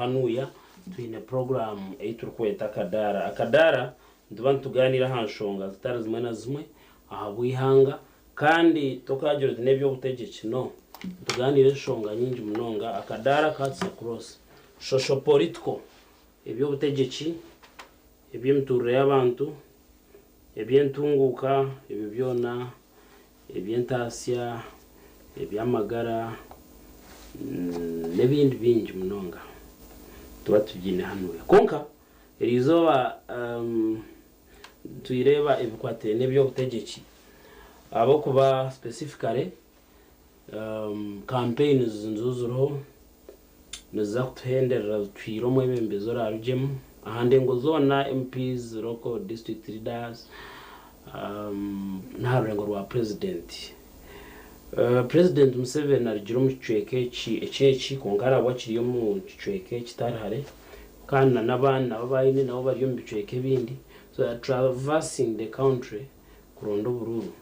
Hanuya twine puroguraamu ei turikweta Akadaara. Akadaara nituba nitugaaniira aha nshonga zitari zimwe na zimwe ahabw'eihanga kandi tokaagira oti n'eby'obutegyeki no. Nitugaaniira enshonga nyingi munonga. Akadaara cuts across social political, eby'obutegyeki, eby'emiturire y'abantu, eby'entunguuka, ebyo byona, eby'entaasya, eby'amagara n'ebindi bingi munonga nituba tubiine hanuya. Kwonka eriizooba nitureeba ebikwatiraine n'eby'obutegyeki ahabw'okuba specifically campaigns nizo ziriho niziza kutuhenderera zituhiire omwebembezi oraarugyemu aha ndengo zoona MPs, local district leaders n'aha rurengo rwa Purezidenti. Purezidenti Museveni arugire omu kicweka eki eky'eki kwonka arabwo akiri omu kicweka ekitari hare kandi n'abandi nabo abu aine nabo bari omu bicweka ebindi so they are traversing the country kuronda oburuuru.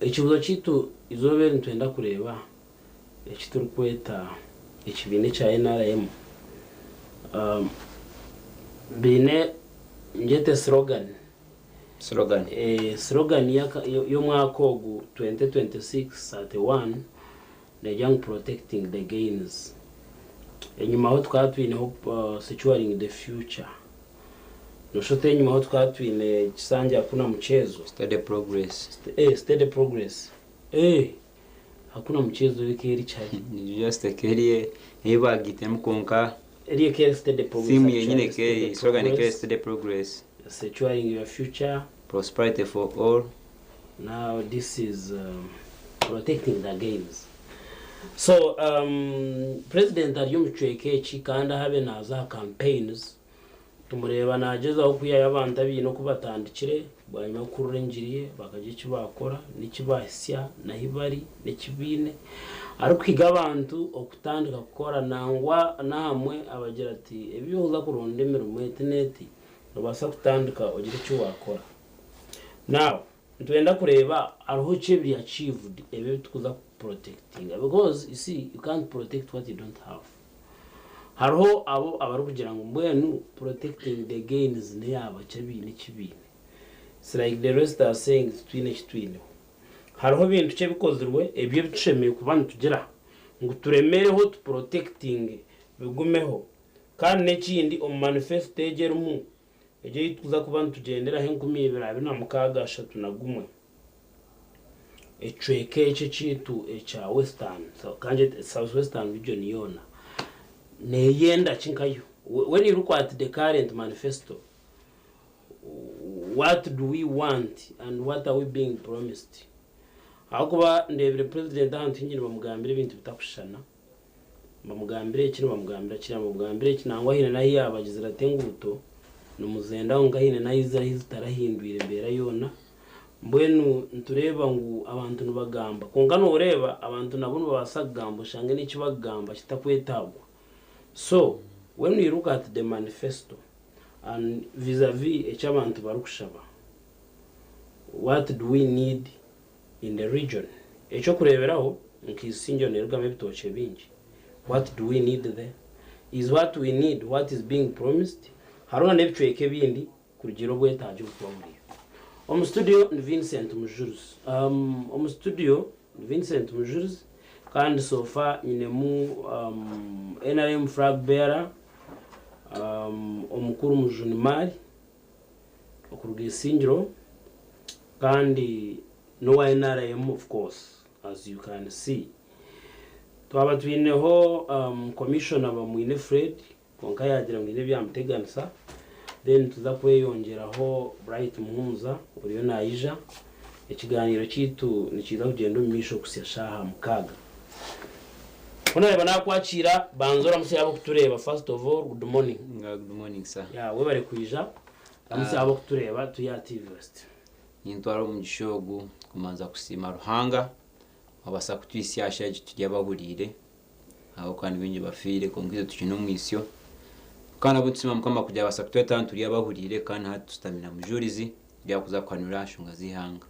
Ekibuuzo kyaitu eizooba eri nitwenda kureeba eki turikweta ekibiina ekya NRM baine ngyete slogan. Slogan. Slogan y'omwaka ogu 2026 at 1 neegira ngu protecting the gains. Enyimaho tukaba twineho securing the future. Noshusha oti enyimaho tukaba twine kisanja hakuna mchezo. Steady progress. Steady progress. Eh! Hakuna mchezo yo eka eri kihari. Just eka eri ei baagaitemu kwonka Eri eka eri steady progress. Theme yenyine eka eri, slogan eka eri steady progress. Securing your future. Prosperity for all. Now this is protecting the gains. So president ari omu kicweka eki kandi ahu abe naaza aha campaigns Tumureeba naagyezaho kwihayo abantu abaine oku batandikire bwanyima y'okuhurira engiri ye, bakagira eki baakora n'eki baahitsya n'ahu bari n'eki baine. Arikuhiga abantu okutandika kukora nangwa n'ahamwe abagira ati, Ebi by'okuza kuronda emirimo eti n'eti, noobaasa kutandika ogire eki waakora. Now, nitwenda kureeba hariho ki ebiri achieved ebi ebi turikuza ku protectinga because you see you can't protect what you don't have. Hariho abo abarikugira ngu mbwenu protecting the gains neyaaba ki abaine eki baine. It's like the rest are saying titwine eki twineho. Hariho bintu ki ebikozirwe ebyo ebi tushemereire kuba nitugira ngu turemereho tu protectinge bigumeho. Kandi n'ekindi omu manifesto egyo erimu egyo ei turikuza kuba nitugyenderaho 2026 31, Ekicweka eki ekyaitu ekya Western, South Western region yoona neyenda ki nkayo? When you look at the current manifesto, what do we want and what are we being promised? Ahabw'okuba ndeebire President ahantu haingi nibamugambira ebintu bitakushushana, nibamugambira eki nibamugambira kiriya, nibamugambira eki nangwa haine n'ahu yaabagizire ati enguuto nimuzenda kwonka haine n'ahu zitarahindwire mbeera yoona. Mbwenu nitureeba ngu abantu nibagamba, kwonka nooreeba abantu nabo nibabaasa kugamba oshange n'eki bakugamba kitakwetaagwa. So, when we look at the manifesto and vis a vis eki abantu barikushaba, what do we need in the region? Eky'okureeberaho, nka Isingiro neerugamu ebitookye bingi, what do we need there? Is what we need what is being promised? Hariho n'ebicweka ebindi Kurugiirira obwetaagye obukuba buriyo. Omu studio ni Vincent Mujurizi. Omu studio ni Vincent Mujurizi kandi so far nyinemu NRM flag bearer omukuru Mujuni Mari okuruga Isingiro kandi n'owa NRM of course as you can see. Twaba twineho Commissioner Bamwine Fred Kwonka yaagira ngu haine ebyamuteganisa, then nituza kweyongyeraho Bright Muhumuza oriyo naija. Ekigaaniiro kyaitu nikiija kugyenda omu maisho kuhitsya shaaha mukaaga. Ku naareeba naakwakiira, banza oramutsye ab'okutureeba first of all, good morning. Good morning sir. Yeah, webare kwija, ramutsya ab'okutureeba turi aha TV West. Nintwara omugisha ogu kumanza kusiima Ruhanga owabaasa kutuhitsya aha shaaha egi turi abahuriire. Ahabw'okuba ni baingi bafiire, kwonka itwe tukiine omwitsyo. Kandi nabwo nitusiima Mukama kugira abaasa kutweta hanu turi abahuriire kandi hati tushutami na Mujurizi kugira kuza kuhanura aha nshonga z'eihanga.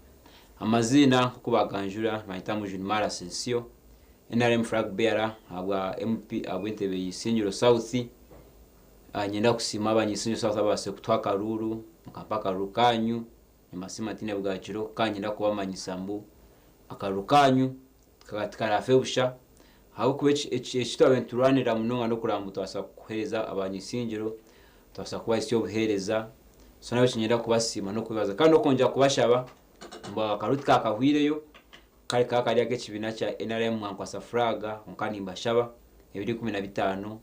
Amaziina nk'oku baaganjura nibanyeta Mujuni Marasi Nsyo, NRM flag bearer ahabwa MP ahabw'entebe ya Isingiro South. Niinyenda kusiima abanya-Isingiro South ababaasize kutuha akaruuru, mukampa akaruuru kaanyu, nimbasiima ntiine bwakiro kandi niinyenda kubamanyisa ngu akaruuru kaanyu tikaraafe busha ahabw'okuba eki twabaire niturwanira munonga n'okureba ngu twabaasa kuheereza abanya-Isingiro, twabaasa kubahisya obuheereza. So nahabwekyo niinyenda kubasiima n'okubeebaza kandi n'okwongyera kubashaba ngu akaruuru tikakahweireyo, Kare kaba kari ak'ekibiina kya nrm mwankwasa furaaga kwonka nimbashaba ebiro 15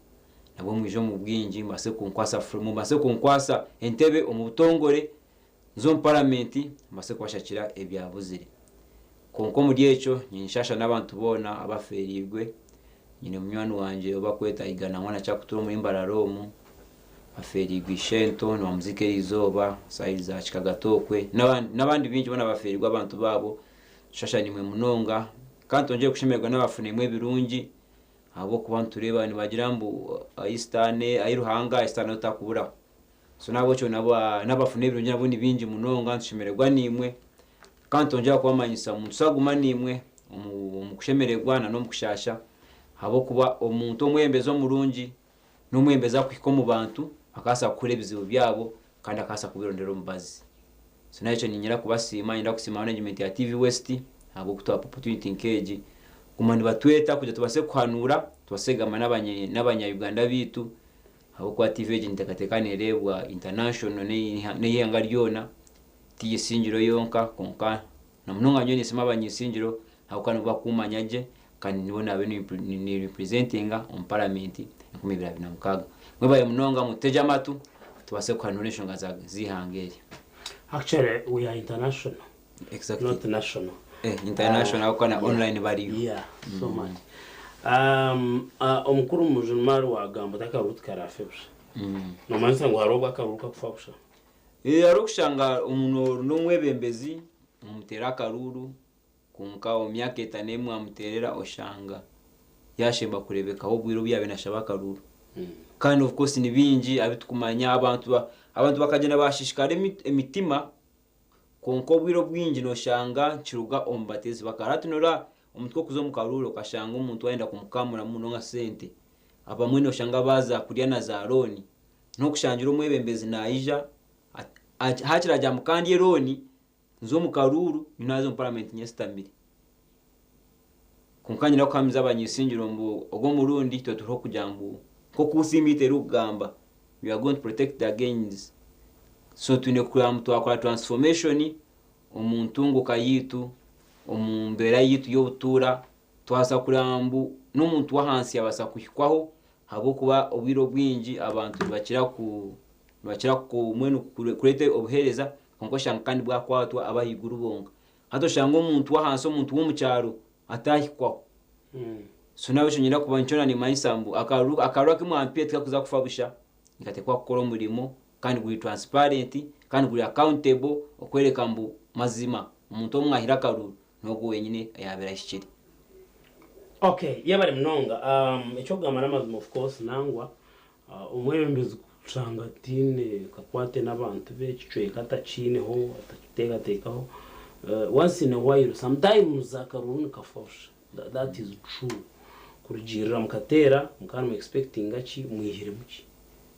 nabwo mwije omu bwingi mubaase kunkwasa mubaase kunkwasa entebe omu butongore nze omu paramenti mbaase kubashakira ebyabuzire. Kwonka omuri ekyo ninshaasha n'abantu boona abafeereirwe, nyine munywani wangye ou bakweta Igana Mwana Kyakutura omuri Mbarara omu, afeereirwe ishento nibamuziika eriizooba saaha za Kikagatokwe n'abandi baingi boona bafeereirwe abantu baabo. Tushasha nimwe munonga kandi twongyere kushemererwa n'abafuniremu ebirungi ahabw'okuba nitureeba nibagira mbu ahi sitaane ahi Ruhanga ari sitaane takuburaho. So n'ahabw'ekyo n'abafuna ebirungi nabo ni baingi munonga nitushemererwa naimwe kandi nitwongyera kubamanyisa ngu nituza kuguma naimwe omu kushemererwa n'omu kushaasha ahabw'okuba omuntu omwebembezi omurungi n'omwebembezi arikuhika omu bantu akabaasa kuhurira ebizibu byabo kandi akabaasa kubirondera omubazi. So nahabwekyo niinyenda kubasiima, niinyenda kusiima management ya TV West ahabw'okutuha opportunity nk'egi kuguma nibatweta kugira tubaase kuhanuura, tubaase kugamba n'abanya Uganda beitu ahabw'okuba TV egi ninteekateeka neereebwa international n'eihanga ryona ti Isingiro yonka kwonka na munonga nyowe ninsiima abanya Isingiro ahabw'okuba nibo bakumanya gye kandi nibo naabaire ni representinga omu paramenti 2026. Mwebare munonga mututegye amatu tubaase kuhanura enshonga z'eihanga eri. Actually we are international Exactly. not national. Eh, international ahabw'okuba na online bariyo. Yeah, so much. Omukuru Mujumari wagamba oti akaruru tikaraafe busha. Nomanyisa ngu hariho obu akaruru kakufa busha? Eh, hariho okushanga omuntu ori n'omwebembezi mumuteera akaruuru Kwonka omu myaka etaano ei mwamuteerera oshanga yaashemba kureebekaho obwire obu yaabaire naashaba akaruuru. Kandi of course ni bingi abu turikumanya abantu abantu bakagyenda baashiishikara emitima kwonka obwire obwingi nooshanga nikiruga omu bateezi b'akaruuru. Hati nooreeba omuntu ku orikuza omu karuuru okashanga omuntu waayenda kumukaamuramu munonga sente, abamwe nooshanga baaza kurya na za looni. N'okushangira omwebembezi naija haakiri agira ngu kandye looni Nze omu karuuru nyowe naaza omu paramenti nyesitamire. Kwonka nyine kuhamiza abany'isingiro ngu ogu omurundi itwe turiho kugira ngu nk'oku theme yaitu erikugamba we are going to protect the gains. So twine kureba ngu twakora transformation omu ntunguka yaitu, omu mbeera yaitu y'obutuura, twabaasa kureba ngu n'omuntu w'ahansi yaabaasa kuhikwaho ahabw'okuba obwire obwingi abantu nibakira ku nibakira mbwenu kureeta obuheereza Kwonka oshanga kandi bwakwatwa ab'ahaiguru bonka. Hati oshanga omuntu w'ahansi, omuntu w'omu kyaro ataahikwaho. So nahabwekyo niinyenda kuba nikyo naanimanyisa ngu akaruru akaruru aku mwampire tikakuza kufa busha, nikateekwa kukora omurimo kandi guri transparent kandi guri accountable okworeka ngu mazima omuntu ou mwahire akaruru n'ogwo wenyine ayaabaire ahikire. Okay, yebare munonga. Eky'okugamba n'amazima of course nangwa Omwebembezi kushanga ataine kakwate n'abantu be, ekicweka atakiineho, atakiteekateekaho, once in a while, sometimes akaruru nikafa busha, that is true. Kurugiirira mukateera, mukaba nimu expectinga ki, mwihiremu ki?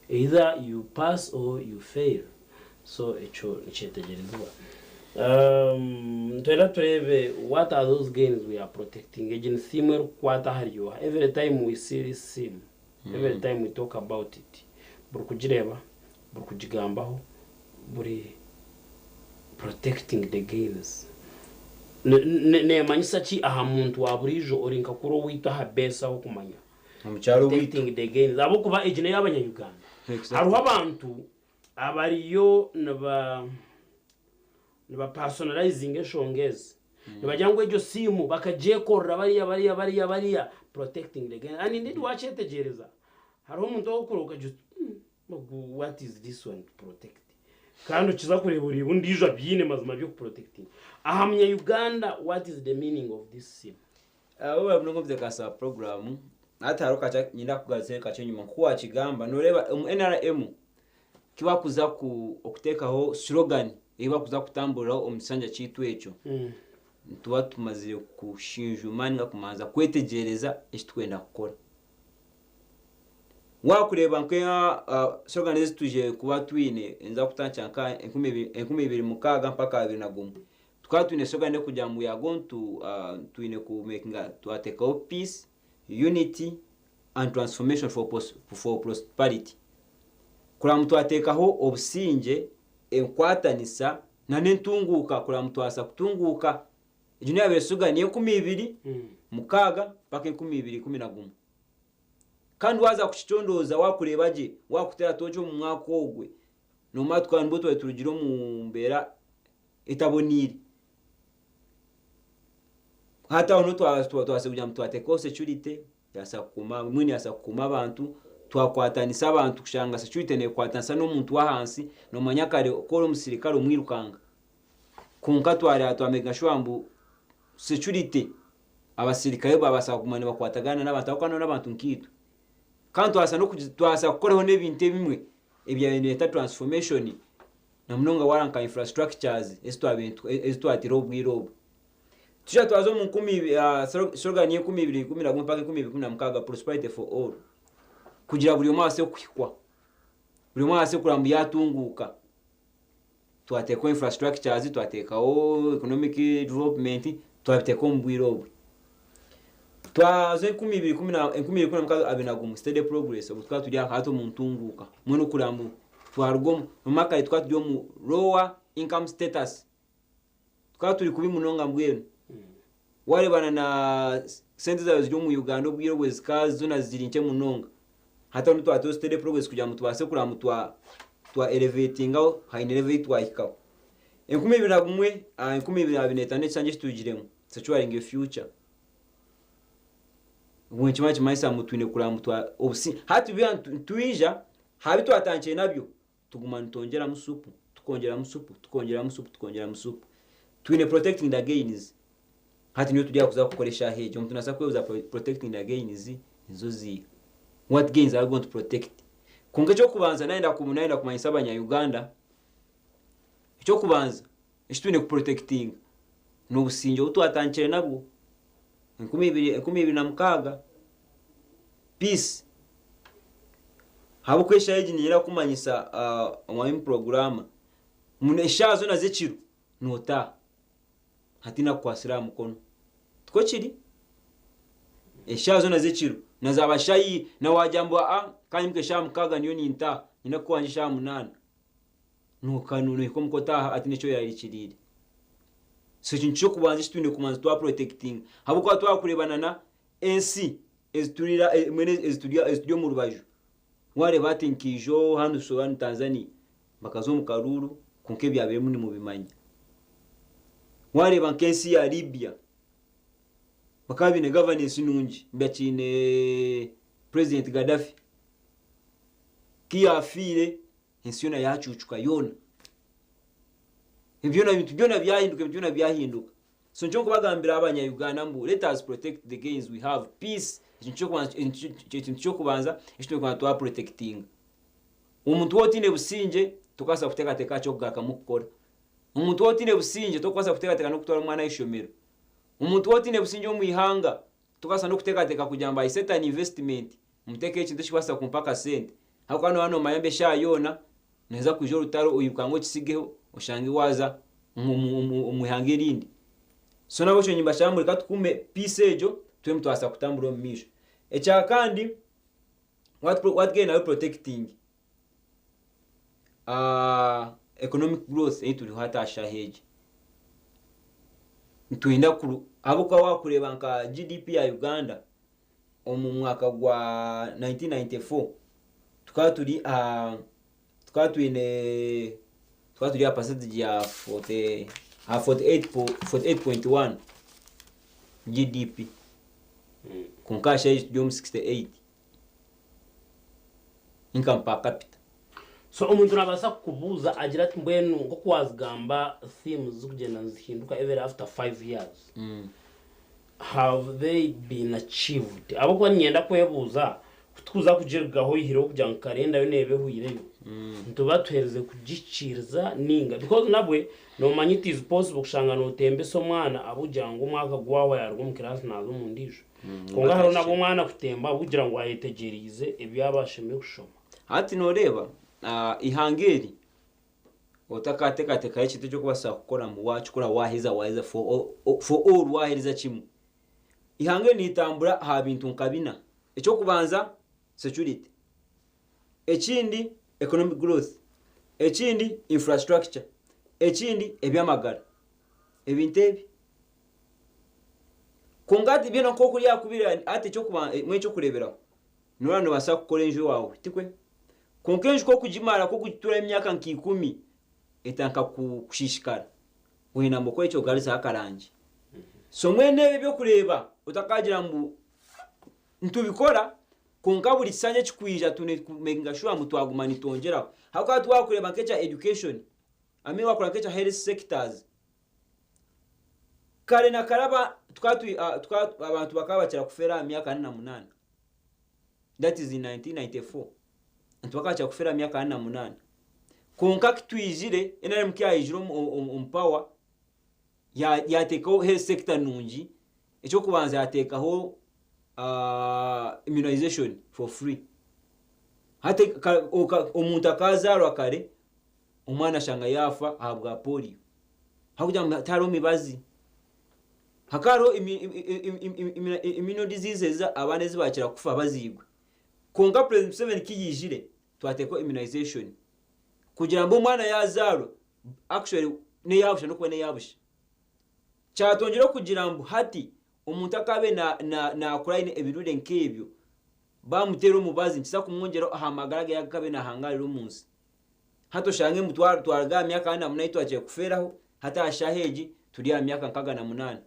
Either you pass or you fail, so ekyo nikyetegyerezibwa. Nitwenda tureebe what are those gains we are protecting, egi ni theme erikukwata ahari oha, every time we see this theme, Every time we talk about it, buri kugireeba, buri kugigambaho, buri protecting the gains. Neemanyisa ki aha muntu wa buriijo ori nka kuri owaitu aha base aho kumanya? Omu kyaro owaitu. Protecting the gains. Ahabw'okuba egi n'ey'abanya-Uganda. Exactly. Hariho abantu abariyo niba Niba personalizinga enshonga ezi. Nibagira ngu egyo simu bakagyekorera bariya bariya bariya bariya protecting the gains and indeed wakyetegyereza hariho omuntu ow'okureba okagira oti hmm ogu what is this one to protect kandi okiza kureeba oreeba ondiijo abyine mazima by'oku protectinga. Aha munya Uganda what is the meaning of this sim? Webale munonga omuteekateesi wa puroguraamu. Hati hariho kakye niinyenda kukugaruzayo kakye enyima. Nk'oku waakigamba nooreeba omu NRM ku bakuza okuteekaho slogan ei bakuza kutamburiraho omu kisanja kyaitu ekyo. Nituba tumazire kushinjuma ninga kumanza kwetegyereza eki turikwenda kukora. Wakureeba nka slogan ezi twije kuba twine niza kutandikira nka 2006 mpaka 2001, tukaba twine slogan erikugira ngu we are going to twine ku makinga twateekaho peace, unity and transformation for prosperity. Kureba ngu twateekaho obusingye, enkwatanisa na n'entunguuka kureba ngu twabaasa kutunguuka. Egyo niyo yaabaire slogan y'e2006 mpaka 2011. Kandi waaza kukicondooza waakureeba gye, waakuteera tooki omu mwaka ogwe, noomanya tukaba nibwo twaba turugire omu mbeera etaboneire. Hati aho niho twabaasa kugira ngu twateekaho security, yabaasa kukuuma, mbwenu yabaasa kukuuma abantu, twakwatanisa abantu kushanga security neekwatanisa n'omuntu w'ahansi, noomanya kare ku ori omusirikare omwirukanga. Kwonka twareeba twamakinga sure ngu security abasirikare babaasa kuguma nibakwatagana n'abantu ahabw'okuba nabo n'abantu nkaitwe. Kandi twabaasa n'okugi twabaasa kukoraho n'ebintu ebimwe ebyabaire nibireeta transformation na munonga wareeba nka infrastructures ezi twabaire ezi twataireho obwire obwo. Twija twaza omu slogan y'enkumi ibiri ikumi na gumwe mpaka enkumi ibiri ikumi na mukaaga prosperity for all, kugira buri omwe abaase kuhikwa, buri omwe abaase kureba ngu yaatunguuka. Twateekaho infrastructures, twateekaho economic development, twabiteeka omu bwire obwe. Twaza 2016 21 steady progress obwo tukaba turi hati omu ntunguuka mbwenu kureba ngu twaruga omu kare tukaba turi omu lower income status, tukaba turi kubi munonga mbwenu. Wareeba na sente ezaabaire ziri omu Uganda obwire obwe zikaba zoona ziri nkye munonga. Hati aho nitwatwaho steady progress kugira ngu tubaase kureba ngu twa elevatingaho haine level ei twahikaho. 2001 aha 2025 ekishangye eki turugiremu securing a future. Obwo nikimara nikimanyisa ngu twine kureba ngu twa obusi hati nitwija aha bi twatandikire nabyo tuguma nitwongyeramu supu, tukongyeramu supu, tukongyeramu supu, tukongyeramu supu. Twine protecting the gains. Hati niyo turi aha kuza kukora eshaaha egi. Omuntu naabaasa kwebuuza protecting the gains nizo ziiha? What gains are we going to protect? Kwonka eky'okubanza nayenda nayenda kumanyisa abanya Uganda, eky'okubanza eki twine ku protectinga n'obusingye obu twatandikire nabwo 2006. Peace. Ahabw'okuba eshaaha egi niinyenda kukumanyisa omwami puroguraama, eshaaha zoona z'ekiro nootaaha hataine akukwatsire aha mukono. Tikwo kiri? Eshaaha zoona z'ekiro na zaaba shaaha na waagira ngu aa ka nyimuke eshaaha 6 niyo nintaaha, nyine kuba owangye eshaaha 8, nohika omuka otaaha hataine eki oyerarikiriire. So ekintu ky'okubanza eki twine kubanza twa protectinga ahabw'okuba twakureebana na ensi eziturira mbwenu ezituri ezituri omu rubaju wareeba hati nkaijo hanu hanu Tanzania bakaza omu karuuru kwonka ebyabairemu nimubimanya. Wareeba nk'ensi ya Libya bakaba baine governance nungi bakiine president Gaddafi ku yafiire ensi yoona yacucuka yoona. Byona ebintu byona byahinduka ebintu byona byahinduka. So nikyo nkubagambira abanya Uganda mbu let us protect the gains we have peace ekintu ky'okubanza eki twine kubanza twa protectinga. Omuntu waaba otaine busingye tokubaasa kuteekateeka aha ky'okugarukamu kukora. Omuntu waaba otaine busingye tokubaasa kuteekateeka n'okutwara omwana aha ishomero. Omuntu waaba otaine busingye omu ihanga tokubaasa n'okuteekateeka kugira ngu I set an investment nteekeho ekintu ekikubaasa kumpa akasente ahabw'okuba nooba noomanya ngu eshaaha yoona Noheza kwija orutaro oirukange okisigeho oshange waaza omu ihanga erindi. So nahabwekyo nimbashaba ngu reka tukuume peace egyo tube nitubaasa kutambura omu maisho. Ekyakandi what gain are we protecting? Economic growth ei turiho hati aha shaaha egi. Nitwenda ahabw'okuba waakureeba nka GDP ya Uganda omu mwaka gwa 1994 tukaba turi aha tukaba twine tukaba turi aha percentage ya 40 aha 48.1 GDP kwonka aha shaaha egi turi omu 68 income per capita. So omuntu nabaasa kukubuuza agire ati mbwenu nk'oku wazigamba themes zikugyenda nizihinduka every after 5 years. Have they been achieved? Ahabw'okuba niinyenda kwebuuza Ku tukuza kugirugaho oihireho kugira ngu karenda yo neeba ehweireyo, nituba tuherize kugihikiiriza nainga because nabwe noomanya it is possible kushanga nootembesa omwana ahabw'okugira ngu omwaka gwahwa yaaruga omu kiraasi naaza omu ndiijo. Kwonka hariho nabwo omwana kutemba ahabw'okugira ngu ayetegyereize ebi yaaba ashemereire kushoma. Hati nooreeba eihanga eri otakateekateekaho ekintu eki orikubaasa kukora ngu waakikora waaheza waaheza for for all waahereza kimwe. Eihanga eri niritambura aha bintu nka bina. Eky'okubanza security, ekindi economic growth, ekindi infrastructure, ekindi eby'amagara. Ebintu ebi. Kwonka hati byona nk'oku ryakubire hati mbwenu eky'okureeberaho, noreeba nobaasa kukora enju owaawe, tikwe? Kwonka enju ku orikugimara ku orikugituramu emyaka nka ikumi, etandika kushishikara. Wenda ngu okore ki ogaruzeho akarangi. So mbwenu ebi eby'okureeba otakagira ngu nitubikora kwonka buri kisanja ekikwija twine kumekinga shuwa ngu twaguma nitwongyeraho. Ahabw'okuba twakureeba nk'ekya education, I mean wakureeba nk'ekya health sectors, kare na kare abantu bakaba bakira kufeera aha myaka ana na munaana, that is in 1994. Abantu bakaba bakira kufeera aha myaka ana na munaana. Kwonka ku twizire, NRM ku yaizire omu power, yaateekaho health sector nungi, eky'okubanza yaateekaho immunization for free. Hati omuntu akaazaarwa kare, omwana ashanga yaafa ahabwa polio ahabw'okugira ngu tihariho mibazi. Hakaba hariho immuno diseases abaana ezi bakira kufa baziirwe. Kwonka President Museveni ku yaizire, twateekaho immunization kugira ngu omwana yaazaarwa actually n'eya busha n'okuba n'eya busha. Kyatwongyera kugira ngu hati omuntu akaabaire naakura aine ebirwaire nk'ebyo, baamuteera omubazi nikiza kumwongyera aha magara ge agu akaabaire naahangaarira omu nsi. Hati oshange ngu twaruga aha myaka ana na munaana ei twakire kufeeraho, hati aha shaaha egi turi aha myaka nkaga na munaana.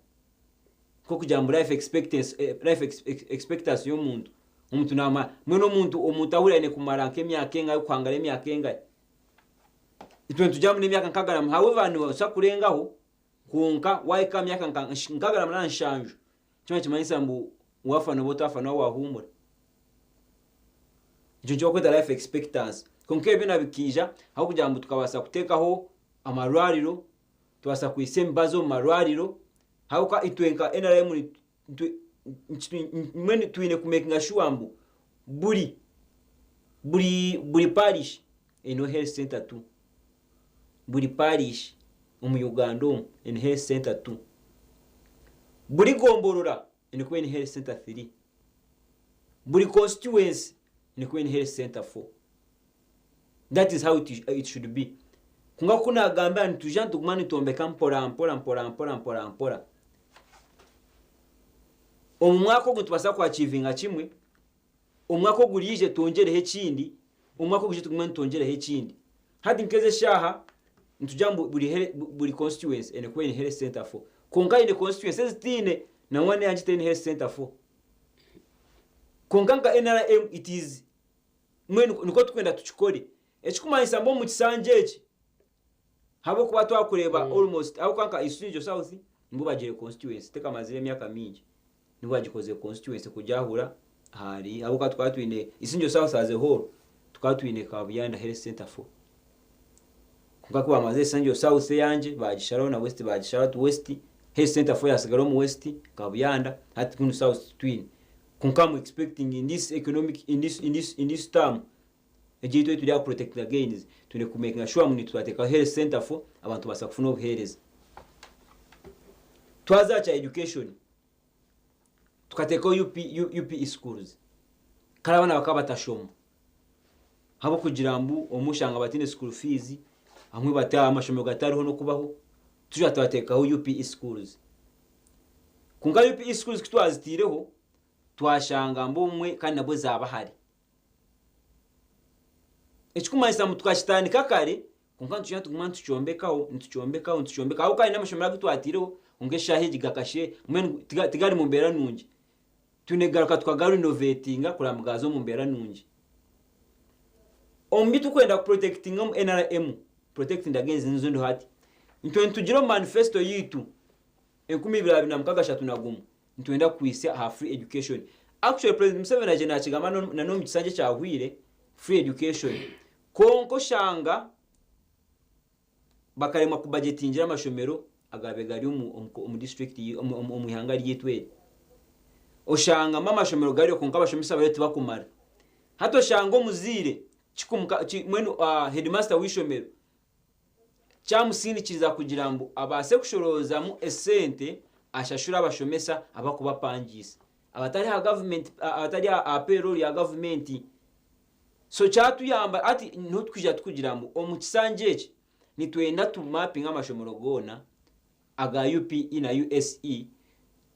Nk'okugira ngu life expectancy, life expectancy y'omuntu, omuntu naamara, mbwenu omuntu omuntu ahurira aine kumara nk'emyaka engahi kuhangara emyaka engahi? Itwe nitugira ngu n'emyaka nkaga na munaana, however noobaasa kurengaho kwonka waahika aha myaka nka nkaga na munaana nshanju, Ekyo nikimanyisa ngu waafa nooba otaafa nawe waahuumura. Ekyo nikyo barikweta life expectancy. Kwonka ebyo byona bikaija ahabw'okugira ngu tukabaasa kuteekaho amarwariro, tubaasa kwitsya emibazi omu marwariro, ahabw'okuba itwe nka NRM mbwenu twine kumekinga shuwa ngu buri buri buri parish eineho health centre tu. Buri parish omu Uganda omu eine health centre tu. Buri gomborora eine kuba eine health centre thiri. Buri constituency eine kuba eine health centre four. That is how it, it should be. Kwonka ku nagambira nituija nituguma nitwombeka mpora mpora mpora mpora mpora mpora. Omu mwaka ogu nitubaasa kuachivinga kimwe, omwaka oguriije twongyereho ekindi, omwaka oguriije tugume nitwongyeraho ekindi. Hati nk'ezi eshaaha nitugira ngu buri buri constituency eine kuba eine health center four. Kwonka haine constituency ezitaine, nangwa n'eyangye teine health center four. Kwonka nka NRM it is mbwenu nikwo turikwenda tukikore. Ekirikumanyisa ngu omu kisanja eki, Ahabw'okuba twakureeba almost ahabw'okuba nka Isingyo South nibwo bagire constituency tekamazire emyaka mingi nibwo bagikozire constituency kugyahura ahari ahabw'okuba tukaba twine Isingyo South as a whole tukaba twine Kabuyanda Health Centre 4 kwonka ku bamazire Isingyo South eyangye bagisharaho na West bagisharaho hati West Health Centre 4 yasigara omu West Kabuyanda hati kunu South titwine kwonka am expecting in this economic in this in this in this term Egyo ei turi aha kuprotectinga gains, twine kumakinga sure ngu nitwe twateekaho health centre for abantu kubaasa kufuna obuheereza. Twaza aha kya education, tukateekaho UP, UPE schools. Kare abaana bakaba batashoma ahabw'okugira ngu obumwe oshanga bataine school fees, abamwe bati amashomero gatariho n'okubaho, twija twateekaho UPE schools. Kwonka UPE schools ku twazitaireho, twashanga ngu obumwe kandi nabwo zaaba hare. Ekirikumanyisa ngu tukakitandika kare kwonka nitwija nituguma nitukyombekaho nitukyombekaho nitukyombekaho ahabw'okuba haine n'amashomero agu twataireho kwonka eshaaha egi gakashe mbwenu tigari mu mbeera nungi. Twine kugaruka tukagarinovetinga kureba ngu gaaza omu mbeera nungi. Omu bi turikwenda kupurotekitinga omu NRM, protecting against nizo ndiho hati, itwe nitugira omu manifesito yaitu 2026 nitwenda kuhitsya aha free education. Actually President Museveni aije nakigamba na n'omu kisanja ekyahwire free education kwonka oshanga bakaremwa kubajetingira amashomero agaabaire gari omu district omu ihanga ryaitu eri. Oshangamu amashomero gariyo kwonka abashomesa bariyo tibakumara. Hati oshanga omuzaire mbwenu headmaster w'eishomero kyamusindikiriza kugira ngu abaase kushoroozamu esente ashashure abashomesa abarikubapangiisa abatari aha gavumenti abatari aha payroll ya gavumenti. So kyatuyamba hati niho tukwija tukugira ngu omu kisanja eki nitwenda tu mapinge amashomero goona aga UPE na USE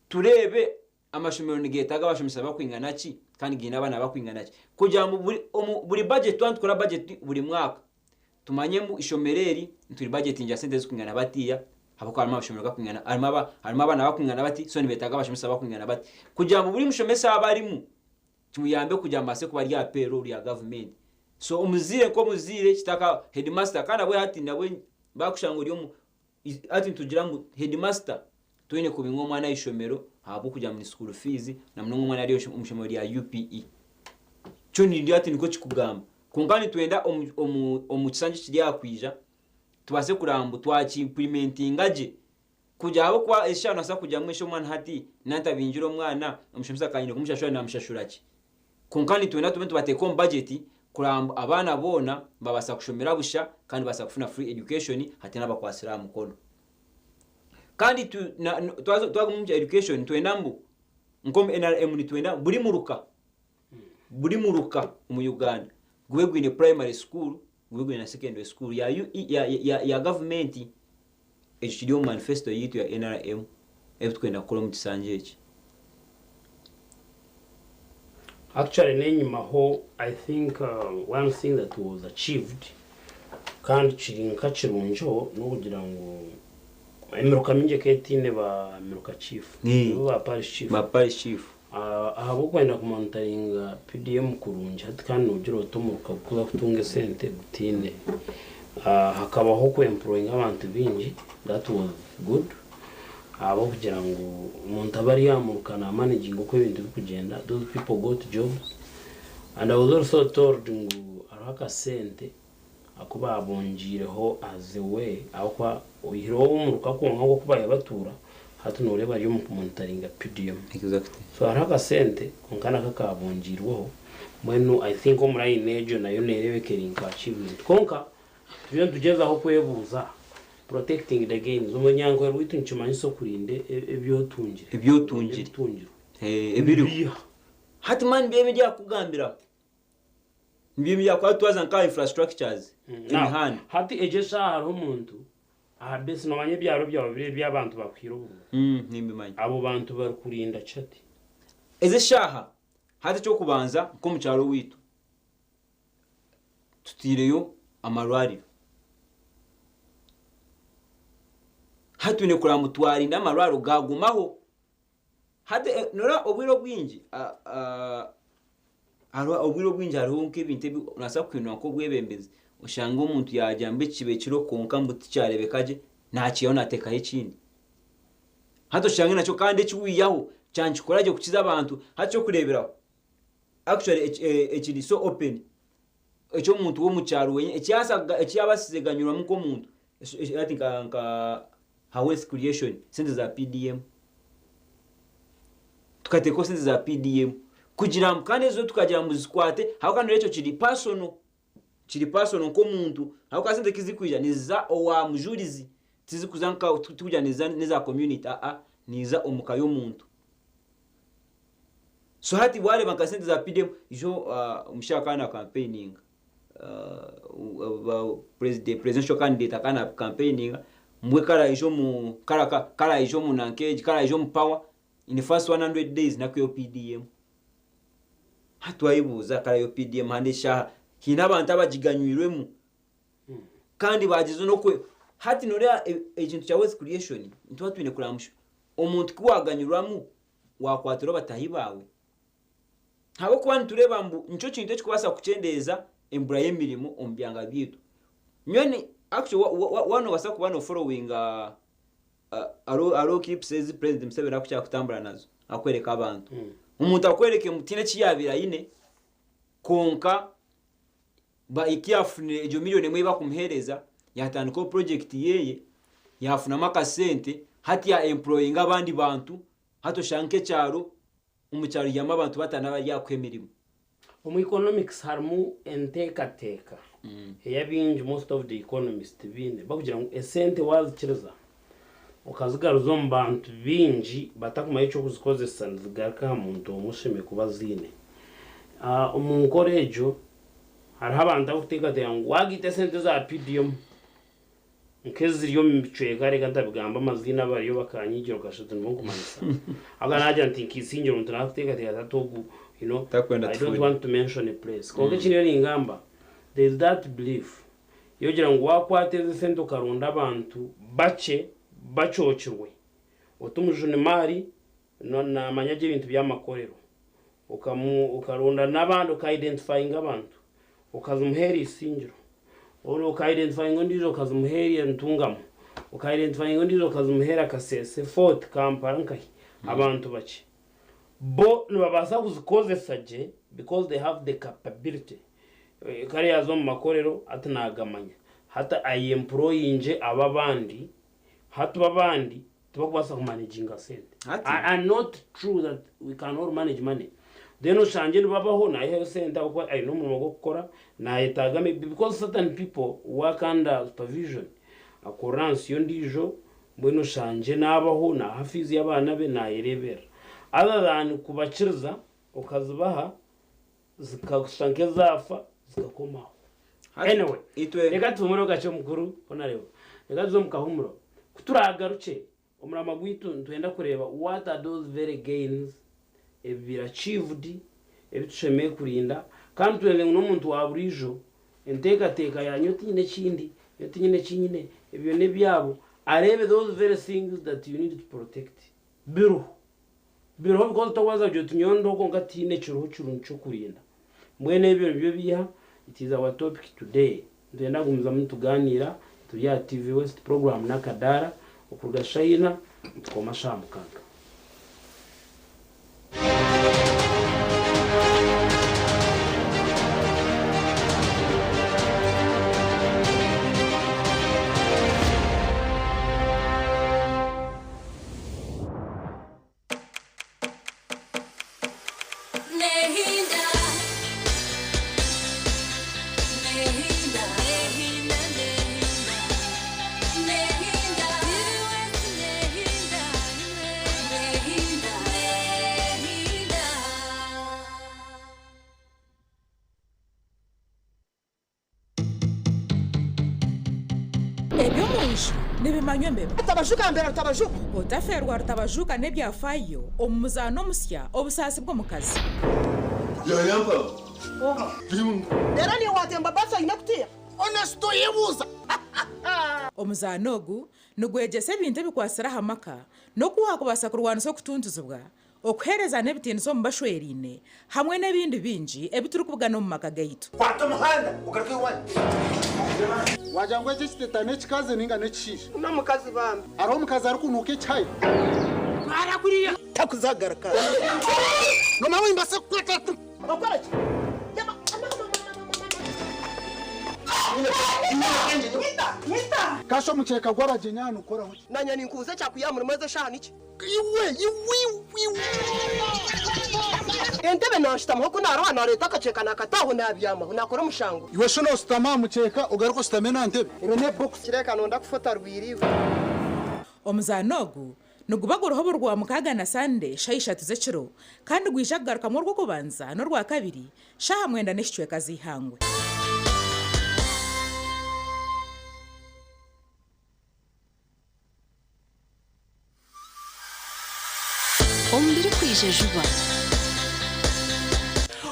tureebe amashomero nigetaaga abashomesa bakwingana ki kandi gaine abaana bakwingana ki kugira ngu buri omu buri budget twaba nitukora budget buri mwaka tumanye ngu ishomero eri nituri budgetingira sente zirikwingana batiya ahabw'okuba harimu amashomero gakwingana harimu aba harimu abaana bakwingana bati so nibetaaga abashomesa bakwingana bati kugira ngu buri mushomesa aba arimu kimuyambe kugira ngu abaase kuba ari aha payroll ya gavumenti. So omuzaire nk'omuzaire kitaka headmaster kandi nabwe hati nabwe bakushanga ori omu hati nitugira ngu headmaster toine kubinga omwana aha ishomero ahabw'okugira ngu ni school fees na munonga omwana ari omu ishomero rya UPE. Kyo niryo hati nikwo kikugamba. Kwonka nitwenda omu omu omu kisanja ekiri aha kwija tubaase kureba ngu twaki implementinga gye Kugira ahabw'okuba eshaaha noobaasa kugira ngu eshi omwana hati naantabingire omwana, omushomesa akaba aine kumushashura naamushashura ki? Kwonka nitwenda tube nitubateeka omu bajeti kureba ngu abaana boona babaasa kushomera busha kandi babaasa kufuna free education hataine abakwatsire aha mukono. Kandi tu na twaza twaguma omu kya education nitwenda ngu nk'omu NRM nitwenda buri muruka, buri muruka omu Uganda gube gwine primary school gube gwine na secondary school ya UE ya ya ya gavumenti. Ekyo kiri omu manifesto yaitu ya nrm ebi turikwenda kukora omu kisanja eki. Actually n'enyimaho I think one thing that was achieved kandi kiri nka kirungiho n'okugira ngu emiruka mingi ekaba etaine ba miruka chief nibo ba parish chief. Ba parish chief. Ahabw'okwenda kumonitaringa PDM kurungi hati kandi nogira oti omuruka gukuza kutunga esente gutaine. Hakabaho oku employinga abantu baingi that was good ahabw'okugira ngu omuntu aba ari aha muruka na managinga oku ebintu birikugyenda those people got jobs and I was also told ngu hariho akasente aku baabongiireho as a way ahabw'okuba oihireho ow'omuruka kwonka nk'oku baayabatuura, hati nooreeba ari omu kumonitaringa PDM. Exactly. So hariho akasente kwonka nako akaabongiirweho, mbwenu I think omu line egyo nayo neereebeka eri nka achievement. Kwonka turiyo nitugyezaho kwebuuza, protecting the gains, omunyankore waitu nikimanyisa okurinda ebi otungire. Ebi otungire. Ebitungirwe. Eh, ebiriho. Kubiiha. Hati mani nibyo ebi ndikukugambiraho. Nibyo ebi ndikukugambiraho twaza nka aha infrastructures, emihanda. Hati egyo eshaaha hariho omuntu aha base noomanya ebyaro byawe biri eby'abantu bakuhaire obururu. Nimbimanya. Abo bantu barikurinda ki hati? Ezi eshaaha, hati eky'okubanza nk'omu kyaro owaitu, tutaireyo amarwariro. Hati twine kureba ngu twarinda amarwariro gaagumaho. Hati noreeba obwire obwingi hariho obwire obwingi hariho nk'ebintu ebi nobaasa kuhindura nk'obwebembezi oshange omuntu yaagira ngu eki kibe kwonka ngu tikyareebeka gye naakiihaho naateekaho ekindi. Hati oshange nakyo kandi eki waihaho kyaba nikikora gye kukiza abantu. Hati eky'okureeberaho actually ekiri so open eky'omuntu w'omu kyaro wenyine eki yaabaasize kuganyirwamu nk'omuntu hati nka ha wealth creation sente za PDM tukateekaho sente za PDM kugira ngu kandi ezo tukagira ngu zikwate ahabw'okuba n'ekyo kiri personal kiri personal nk'omuntu ahabw'okuba sente ku zirikwija niziza owa mujurizi tizikuza nka tikugira ngu niziza n'eza community aa niziza omu ka y'omuntu. So hati waareeba nka sente za PDM ijo omushaija akaba na campaigninga presidential candidate akaba na campaigninga mbwe ku araije omu ku araije omu nanka egi ku araije omu power in the first 100 days nakwihaho PDM. Hati wayebuuza ku araihaho PDM handi eshaaha haine abantu abagiganyweirwemu kandi bagize n'okwe hati noreeba ekintu kya wealth creation nituba twine kureba ngu omuntu ku waganyirwamu wakwatira bataahi baawe. Ahabw'okuba nitureeba ngu nikyo kintu ekirikubaasa kukyendeeza embura y'emirimo omu byanga byaitu. Nyowe actually waaba noobaasa kuba nooforowinga hariho clips ezi President Museveni arikukira kutambura nazo arikworeka abantu. Omuntu akwereke ngu tihaine eki yaabaire aine, kwonka ku yaafunire egyo miriyoni emwe ei barikumuheereza, yaatandikaho purojekiti ye, yaafunamu akasente, hati ya employinga abandi bantu, hati oshanga nk'ekyaro, omu kyaro harimu abantu bataano abu arikuha emirimo. Omu economics harimu enteekateeka ei abaingi, most of the economists, baine barikugira ngu esente waazikiriza okazigaruza omu bantu baingi batakumanya eky'okuzikozesa nizigaruka aha muntu omwe oshemereire kuba aziine. Omu nkora egyo hariho abantu abarikuteekateeka ngu waagaita esente za PDM nk'eziri omu bicweka reka ntabigamba amaziina abariyo bakanyigira okashusha oti ndimu nkumanyisa ahabw'okuba naagira nti nkaisingira omuntu naakuteekateeka ati hati ogu you know, Takwenda I don't tufuure. want to mention a place kwonka eki ndiyo ningamba there is that belief yogira ngu waakwata ezi esente okaronda abantu bakye bacookirwe oti omujuni maari naamanya gye ebintu by'amakorero okamu okaronda n'abandi oka identifyinga abantu okazimuheera eisingiro Ori oka identifyinga ondiijo okazimuheera Entungamo, oka identifyinga ondiijo okazimuheera Kasese, Fort, Kampala nkahi, abantu bakye. Bo nibabaasa kuzikozesa gye because they have the capability. Kare yaaza omu makorero hati naagamanya, hati ayemployingye abo abandi, hati bo abandi tibakubaasa kumanaginga sente. Hati. And not true that we can all manage money. Then oshangye nibabaho nayihayo sente ahabw'okuba aine omurimo gw'okukora nayetaaga maybe because certain people work under supervision akorera ahansi y'ondiijo mbwenu oshangye nabaho naha fees y'abaana be nayereeberera other than kubakiriza okazibaha zikashusha nk'ezaafa zikakomaho. Hati Anyway, itwe reka tuhumure kakye mukuru Honourable. Reka tuze omu kahumuro. Ku turaagarukye, omurama gwaitu nitwenda kureeba what are those very gains ebibiri achieved ebi tushemereire kurinda kandi twende ngu n'omuntu wa buriijo enteekateeka ya nyowe tinyine ekindi, nyowe tinyine eki nyine, ebyo n'ebyabo, areebe those very things that you need to protect biriho. Biriho because tokubaasa kugira oti nyowe ndiho kwonka tihaine ekiriho kirungi ky'okurinda. Mbwenu ebyo nibyo biiha, it is our topic today. Nitwenda kugumizamu nitugaaniira turi aha TV West program n'akadaara okuruga shaaha ina nitukoma shaaha mukaaga. Eby'omunju nibimanywa embeba. Rutabajuka mbera Rutabajuka. Otafeerwa Rutabajuka n'ebyafaayo omu muzaano omusya Obusaasi bw'omukazi. Reero niiwe waatemba baasi oine kutiiha. Honest oyebuuza. Omuzaano ogu nigwegyesa ebintu ebikwatsire aha maka n'oku waakubaasa kurwanisa okutuntuzibwa, Okuheerezana ebitiinisa omu bashweraine hamwe n'ebindi bingi ebi turikubugana omu maka gaitu. Kwata omuhanda ogaruke owanyu. Wagira ngu eki ekiteta n'ekikazi ninga n'ekishaija? N'omukazi bambi. Hariho omukazi arikunuuka ekihayo? Twara kuriya. Takuzagaruka. Nomanya ngu nimbaasa kukwata. Okora ki? Kasha omukyeka gw'abagyenyi aha nigukoraho ki? Nanye ninkubuza ekyakwiha aha murimo ezi eshaaha niki? Iwe, iwe, iwe. Entebe nanshutamaho ku naroha nareeta akakyeka nakata aho nabyamaho nakora omushango. Iwe shi noshutama aha mukyeka ogaruke oshutame n'aha ntebe? Ero ne box. Kireka nonda kufa otarwire iwe. Omuzaano ogu niguba guriho buri Rwamukaaga na Sande shaaha ishatu z'ekiro kandi gwija kugarukamu Orwokubanza n'Orwakabiri shaaha mwenda n'ekicweka z'eihangwe. Omu birikwija juba.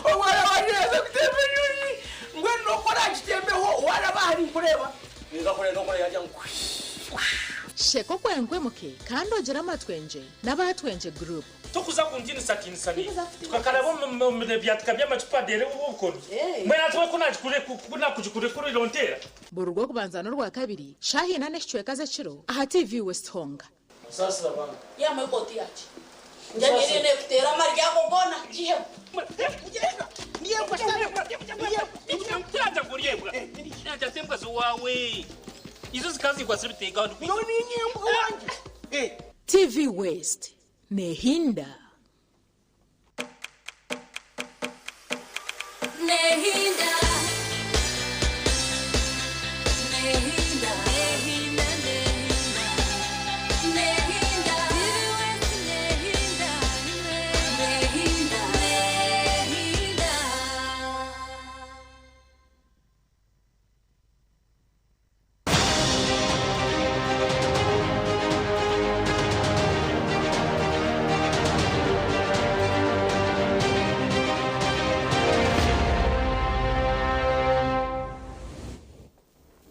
Omwana wangye yaaza kutemba enyonyi mbwenu n'oku oraagitembeho waaraba aha ninkureeba ninza kureeba n'oku yaagira ngu Sheka okwenkwemuke kandi ogire amatwengye n'aba Twengye Group. Tokuza kuntiinisatiinisa ni tukakaraba omu byatika by'amacupa deere obukono mbwenu hati we ku naakugikurekurire onteera. Buri Rwokubanza n'Orwakabiri shaaha ina n'ekicweka z'ekiro aha TV West honka. Saasira bambi. Yaamuha ekooti yaakye. Njagire nekuteera amaryo ago goona gihemu. TV West nehinda. Nehinda. Nehinda. Nehinda. Nehinda. Nehinda. Nehinda. Nehinda.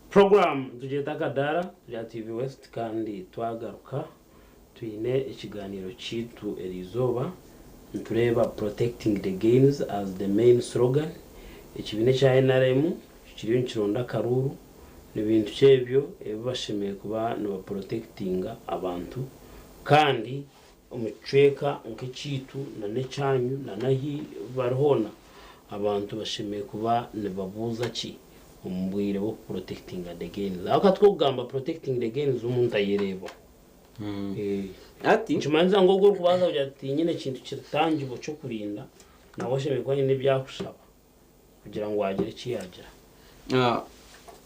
Program tugyeta Akadaara rya TV West kandi twagaruka twine ekiganiro kyaitu eriizooba nitureeba Protecting the Gains as the main slogan. Ekibiina ekya NRM kiriyo nikironda akaruuru, ni bintu ki ebyo ebi bashemereire kuba nibaprotectinga abantu kandi omu kicweka nk'ekyaitu nana ekyanyu nana ahi bari hoona abantu bashemereire kuba nibabuuza ki omu bwire bw'okuprotectinga the gains. Aho ka tukugamba protecting the gains omuntu ayereeba. Ati Nikimanyiza ngu ogwo orikubaasa kugira ati tinyine kintu kiritangibwa ky'okurinda nawe ashemereire kuba aine ebi akushaba kugira ngu agire eki yaagira.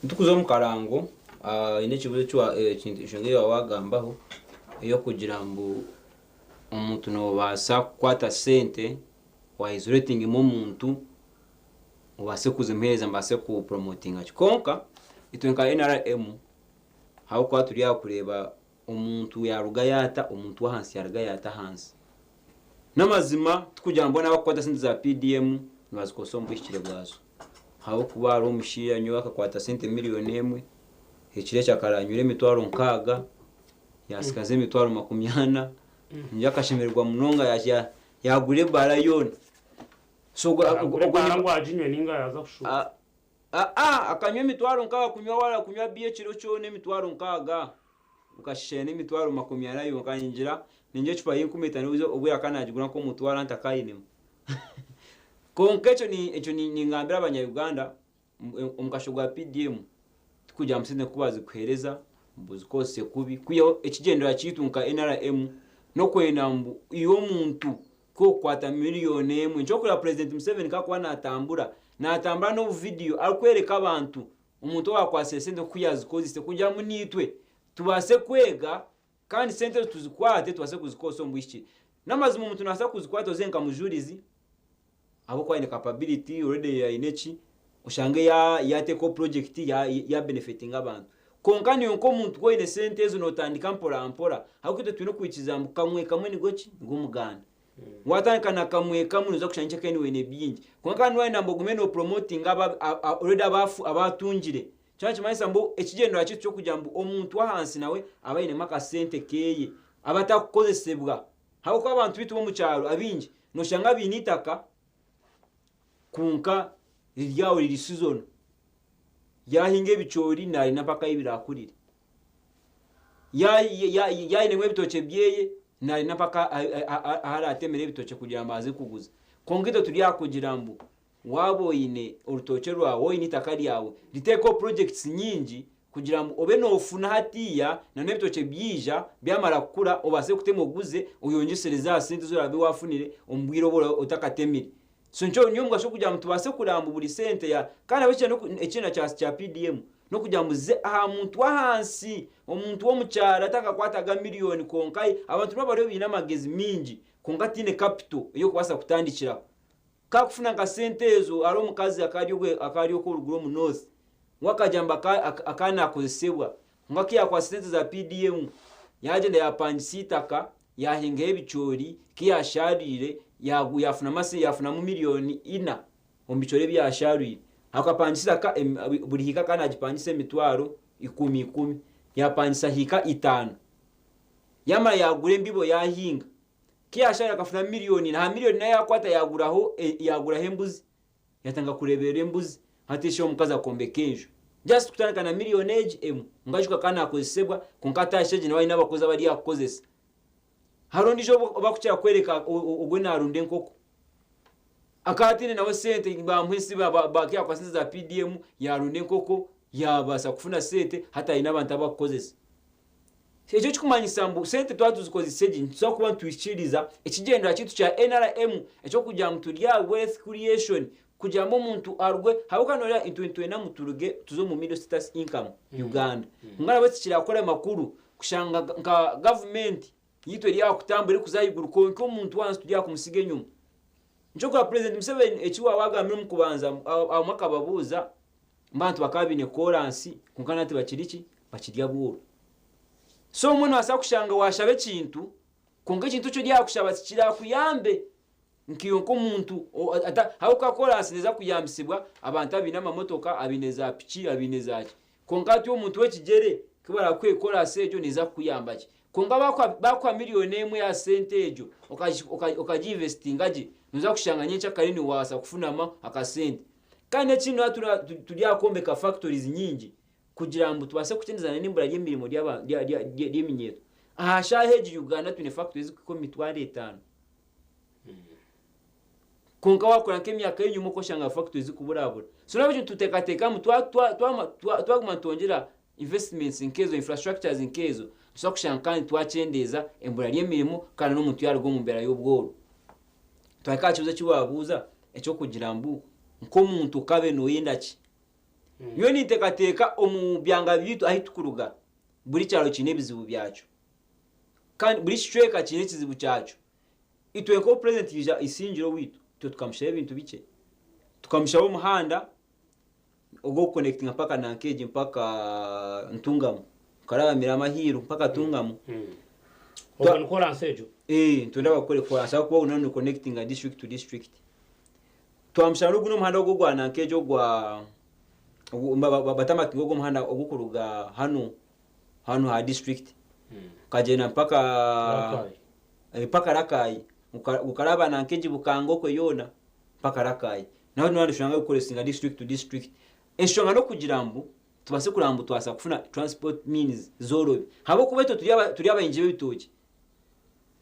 Tukuza omu karango, haine ekibuuzo eki wa- ekintu enshonga ei waagambaho ey'okugira ngu omuntu noobaasa kukwata sente waisolatingamu omuntu obaase kuzimuheereza mubaase kupromotinga ki. Kwonka itwe nka NRM ahabw'okuba turi aha kureeba omuntu yaaruga yaata, omuntu w'ahansi yaaruga yaata ahansi. N'amazima tikugira ngu boona abakukwata sente za PDM nibazikozesa omu buhikire bwazo. Ahabw'okuba hariho omushaija nyowe akakwata sente miliyoni emwe, ekiro ekyo akaranyura emitwaro 60, yaasigaza emitwaro 40, nyowe akashemererwa munonga yaagura ebaara yoona. So Agura ebaara ngu aginywe ninga yaaza kushuba? Akanywa emitwaro 60, kunywa wara kunywa biya ekiro kyona emitwaro 60. Okashishana n'emitwaro 40 yonka. Ningira ningira ecupa y'enkumitaano obwire akaba naagigura nk'omutwaro antakayinemu. Kwonka ekyo ni ekyo ningambira abanya-Uganda omukasho gwa PDM tikugira ngu sente ku bazikuheereza ngu ozikozese kubi, kwihaho ekigyendererwa kyaitu nka NRM n'okwenda ngu iwe omuntu ku okukwata miliyoni emwe. Nikyo orikureeba Purezidenti Museveni ku arikuba naatambura, naatambura n'obuvidiyo arikworeka abantu omuntu owaakwasire sente oku yaazikozise kugira ngu naitwe tubaase kwega kandi sente ezo tuzikwate tubaase kuzikozesa omu bwishiki. N'amazima omuntu naabaasa kuzikwata oze nka mujurizi ahabw'okuba aine capability already aine ki, oshange yaateekaho project yaabenefitinga abantu. Kwonka niiwe nk'omuntu ku oine sente ezo nootandika mpora mpora ahabw'okuba itwe twine okwikiriza ngu kamwe kamwe nigwo ki? Nigwo muganda. Waatandika na kamwe kamwe noija kushanga nkyekare oine bingi. Kwonka kandi waayenda ngu ogume noopromotinga already abaatungire, kyaba nikimanyisa ngu ekigyendererwa kyaitu ky'okugira ngu omuntu w'ahansi nawe abe ainemu akasente keeye, abe atakukozesebwa. Ahabw'okuba abantu baitu b'omu kyaro abaingi nooshanga baine eitaka kwonka riri aho riri season. Yaahinga ebicoori naarenda mpaka ahu biraakurire. Yaayinemu ebitookye byeye naarenda mpaka ahu araatemere ebitookye kugira ngu aze kuguza. Kwonka itwe turi aha kugira ngu waaba oine orutookye rwawe, oine eitaka ryawe, riteekeho projects nyingi kugira ngu obe noofuna hatiiya na n'ebitookye byaija byamara kukura obaase kutema oguze oyongyesereze aha sente ezi oraabe waafunire omu bwire obu oraabe otakatemire. So nikyo niyo mugasho kugira ngu tubaase kureba ngu buri sente ya kandi ahabw'ekyo ekyenda kya PDM n'okugira ngu ze aha muntu w'ahansi, omuntu w'omu kyaro atakakwataga miriyoni kwonka abantu nabo bariyo baine amagezi maingi kwonka tihaine capital ey'okubaasa kutandikiraho. Ku akufuna nka sente ezo hariho omukazi akaba ari okwo oruguru omu North we akagira ngu akaba nakozesebwa kwonka ku yaakwatsa sente za PDM yaagyenda yaapangisa eitaka yaahingaho ebicoori ku yaashaarwire yaafunamu miriyoni ina omu bicoori ebi yaashaarwire. Akapangisa eitaka buri hiika akaba naagipangisa emitwaro ikumi ikumi yaapangisa hiika itaano yaamara yaagura embibo yaahinga. Ku yaashaarwire akafunamu miriyoni ina, aha miriyoni ina yaakwata yaaguraho yaaguraho embuzi yaatandika kureeberera embuzi hati shi omukazi akombeka enju. Just kutandika na miriyoni egi emwe, omukazi akaba naakozesebwa kwonka hati aha egi nawe aine abakozi abu ari aha kukozesa. Hariho ondiijo ou barikukira kworeka ogwe naarunda enkoko. Akaba ataine nawe sente bamuha ensi bakiha sente za PDM yaarunda enkoko yaabaasa kufuna sente hati aine abantu abu arikukozesa. Ekyo kikumanyisa ngu sente twaba tuzikozesa gye nituza kuba nituhikiiriza ekigyendererwa kyaitu kya NRM eky'okugira ngu turi aha wealth creation kugira ngu omuntu aruge ahabw'okuba nooreeba itwe nitwenda ngu turuge tuze omu middle status income Uganda. Kwonka nabwo tikirakora makuru kushanga nka gavumenti yaitu eri aha kutambura erikuza ahaiguru kwonka omuntu w'ahansi turi aha kumutsiga enyima. Nikyo orikureeba Purezidenti Museveni eki waagambire omu kubanza abamwe akababuuza abantu bakaba baine koransi kwonka na hati bakiri ki? Bakiri abooro. So obumwe nobaasa kushanga washaba ekintu kwonka ekintu eki ori aha kushaba tikirakuyambe nkaiwe nk'omuntu ahabw'okuba koransi neeza kuyambisibwa abantu abaine amamotoka, abaine za piki, abaine za ki. Kwonka hati omuntu w'ekigyere ku barakuhe koransi egyo neeza kukuyamba ki? Kwonka baakuha miriyoni emwe aha sente egyo okagiinvesitinga gye, noza kushanga nyencakare nobaasa kufunamu akasente. Kandi n'ekindi noreeba turi aha kwombeka factories nyingi kugira ngu tubaase kukyendeza n'eibura ry'emirimo ry'eminyeeto. Aha shaaha egi Uganda twine factories ezirikuhika omu mitwaro etaano. Kwonka waakora nk'emyaka y'enyima okwo oshanga factories zirikuburabura. So n'ahabw'ekyo nituteekateeka ngu twaguma nitwongyera investments nk'ezo, infrastructures nk'ezo, nitubaasa kushanga kandi twakyendeeza eibura ry'emirimo kandi n'omuntu yaaruga omu mbeera y'obworo. Twahika aha kibuuzo eki waabuuza eky'okugira ngu nk'omuntu okaabaire nooyenda ki? Nyowe ninteekateeka omu byanga byaitu ahu turikuruga, buri kyaro kiine ebizibu byakyo. Kandi buri kicweka kiine ekizibu kyakyo. Itwe nk'obu purezidenti yaija Isingiro owaitu, itwe tukamushaba ebintu bikye. Tukamushaba omuhanda ogw'okukonekitinga mpaka Nankeegi mpaka Ntungamo, okaraba Mirama Hiiru mpaka Ntungamo. Obwo ni koransi egyo? Ee, nitwenda bakukore koransi ahabw'okuba ogu nagwo nigukonekitinga district to district. Twamushaba n'ogu n'omuhanda ogu ogwa Nankeegi ogwa batamakinge ogu omuhanda ogurikuruga hanu hanu aha district gukagyenda mpaka mpaka Rakai gukaraba Nankeegi Bukanga okwe yoona mpaka Rakai. Naho noba noshanga gurikukonekitinga district to district. Enshonga n'okugira ngu tubaase kureba ngu twabaasa kufuna transport means zoorobi ahabw'okuba itwe turi abahingi b'ebitookye.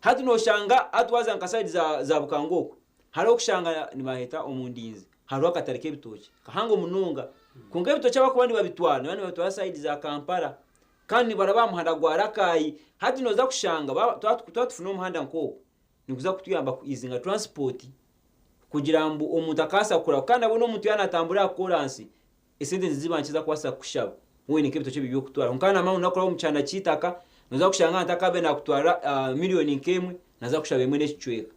Hati noshanga hati waaza nka sayidi za Bukanga okwe hariho okushanga nibaheeta omu ndinzi hariho akatare k'ebitookye kahango munonga kwonka ebitookye abakuba nibabitwara nibaba nibabitwara sayidi za Kampala kandi nibaraba aha muhanda gwa Rakai. Hati nooza kushanga twaba tufuna omuhanda nk'ogwo niguza kutuyamba ku izinga transport kugira ngu omuntu akabaasa kuraba kandi nabwo n'omuntu yaaba naatambura aha koransi Esente niziba nkye ezakubaasa kukushaba waine nk'ebitookye bibiri by'okutwara. Kwonka naamanya ngu nakuraba omu kyanda ky'eitaka, nooza kushanga nka akaabaire naakutwarira miriyoni nk'emwe, naaza kukushaba emwe n'ekicweka.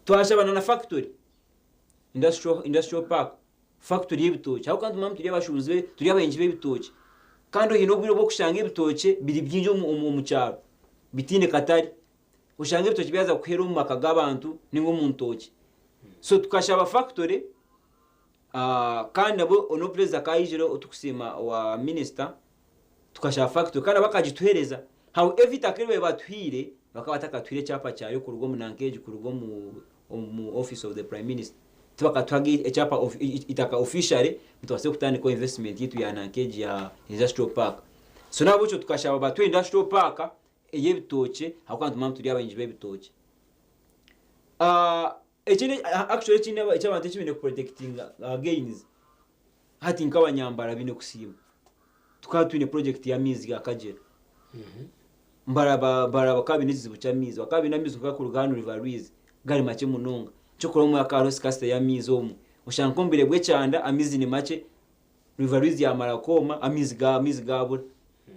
Twashaba na na fakitori, industrial industrial park, fakitori y'ebitookye ahabw'okuba nitumanya ngu turi abashuubuzi turi abahingi b'ebitookye. Kandi oine obwire bw'okushanga ebitookye biri bingi omu omu kyaro bitaine katare. Oshange ebitookye byaza kuhera omu maka g'abantu nainga omu ntookye. So tukashaba fakitori Kandi nabwo onu purezida akaba yaijire turikusiima owa minisita tukashaba fakitori kandi nabo akagituheereza. However eitaka eri baabaire batuhaire bakaba batakatuhaire ekyapa kyayo kuruga omu nanka egi kuruga omu office of the prime minister. Tibakatuhaga ekyapa eitaka officially ngu tubaase kutandikaho investment yaitu ya nanka egi ya industrial park. So n'ahabw'ekyo tukashaba batuhe industrial park ey'ebitookye ahabw'okuba nitumanya ngu turi abahingi b'ebitookye. Ekindi actually ekindi eky'abantu eki baine kuprotectinga gains hati nk'abanyambara baine kusiima tukaba twine project y'amaizi ga Kagyera Mbarara Mbarara bakaba baine ekizibu ky'amaizi bakaba baine amaizi kwonka kuruga hanu River Rwizi gari makye munonga kyokora omwe hakaba hariho scarcity y'amaizi omwe oshanga nk'omu bwire bw'ekyanda amaizi ni makye River Rwizi yamara kwoma amaizi amaizi gabura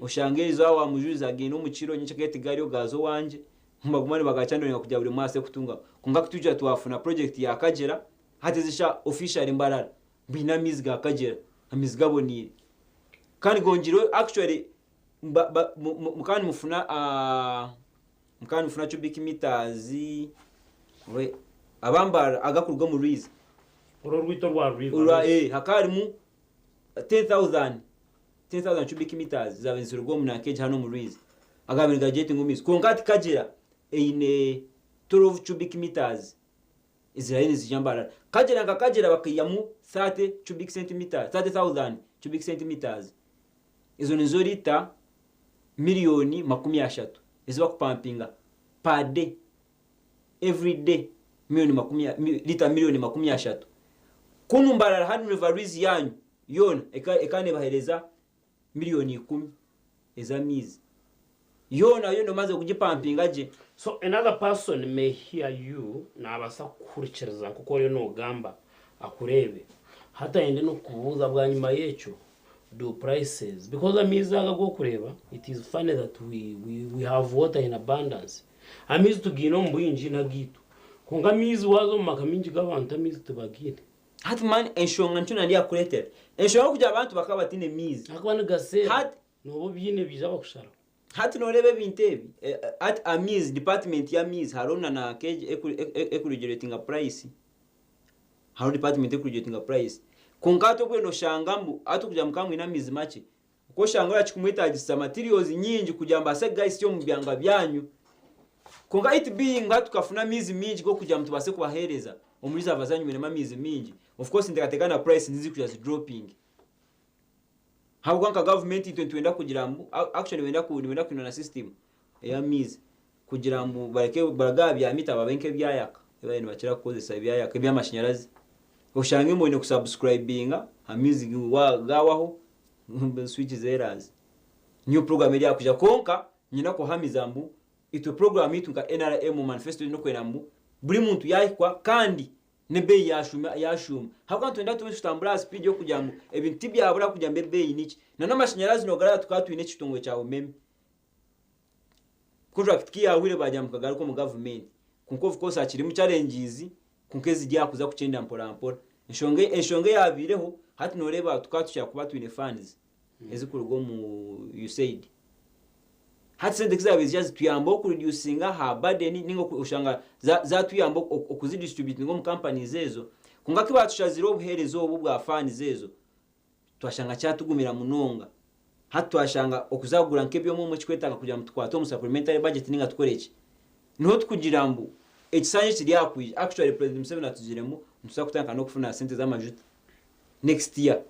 oshanga erizooba wamujuuriza agenda omu kiro nyenkya tigariyo gaaza owangye Nibaguma nibagachannelinga kugira buri omwe abaase kutungaho. Kwonka ku twija twafuna project ya Kagyera, hati ezisha officially Mbarara baine amaizi ga Kagyera, amaizi gaboneire. Kandi gongyeirwe actually mukaba nimufuna mukaba nimufuna cubic meters aba Mbarara agakuruga omu rwizi. Oru orwito orwa River Rwizi. Hakaba harimu 10,000 10,000 cubic meters zaabaire niziruga omu nanka egi hanu omu rwizi agaabaire nigagyetinga omu maizi kwonka hati Kagyera eine 12 cubic meters eziraabe niziija Mbarara. Kagyera nka Kagyera bakaihamu 30 cubic centimeters, 30,000 cubic centimeters ezo nizo lita miriyoni 30. ezi bakupampinga per day every day million makumi lita million 30. Kunu Mbarara hanu River Rwizi yanyu yoona ekaba nebahereza million 10 ez'amaizi yoona yoona omaze kugipampinga gye. So another person may hear you nabaasa kukuhurikiriza nk'oku oriyo nogamba akureebe hati ayende n'okukubuuza bwanyima y'ekyo do prices because amaizi aga agu orikureeba it is funny that we, we, we have water in abundance amaizi tugaine omu bwingi n'agaitu kwonka amaizi waaza omu maka maingi g'abantu amaizi tibagaine. Hati man enshonga nikyo nandiyakukureetera enshonga y'okugira abantu bakaba bataine maizi Ahakuba nigaseera hati nooba obiine baija bakusharaho. Hati noreeba ebintu ebi hati amaizi department y'amaizi hariho na na nk'egi ekuregulatinga price hariho department ekuregulatinga price kwonka hati obwire noshanga mbu hati okugira ngu mukaba mwine amaizi makye okwoshanga oriya kikumwetagisa materials nyingi kugira ngu mbaase kugahisya omu byanga byanyu kwonka it being ngu hati tukafuna amaizi mingi g'okugira ngu tubaase kubaheereza omu reserve zanyu mwinemu amaizi mingi of course nteekateeka na price niziija kwija zidropinge. Ahabw'okuba nka gavumenti itwe nitwenda kugira ngu actually nibenda nibenda kuhindura na system ey'amaizi kugira ngu bareke baruge aha bya mita babe nk'ebyayaka ebi baabaire nibakira kukozesa ebyayaka eby'amashanyarazi. Oshange ngu oine kusubscribinga amaizi gaahwaho switch zeraaze. Niyo program eri aha kwija kwonka nyine kuhamiza ngu itwe program yaitu nka NRM omu manifesto yaitu n'okwenda ngu buri muntu yaahikwa kandi N'ebeeyi yaashuuma yaashuuma. Ahabw'okuba nitwenda tube nitutambura aha sipiidi y'okugira ngu ebintu tibyabura kugira ngu ebeeyi niki. Na n'amashanyarazi noogareba tukaba twine ekitongore kya Umeme. Contract ku yaahwire baagira ngu kagaruke omu gavumenti. Kwonka of course hakirimu challenges kwonka eziri aha kuza kukyenda mpora mpora. Enshonga enshonga eyaabaireho hati nooreeba tukaba tukira kuba twine funds ezikuruga omu USAID. Hati sente ku zaabaire niziija zituyamba okureducinga aha burden ninga oshanga zatuyamba okuzidistributinga omu companies ezo. Kwonka ku baatushazire obuheereza obu obwa funds ezo, twashanga kyatugumira munonga. Hati twashanga okuza kugura nk'ebyoma obumwe kirikwetaaga kugira ngu tukwate omu supplementary budget ninga tukore ki. Niho turikugira ngu ekisanja ekiri aha kwija, actually President Museveni atugizire ngu nituza kutandika n'okufuna sente z'amajuta next year.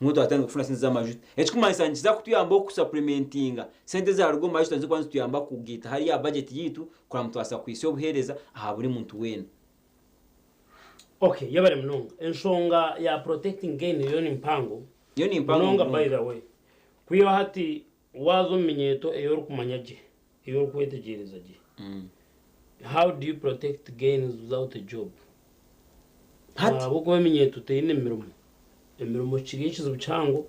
Nibwo twatandika kufuna sente z'amajuta. Ekirikumanyisa nikiza kutuyamba okusapulimentinga sente ezaaruga omu majuta nizikuba nizituyamba kugaita hariya aha bajeti yaitu kureba ngu twabaasa kuhitsya obuheereza aha buri muntu weena. Okay, yebare munonga. Enshonga ya protecting gain yo ni mpango Yo ni mpango munonga by munonga. the way. Kwihaho hati waaza omu minyeeto ei orikumanya gye, ei orikwetegyereza gye, how do you protect gains without a job? Hati. Ahabw'okuba eminyeeto teine mirimo. Emirimo kiri ekizibu kihango.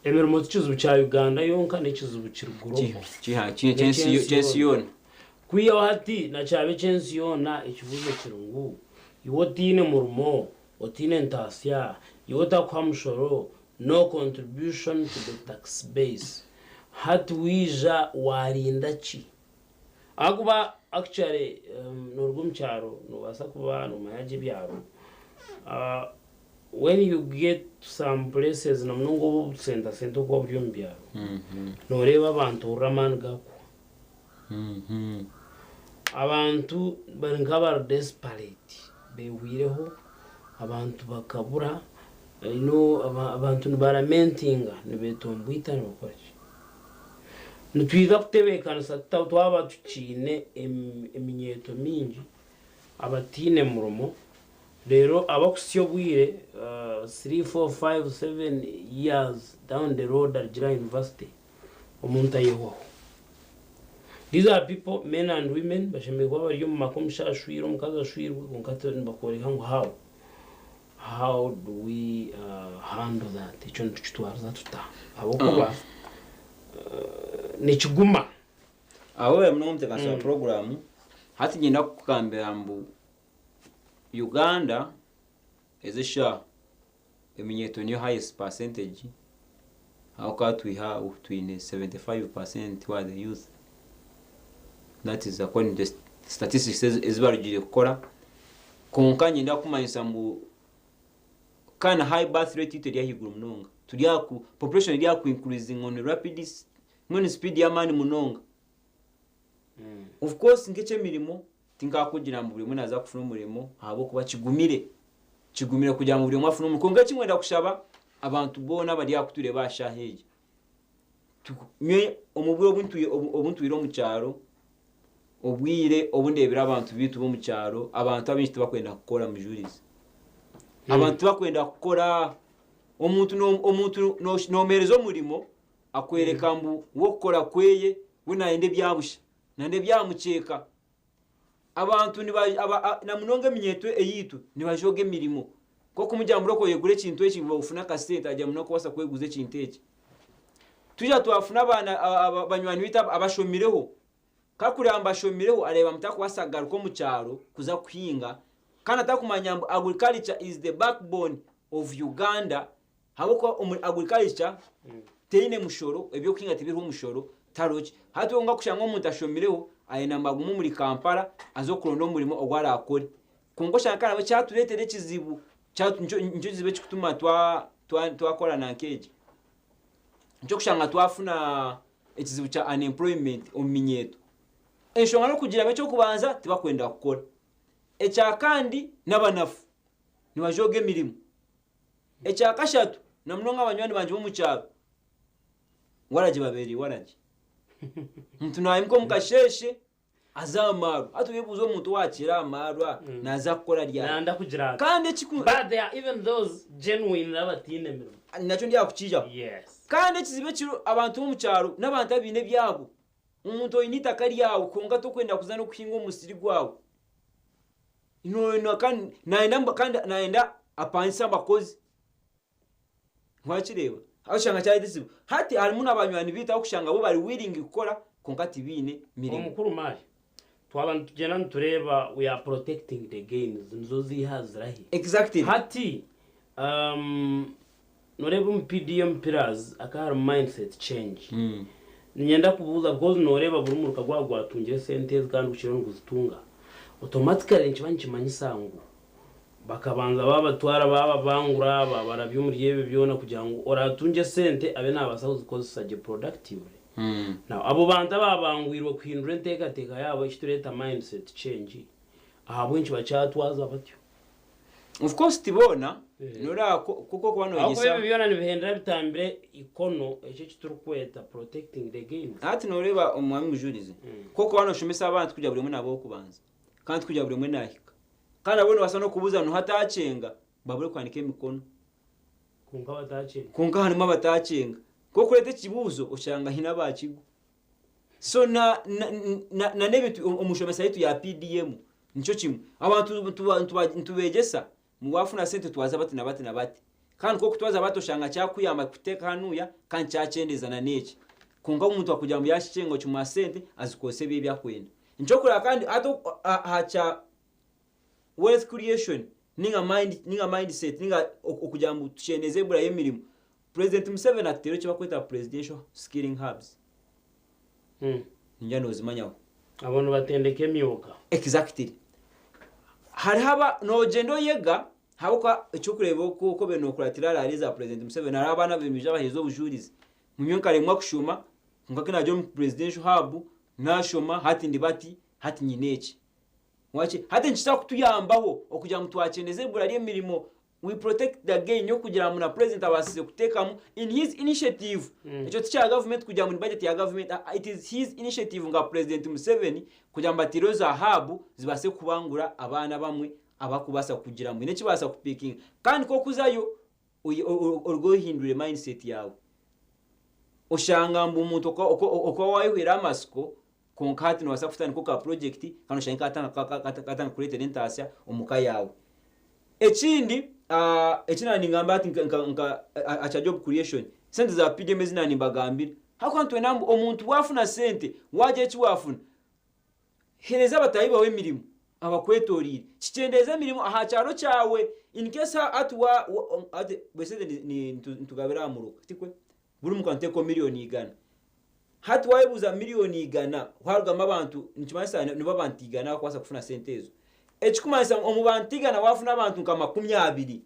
Emirimo tikizibu kya Uganda yonka n'ekizibu kiri global. Ky'ensi yoona. Kwihaho hati na kyaba eky'ensi yoona ekibuuzo kiri ngu iwe otaine murimo, otaine ntaasya, iwe otakuha mushoro, no contribution to the tax base, hati waija waarinda ki? Ahakuba actually noruga omu kyaro nobaasa kuba nomanya gye ebyaro, when you get to some places na munonga obu obusenta senta okuba buri omu byaro, noreeba abantu ohurira amaani gakuhwa. Abantu bari nk'abari desperate behwireho, abantu bakabura, you know abantu nibaramentinga nibetomboita nibakora ki. Nitwija kutebeekanisa tuta twaba tukiine eminyeeto mingi abataine murimo, reero abakuhitsya obwire three, four, five, seven years down the road arugire aha yunivasite, omuntu ayehwaho. These are people, men and women, bashemereire kuba bari omu maka omushaija ashwire, omukazi ashwirwe kwonka hati nibakworeka ngu how? How do we handle that? Ekyo nitukitwariza tuta? Ahabw'okuba nikiguma. Aho webare munonga omutebeekanisa wa puroguraamu. Hati niinyenda kukugambira ngu Uganda ezi eshaaha eminyeeto niyo highest percentage ahabw'okuba twiha twine 75% who are the youth that is according to statistics ezi barugire kukora kwonka niinyenda kukumanyisa ngu kandi high birth rate yaitu eri ahaiguru munonga turi aha ku population eri aha ku increasinga on rapid mbwenu speed y'amaani munonga of course nk'eky'emirimo tinkakugira ngu buri omwe naaza kufuna omurimo ahabw'okuba kigumire kigumire kugira ngu buri omwe afune omurimo kwonka eki nkwenda kushaba abantu boona abari aha kutureeba aha shaaha egi. Nyowe omu bwire obu ntwire obu ntwire omu kyaro, obwire obu ndeebire abantu baitu b'omu kyaro, abantu abaingi tibakwenda kukora Mujurizi. Abantu tibakwenda kukora, omuntu omuntu noomuheereza omurimo, akwereka ngu we okukora kweye we naayenda ebya busha, naayenda ebya mukyeeka. Abantu na munonga eminyeeto eyaitu nibajooga emirimo. Nk'okumugira ngu mbwenu oyegure ekintu eki ngu ofune akasente agira ngu nokubaasa kweguza ekintu eki. Twija twafuna abaana banywani baitu abashomireho, ku arikureeba ngu bashomireho areeba ngu tarikubaasa kugaruka omu kyaro kuza kuhinga kandi atarikumanya ngu agriculture is the backbone of Uganda Ahabw'okuba omuri agriculture teine mushoro, eby'okuhinga tibiriho mushoro, tihariho ki. Hati kwonka kushanga omuntu ashomireho ayenda ngu agume omuri Kampala aze kuronda omurimo ogu arakore. Kwonka oshanga kandi nabwo kyatureetera ekizibu, nikyo kizibu ekikutuma twakora nanka egi. Nikyo orikushanga twafuna ekizibu kya unemployment omu minyeeto. Enshonga n'okugira ngu eky'okubanza tibakwenda kukora, ekyakandi n'abanafu nibajooga emirimo. Ekyakashatu, na munonga banywani bangye b'omu kyaro, waragi babeera iwaragi. Omuntu naimuka omu kasheeshe aze aha maarwa. Hati oyebuuze omuntu owaakiira aha maarwa naaza kukora ryari? Nanda kugira ati, Kandi ekiku But there are even those genuinely abataine mirimo. Nakyo ndyakukiijaho. Yes. Kandi ekizibu ekiriho, abantu b'omu kyaro n'abantu abaine ebyabo. Omuntu oine eitaka ryawe kwonka tokwenda kuza n'okuhinga omu musiri gwawe. Kandi nayenda kandi nayenda apangise abakozi. Wakireeba? Oshanga kyareta ekizibu. Hati harimu na banywani baitu abu kushanga bo bari willing kukora kwonka tibaine mirimo. Omukuru Mari, twaba nitugyenda nitureeba we are protecting the gains, nizo ziiha zirahi? Exactly. Hati um, noreeba omu PDM pillars hakaba harimu mindset change. Niinyenda kubuuza because noreeba buri muruka gwaba gwatungire esente ezi kandi gukiriyo niguzitunga, automatically nikiba nikimanyisa ngu bakabanza baabatwara baababangura, baabarabya omuri ebyo byona kugira ngu oraatungye esente abe naabaasa kuzikozesa gye productively. Now abo bantu abaabangwirwe kuhindura enteekateeka yaabo eki tureeta mindset change, ahabw'enki bakyatwaza batyo? Of course ti boona, noreeba kuko okuba Ahabw'okuba noyegyesa. ebyo byona nibihendera bitambire ikono ekyo eki turikweta protecting the gains. Hati noreeba Omwami Mujurizi, ku okuba noshomesa abaana tikugira buri omwe naaba ow'okubanza, kandi tikugira buri omwe nahika. Kandi nabwo nobaasa n'okubuuza noha atakyenga, babure kuhanika emikono. Kwonka abatakyenga. Kwonka harimu abatakyenga. Ku okureeta ekibuuzo oshanga haine abakigwa. So na na na n'ebintu omu nshomesa yaitu ya PDM nikyo kimwe. Abantu nitubegyesa ngu waafuna sente twaza bati na bati na bati. Kandi ku orikutwaza bati oshanga kyakuyamba kuteeka hanuuya kandi kyakyendeeza na n'eki. Kwonka omuntu akugira ngu yaakikyenga okimuha sente azikozesa ebi ebi arikwenda. Nikyo orikureeba kandi hati aha kya wealth creation ninga mind ninga mindset ninga okugira ngu tukyendeeze ebura y'emirimo, Purezidenti Museveni atuteire eki barikweta Presidential Skilling Hubs. Ningira noozimanyaho. Abo nibatendeka emyoga. Exactly. Hariho aba noogyenda oyega ahabw'okuba eky'okureeba oku oku obaire nookuratira raari za Purezidenti Museveni hariho abaana abaija baheeza obujurizi. Ngu nyowe nkaremwa kushoma kwonka ku naagira omu Presidential Hub naashoma hati ndi bati, hati nyine eki. Waaki hati nikiza kutuyambaho okugira ngu twakyendeza ebura ry'emirimo We protect the gain yokugira ngu na president abasize kutekamu in his initiative ekyo tikya government kugira ngu ni budget ya government aa it is his initiative nka president Museveni kugira ngu batireho za hub zibase kubangura abaana abamwe abakubasa kugira ngu baine ekibasa kupikinga kandi kokuzayo oruge ohindure mindset yawe oshanga ngu omuntu okaba wayehwire amasiko Kwonka hati noobaasa kutandikaho ka purojekiti kandi oshange kaatandika kukureetera entaasya omu ka yaawe. Ekindi, eki naaba ningamba hati nka aha kya job creation, sente za PDM ezi naaba nimbagambira, ahabw'okuba nitwenda ngu omuntu waafuna sente, waagira eki waafuna, heereza bataahi baawe emirimo abakwetoreire. Kikyendeeze emirimo aha kyaro kyawe in case hati hati esente nitugabira aha muruka, tikwe? Buri muka niteekaho miriyoni igana. Hati waayebuuza miriyoni igana haarugamu abantu, nikimanyisa nibo abantu igana abarikubaasa kufuna sente ezo. Ekirikumanyisa ngu omu bantu igana waafuna abantu nka 20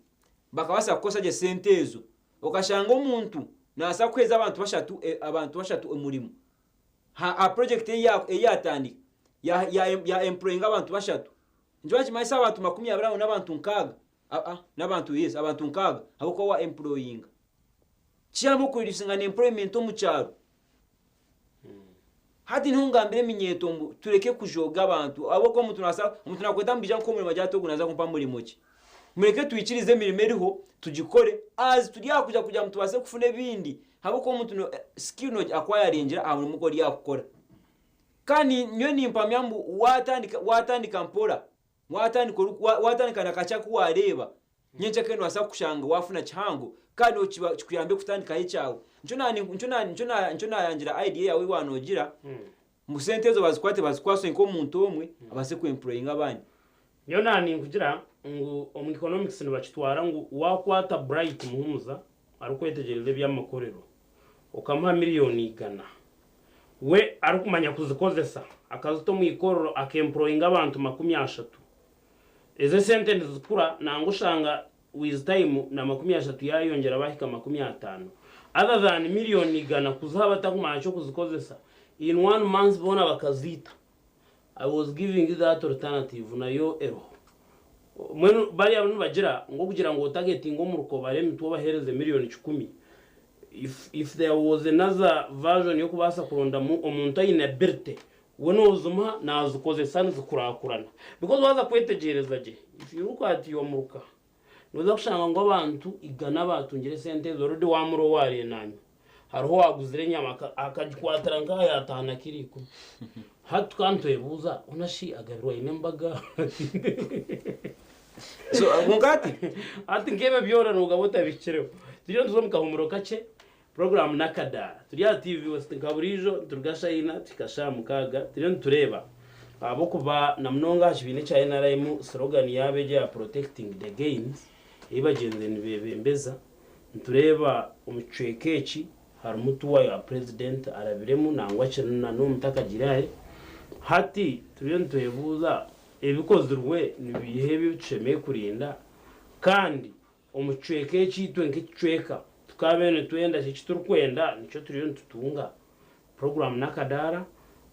bakabaasa kukozesa gye sente ezo, okashanga omuntu naabaasa kuheereza abantu bashatu abantu bashatu omurimo aha purojekiti ei yaatandika, ya employinga abantu bashatu, nikiba nikimanyisa abantu 20 abo n'abantu nkaaga, n'abantu yes abantu nkaaga ahabw'okuba wa employinga. Kiyambe okureducinga unemployment omu kyaro. Hati niho ngambira eminyeeto ngu tureke kujooga abantu ahabw'okuba omuntu nabaasa omuntu naakweta ngu ija nkuhe omurimo agira ati ogu naaza kumpa murimo ki? Mureke twikirize emirimo eriho tugikore as turi aha kugira kugira ngu tubaase kufuna ebindi ahabw'okuba omuntu no skill nogi acquiringira aha murimo ogu ori aha kukora. Kandi nyowe nimpamya ngu waatandika waatandika mpora, waatandika ori waatandika na kakye aku waareeba, nyencakare noobaasa kushanga waafuna kihango kandi kiba kikuyambe kutandikaho ekyawe. Nikyo na nikyo na nikyo na nikyo naayangira idea yaawe ei waanoogira ngu sente ezo bazikwate bazikwase nk'omuntu omwe abaase ku employinga abandi. Nyowe naninkugira ngu omu economics nibakitwara ngu wakwata Bright Muhumuza arikwetegyereza eby'amakorero okamuha miriyoni igana we arikumanya kuzikozesa akazita omu ikorero akemployinga abantu 30, ezo esente nizikura nangwa oshanga with time na 30 yayongyera bahika 50 other than miriyoni igana kuziha abatakumanya kyokuzikozesa in one month boona bakaziita. I was giving you that alternative nayo eriho. Mbwenu bariya bo nibagira ngu okugira ngu otagetinge omu rukobare emitwe obahereze miriyoni kikumi, if if there was another version y'okubaasa kurondamu omuntu aine ability, we nozimuha nazikozesa nizikurakurana. Because waaza kwetegyereza gye, if you look at your muruka, Noza kushanga ngu abantu igana abaatungire esente ezo already waamura owaariire naanywa. Hariho owaaguzire enyama akagikwatira nk'aha yaataaha na kiro ikumi. Hati tukaba nitwebuuza hoona shi agabirwe aine embaga? So kwonka hati Hati nk'ebyo byona noogaba otabihikireho. Turiyo nituza omu kahuumuro kakye, puroguraamu n'akadaara. Turi aha TV West nka buriijo, nituruga shaaha ina tuhika shaaha mukaaga, turiyo nitureeba Ahabw'okuba na munonga aha kibiina ekya nrm slogan yaabo egyo eya Protecting the Gains ei bagyenzire nibeebembeza, nitureeba omu kicweka eki harimu tour ya Purezidenti arabiremu nangwa akiri na n'omu takagiire hare. Hati turiyo nitwebuuza ebikozirwe nibiiha ebi tushemereire kurinda kandi omu kicweka eki itwe nk'ekicweka tukaabaire nitwenda ki eki turikwenda nikyo turiyo nitutunga? Puroguraamu n'akadaara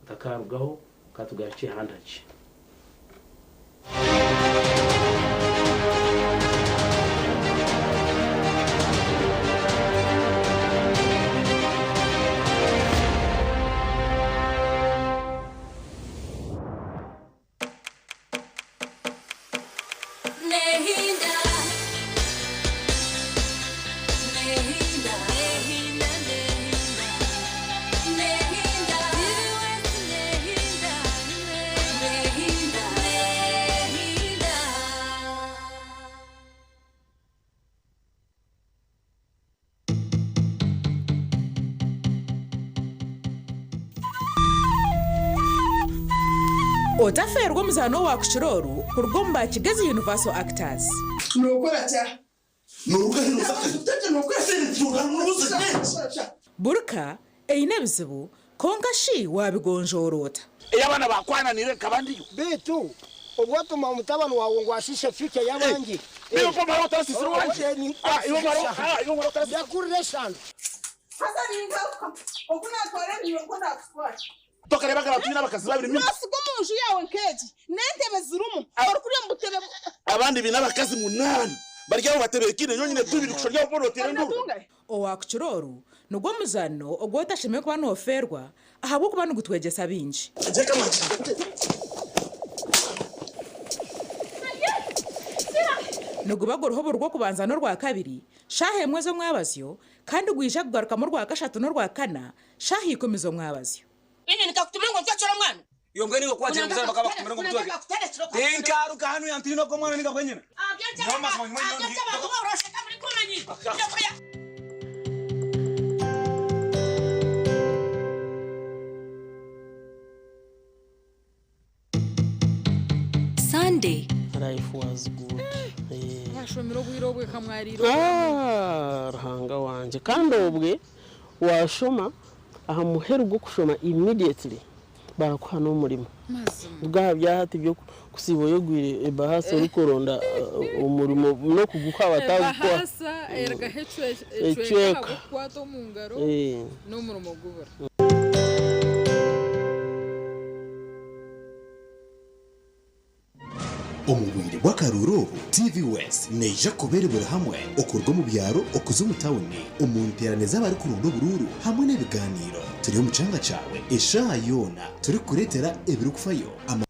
otakarugaho katugarukye handi hakye. Otafeerwa omuzaano owaakukira oru kuruga omu ba Kigezi Universal Actors. Buri ka eine ebizibu, kwonka shi waabigonjoora ota? Ei abaana baakwananiire nkaba ndiyo. Beitu obu watuma omutabani waawe ngu ashiishe future y'abandi. Iwe omara otarasiisire owangye. Iwe omara otarasiisire. Ndakurira eshano. Haza ningaruka oku naatwara ebinywa nikwo naakutwara. Tokareebaga abantu baine abakazi babiri nyuma. Noosiga omu nju yaawe nk'egi n'entebe zirimu, orikurya omu butebe. Abandi baine abakazi munaana bari aho batebeekaine, nyowe nyine tubiri kushusha ori aho boona oteera enduuru. Owaakukira oru nigwo muzaano ogu otashemereire kuba noofeerwa ahabw'okuba nigutwegyesa bingi. Niguba guriho buri Rwokubanza n'Orwakabiri shaaha emwe z'omwabazyo kandi gwija kugarukamu Orwakashatu n'Orwakana shaaha ikumi z'omwabazyo. Ini nikakutuma ngu ontwekere omwana. Iwe mbwenu iwe ku wagira omuzaire bakaba bakutumire ngu omutweke. Tinkaruga hanu yantiina ogwo omwana ninga bwenyine. Nyowe amazima nyuma nyowe ndi. Sunday. Life was good. Mwashomire obwire obwe ka mwariire Ah, Ruhanga wangye. Kandi obwe washoma aha muheru gw'okushoma immediately barakuha n'omurimo. Mazima. Bwaha bya hati by'okusiiba oyegwire ebahasa orikuronda omurimo n'okugukuha batagukuha. Ebahasa erugaho ecweka ahabw'okukwata omu ngaro n'omurimo gubura. Omu bwire bw'akaruuru obu, TV West neija kuba eri buri hamwe okuruga omu byaro okuza omu tawuni, omu nteerane z'abarikuronda oburuuru hamwe n'ebigaaniiro. Turi omu kyanga kyawe eshaaha yoona turikukureetera ebirikufayo, ama.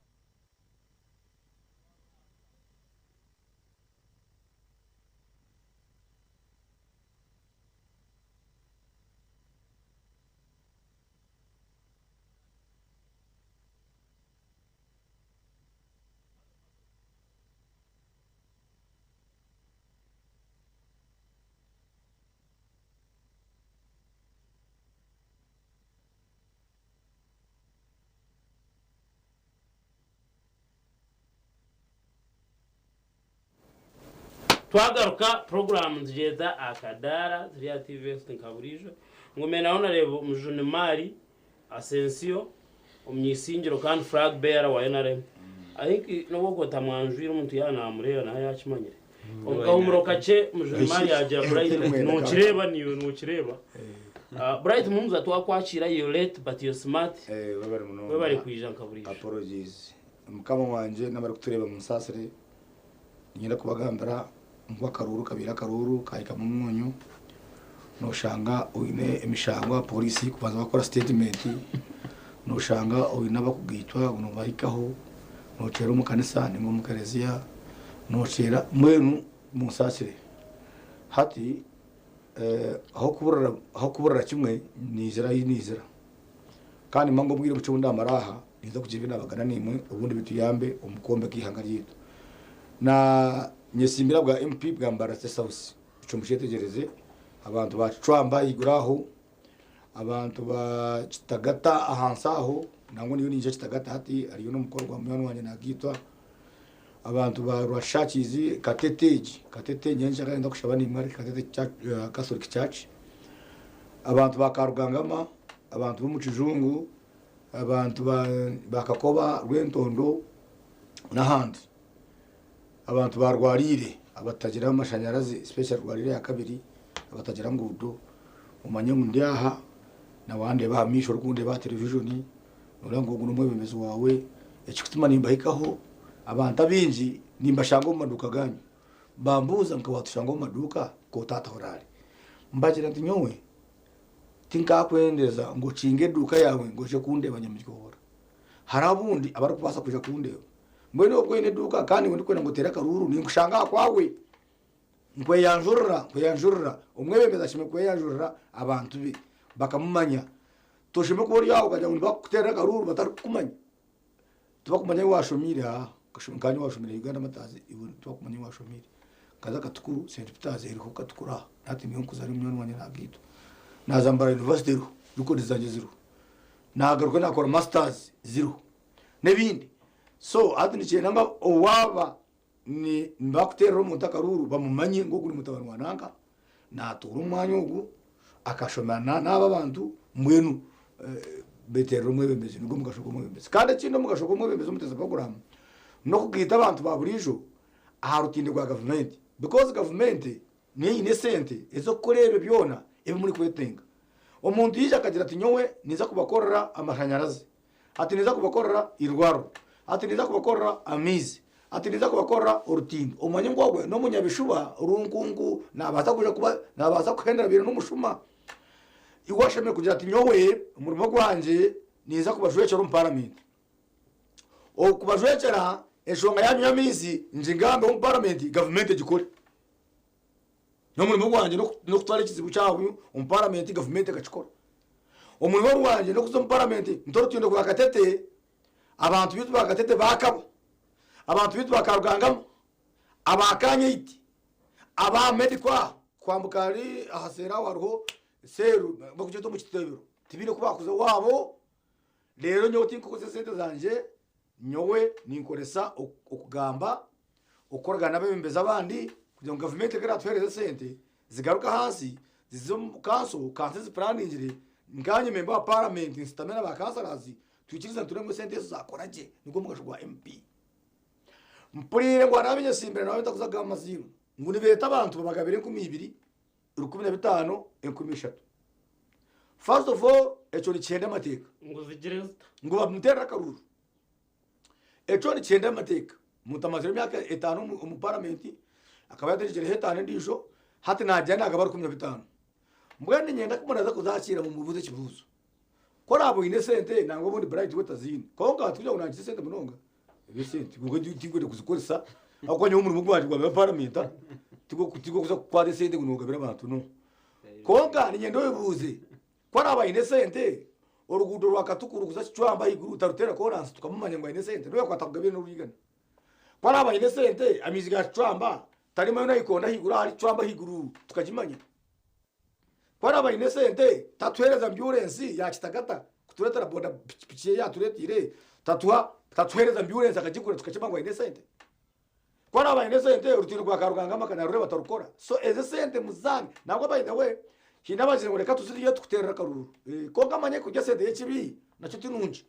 Twagaruka puroguraamu nitugyeta Akadaara turi aha TV West nka buriijo. Ngume naho nareeba Omujuni Mari Asensio omunyeisingiro kandi flag bearer wa NRM. I think nobu okwo otamwanjwire omuntu yaaba namureeba nawe yaakimanyire. Omu kahumuro kakye Mujuni Mari yaagira Bright ati nokireeba niiwe nokireeba. Bright Muhumuza twakwakiira you're late but you're smart. Webale munonga. Webale kwija nka buriijo. Apologies. Mukama wangye n'abarikutureeba munsaasire. Niinyenda kubagambira ngu akaruuru kabaire akaruuru kahikamu omwonyo, noshanga oine emishango aha pooriisi kubanza bakora sitetimenti, noshanga oine abakugaitwa ngu nobahikaho, nokyera omu kanisa ninga omu kereziya, nokyera mbwenu munsaasire. Hati ah'okuburira kimwe niizira ahi niizira kandi mba ngu obwire bukye obu ndamara aha ninza kugira ebi nabagana naimwe obundi bituyambe omu kwombeka eihanga ryaitu. Na nyesimbire ahabwa MP bwa Mbarara State House ekyo mukyetegyereze abantu ba Kicwamba ahaiguru aho, abantu ba Kitagata ahansi aho nangwa ndiyo ninyija Kitagata hati hariyo n'omukoro gwa munywani wangye nagaitwa, abantu ba Rwashakizi Katete egi Katete nyenkya ninza kushaba naimwe ahari Katete Catholic Church, abantu ba Karugangama, abantu b'omu Kijungu, abantu ba Kakoba Rwentondo n'ahandi. Abantu ba Rwariire abatagira amashanyarazi especially Rwariire eya kabiri abatagira nguudo omanye ngu ndi aha na wandeeba aha maisho orikundeeba aha televijoni noreeba ngu ogu n'omwebembezi waawe. Ekikutuma nimbahikaho abantu abaingi nimbashanga omu maduuka gaanyu bambuuza nka watushanga omu maduuka k'otaata oraare? Mbagira nti nyowe Tinkakwendeza ngu okinge eduuka yaawe ngu oije kundeeba nyamuryohora. Hariho abundi abarikubaasa kwija kundeeba. Mbwenu obwo oine eduuka kandi ngu ndikwenda ngu oteere akaruuru, ninkushanga aha kwawe. Nkweyanjurira, nkweyanjurira. Omwebembezi ashemereire kweyanjurira abantu be bakamumanya. Toshemereire kuba ori aho okagira ngu nibakuteerera akaruuru batarikukumanya. Tibakumanya ahu waashomiire haa, nkaanye owaashomiire Uganda Martyrs iwe tibakumanya ahu waashomiire. Nkaza Katukuru, St Peters eriho Katukuru aha, hati niyo nkuza hariyo munywani wangye nagaitwa. Naaza Mbarara University eriho, records zangye ziriho. Naagaruka naakora masters ziriho n'ebindi. So hati nikyenda ngu waaba nibakuteerera omuntu akaruuru bamumanye ngu ogu ni mutabani wa nanka, naatuura omu mwanya ogu, akashoma n'aba abantu, mbwenu beeterera omwebembezi, nigwo mugasho gw'omwebembezi. Kandi ekindi omugasho gw'omwebembezi omuteezi puroguraamu n'okugaita abantu ba buriijo aha rutindo rwa gavumenti because gavumenti niyo eine esente ez'okukora ebyo byona ebi murikwetenga. Omuntu yaija akagira ati nyowe ninza kubakorera amashanyarazi, Ati ninza kubakorera eirwariro. Ati ninza kubakorera amaizi. Ati ninza kubakorera orutindo. Omanye ngu ogwe n'omunyabishuba runkunku nabaasa kwija kuba nabaasa kuhendera abaire n'omushuma. Iwe oshemereire kugira ati nyowe omurimo gwangye ninza kubajwekyera omu paramenti. Okubajwekyera enshonga yanyu y'amaizi ngigambeho omu paramenti gavumenti egikore. N'omurimo gwangye n'okutwara ekizibu kyabo omu paramenti gavumenti ekakikora. Omurimo gwangye n'okuza omu paramenti nte orutindo rwa Katete, abantu baitu ba Katete baakaba, abantu baitu ba Karugangama, aba Kanyeiti, aba Medical aha kwambuka hari aha seeri aho hariho seeru barikugyeta omu kitebero tibaine oku baakuza owaabo. Reero nyowe tinkukozesa esente zangye, nyowe ninkoresa okugamba, okukoragana n'abeebembezi abandi kugira ngu gavumenti ku eratuheereza esente zigaruke ahansi zize omu kanso, kanso ezipuraaningire nkaanye memba wa paramenti nsitame na ba kansarazi twikirize tureebe ngu esente ezo zaakora gye nigwo mugasho gwa MP. Mpuriire ngu hariho abenyesimbire nabo ntakuza kugamba amaziina ngu nibeeta abantu babagabire 2000, 15,000, 3000. First of all ekyo nikihenda amateeka. Ngu zigire zita? Ngu bamuteerere akaruuru. Ekyo nikihenda amateeka. Omuntu amazire emyaka etaano omu paramenti, akaba yategyekireho etaano endiijo, hati naagira naagaba 15. Mbwenu niinyenda ku muraaza kuzakiira mumubuuze ekibuuzo. Ku oraabe oine esente nangwa obundi Bright we taziine. Kwonka tikugira ngu naankiza esente munonga, esente kwonka tinkwenda kuzikoresa ahabw'okuba nyowe omurimo gwangye gwaba paramenta, tigw'okuza kukwata esente ngu noogabira abantu no. Kwonka niinyenda oyebuuze Ku araabe aine esente, oruguudo rwa Katukuru kuza Kicwamba ahaiguru taruteera koransi tukamumanya ngu aine esente, n'obu yaakuba atakugabire n'orwigana. Ku araabe aine esente, amaizi ga Kicwamba tarimayo nayikonda ahaiguru ahari Kicwamba ahaiguru tukagimanya. Ku araabe aine esente, tatuheereza ambyurensi ya Kitagata kutureetera boda pikipiki ei yaatureeteire, tatuha tatuheereza ambyurensi akagigura tukakimanya ngu aine esente. Ku araabe aine esente, orutindo rwa Karugangama narureeba tarukora. So ezi esente muzange. Nangwa by the way, haine abagire ngu reka tuzirye tukuteerere akaruuru. Kwonka manya kurya esente y'ekibi nakyo ti nungi.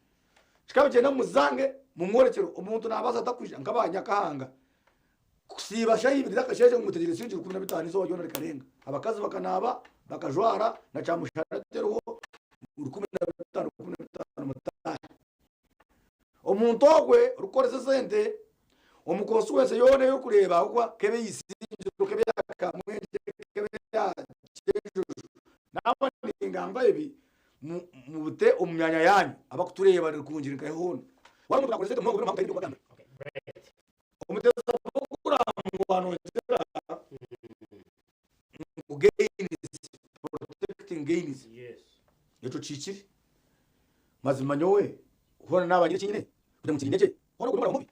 Kikaba nikyenda ngu muzange mumworekyere omuntu naabaasa ata kwija nk'aba Nyakahanga kusiiba shaaha ibiri z'akasheeshe ngu mutegyereze siringi 15 eizooba ryona rikarenga. Abakazi bakanaaba, bakajwara na kyamushana teriho 15 15 mutaahe. Omuntu ogwe orikukoresa esente omu constituency yoona ei orikureeba ahabw'okuba k'ebe eya Isingiro, k'ebe eya Kamwengye, k'ebe eya Kyenjojo, naaba ningamba ebi mubite omu myanya yaanyu abakutureeba Rukungiri nkahe hoona. Waaba omuntu naakoresa esente munonga obwire obu ndikubagambira. Omuteza bw'okurangwa noogira ngu gains, protecting gains, ekyo kihikire. Mazima nyowe hoona naaba nyine eki nyine kugira ngu nkirinde gye, hoona ogwo n'omurimo mubi.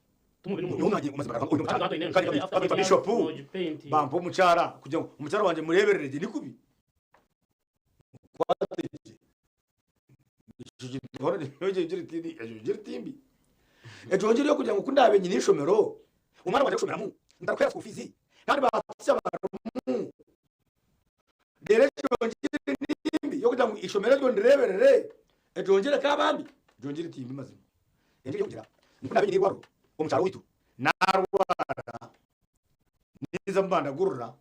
Nyowe naanye mazima nagamba oine omukyara kandi nkaba bishopu bampa omukyara kugira ngu omukyara wangye mureeberere gye ni kubi? Nkwate gye. Ekyo kintu hoona egyo ngiri tindi egyo ngiri timbi. Egyo ngiri y'okugira ngu ku ndaabe nyine eishomero, omwana wangye arikushomeramu ntarikuheera school fees kandi ba teacher barimu Reero egyo ngiri ni mbi y'okugira ngu eishomero eryo ndireeberere, egyo ngiri ekaaba mbi? Egyo ngiri ti mbi mazima. Engiri y'okugira ngu ku ndaabe nyine eirwariro omu kyaro owaitu, naarwara ninza mbandagurira,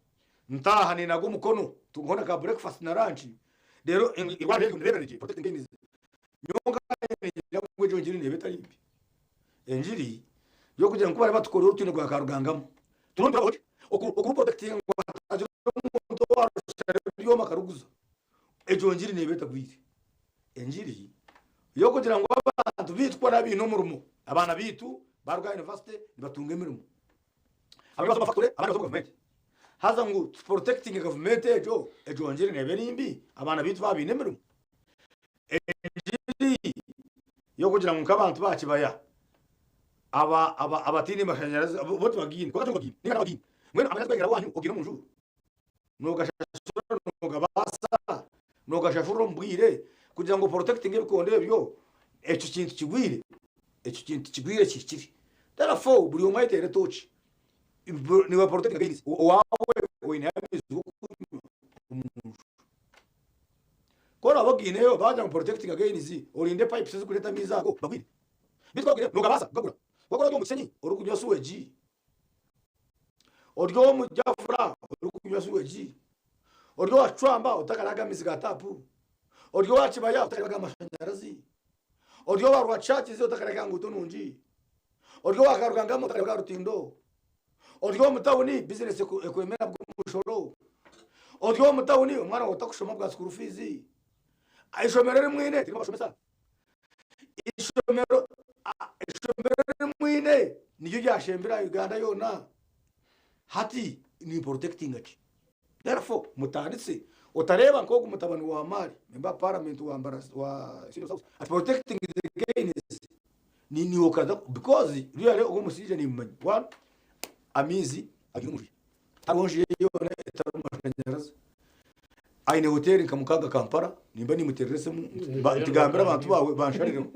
ntaaha ninaga omukono hoona ka breakfast na lunch, reero eirwariro eryo ndireeberere gye, protecting gains. Nyowe nkaanye ningira ngu egyo ngiri neeba etari mbi. Engiri y'okugira ngu ku bariba batukorire orutindo rwa Karugangamu, Okuruprotectinga ngu hatagira omuntu owarushara ebyoma akaruguza, egyo ngiri neeba etagwire. Engiri y'okugira ngu abantu baitu ku baraabe baine omurimo, abaana baitu baaruga aha yunivasite nibatunga emirimo, abamwe baza omu mafactory abandi baza omu gavumenti, haza ngu tuprotectinge gavumenti egyo, egyo ngiri neeba eri mbi abaana baitu baaba baine emirimo. Engiri y'okugira ngu nk'abantu ba kibaya aba aba abataine mashanyarazi bo tibagaine kwonka tibagaine ninga nabagaine mbwenu amashanyarazi gagera awanyu ogaine omu nju nogashashura nogabaasa nogashashurira omu bwire kugira ngu oprotectinge ebikondo ebyo ekyo kintu kigwire ekyo kintu kigwire kihikire therefore buri omwe ayeteere etooki niiwe protectinga gains owaawe oineyo amaizi g'okunywa omu nju. Ku oraabe ogiineyo baagira ngu protectinga gains orinde pipes ezirikureeta amaizi ago bagwire. Beitu ku orikugira noogabaasa kugagura. Kwonka ori omu Kisenyi orikunywa suwegi, ori omu Jafura orikunywa suwegi, ori owa Kicwamba otakaraaga amaizi ga taapu, ori owa Kibaya otakaraaga amashanyarazi, ori owa Rwakishakizi otakaraaga nguuto nungi, ori owa Karugangama otakaraaga rutindo. Ori omu tawuni bizinesi ekwemera ahabw'omushoro. Ori omu tawuni omwana waawe takushoma ahabwa school fees. Eishomero eri mwine tirimu abashomesa. Eishomero eishomero eri mwine niryo ryashembire aha Uganda yoona. Hati ni protectinga ki? Therefore mutandise otareeba nk'ogu mutabani wa Mali member of parliament wa Mbarara wa Isiolo South ati protecting the gains Ni niiwe okaza because really ogwo omushaija nimumanya one amaizi agiine omu nju ye tihariho nju ye yoona etarimu mashanyarazi aine hoteeri nka mukaaga Kampala nimba nimuteerera esimu nti gambira abantu baawe bansharireho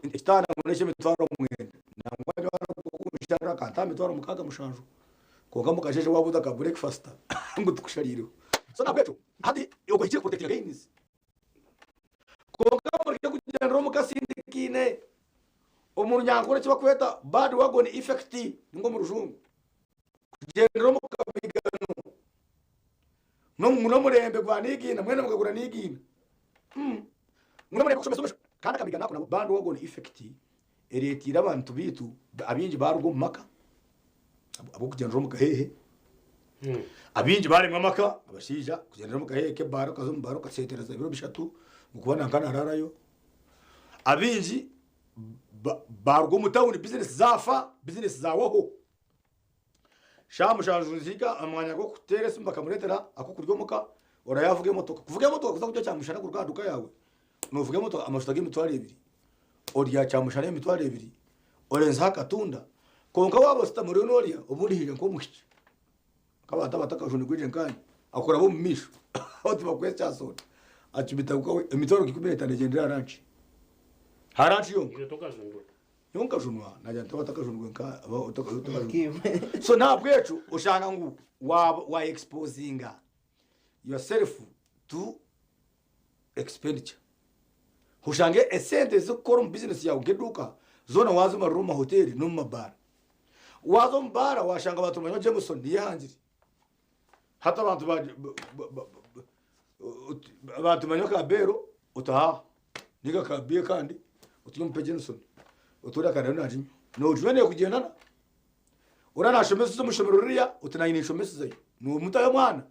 ekitanda ngu n'eky'emitwaro mwenda nangwa nyowe arikunsharira akantaha emitwaro mukaaga mushanju kwonka mukasheeshe waabuuza ka breakfast ngu tikushariireho so nahabwekyo hati ohikire kuprotectinga gains. Kwonka mureke kugyendera omu kasindikaine omu Runyankore eki barikweta bandwagon effect ninga omu Rujungu. Kugyendera omu kamigano n'omurembe gwa niigiina mwena mukagura niigiina. Kandi akamigano ako nako bandwagon effect ereeteire abantu baitu abaingi baaruga omu maka. Ahabw'okugyendera omu kaheehe. Abaingi baremwa amaka, abashaija kugyendera omu kaheehe k'ebaara okaza omu baara okaseetereza ebiro bishatu ngu kuba nanka naraarayo. Abaingi baruga omu tawuni bizinesi zaafa, bizinesi zaahwaho. Shaaha mushanju nizihika omu mwanya gw'okuteera esimu bakamureetera ak'okurya omuka, orayo avuga emotoka. Kuvuga emotoka kuza kurya kyamushana kuruga aha duka yaawe, noovuga emotoka amashuta g'emitwaro ebiri, orya kyamushana y'emitwaro ebiri, orenzeho akatunda, kwonka waaba oshutami oriyo noorya obundi haija nk'omwishiki nk'abantu abatakajunirwe gye nkaanye, akuraba omu maisho oti bakuhe ekya soda, acumita emitwaro nka 15 egyendera aha ranki, aha ranki yonka. Nyowe nkajunwa nagira nti abatakajunirwe nka otakajunirwe. So nahabwekyo oshanga ngu wa wa exposinga yourself to expenditure. Oshange esente ezikukora omu business yawe nk'eduuka zoona wazimarira omu mahoteri n'omu mabaara. Waza omu baara washanga abantu nibanywa Jameson niyo ehangire. Hati abantu ba abantu nibanywa ka Bell oti haa ninga ka beer kandi oti nyowe mpe Jameson oti oriya kandi nayo naginywa. Noginywa nekugyendana. Oriya nashomeseza omu ishomero ririya oti nanye ninshomesezayo. Nomutayo omwana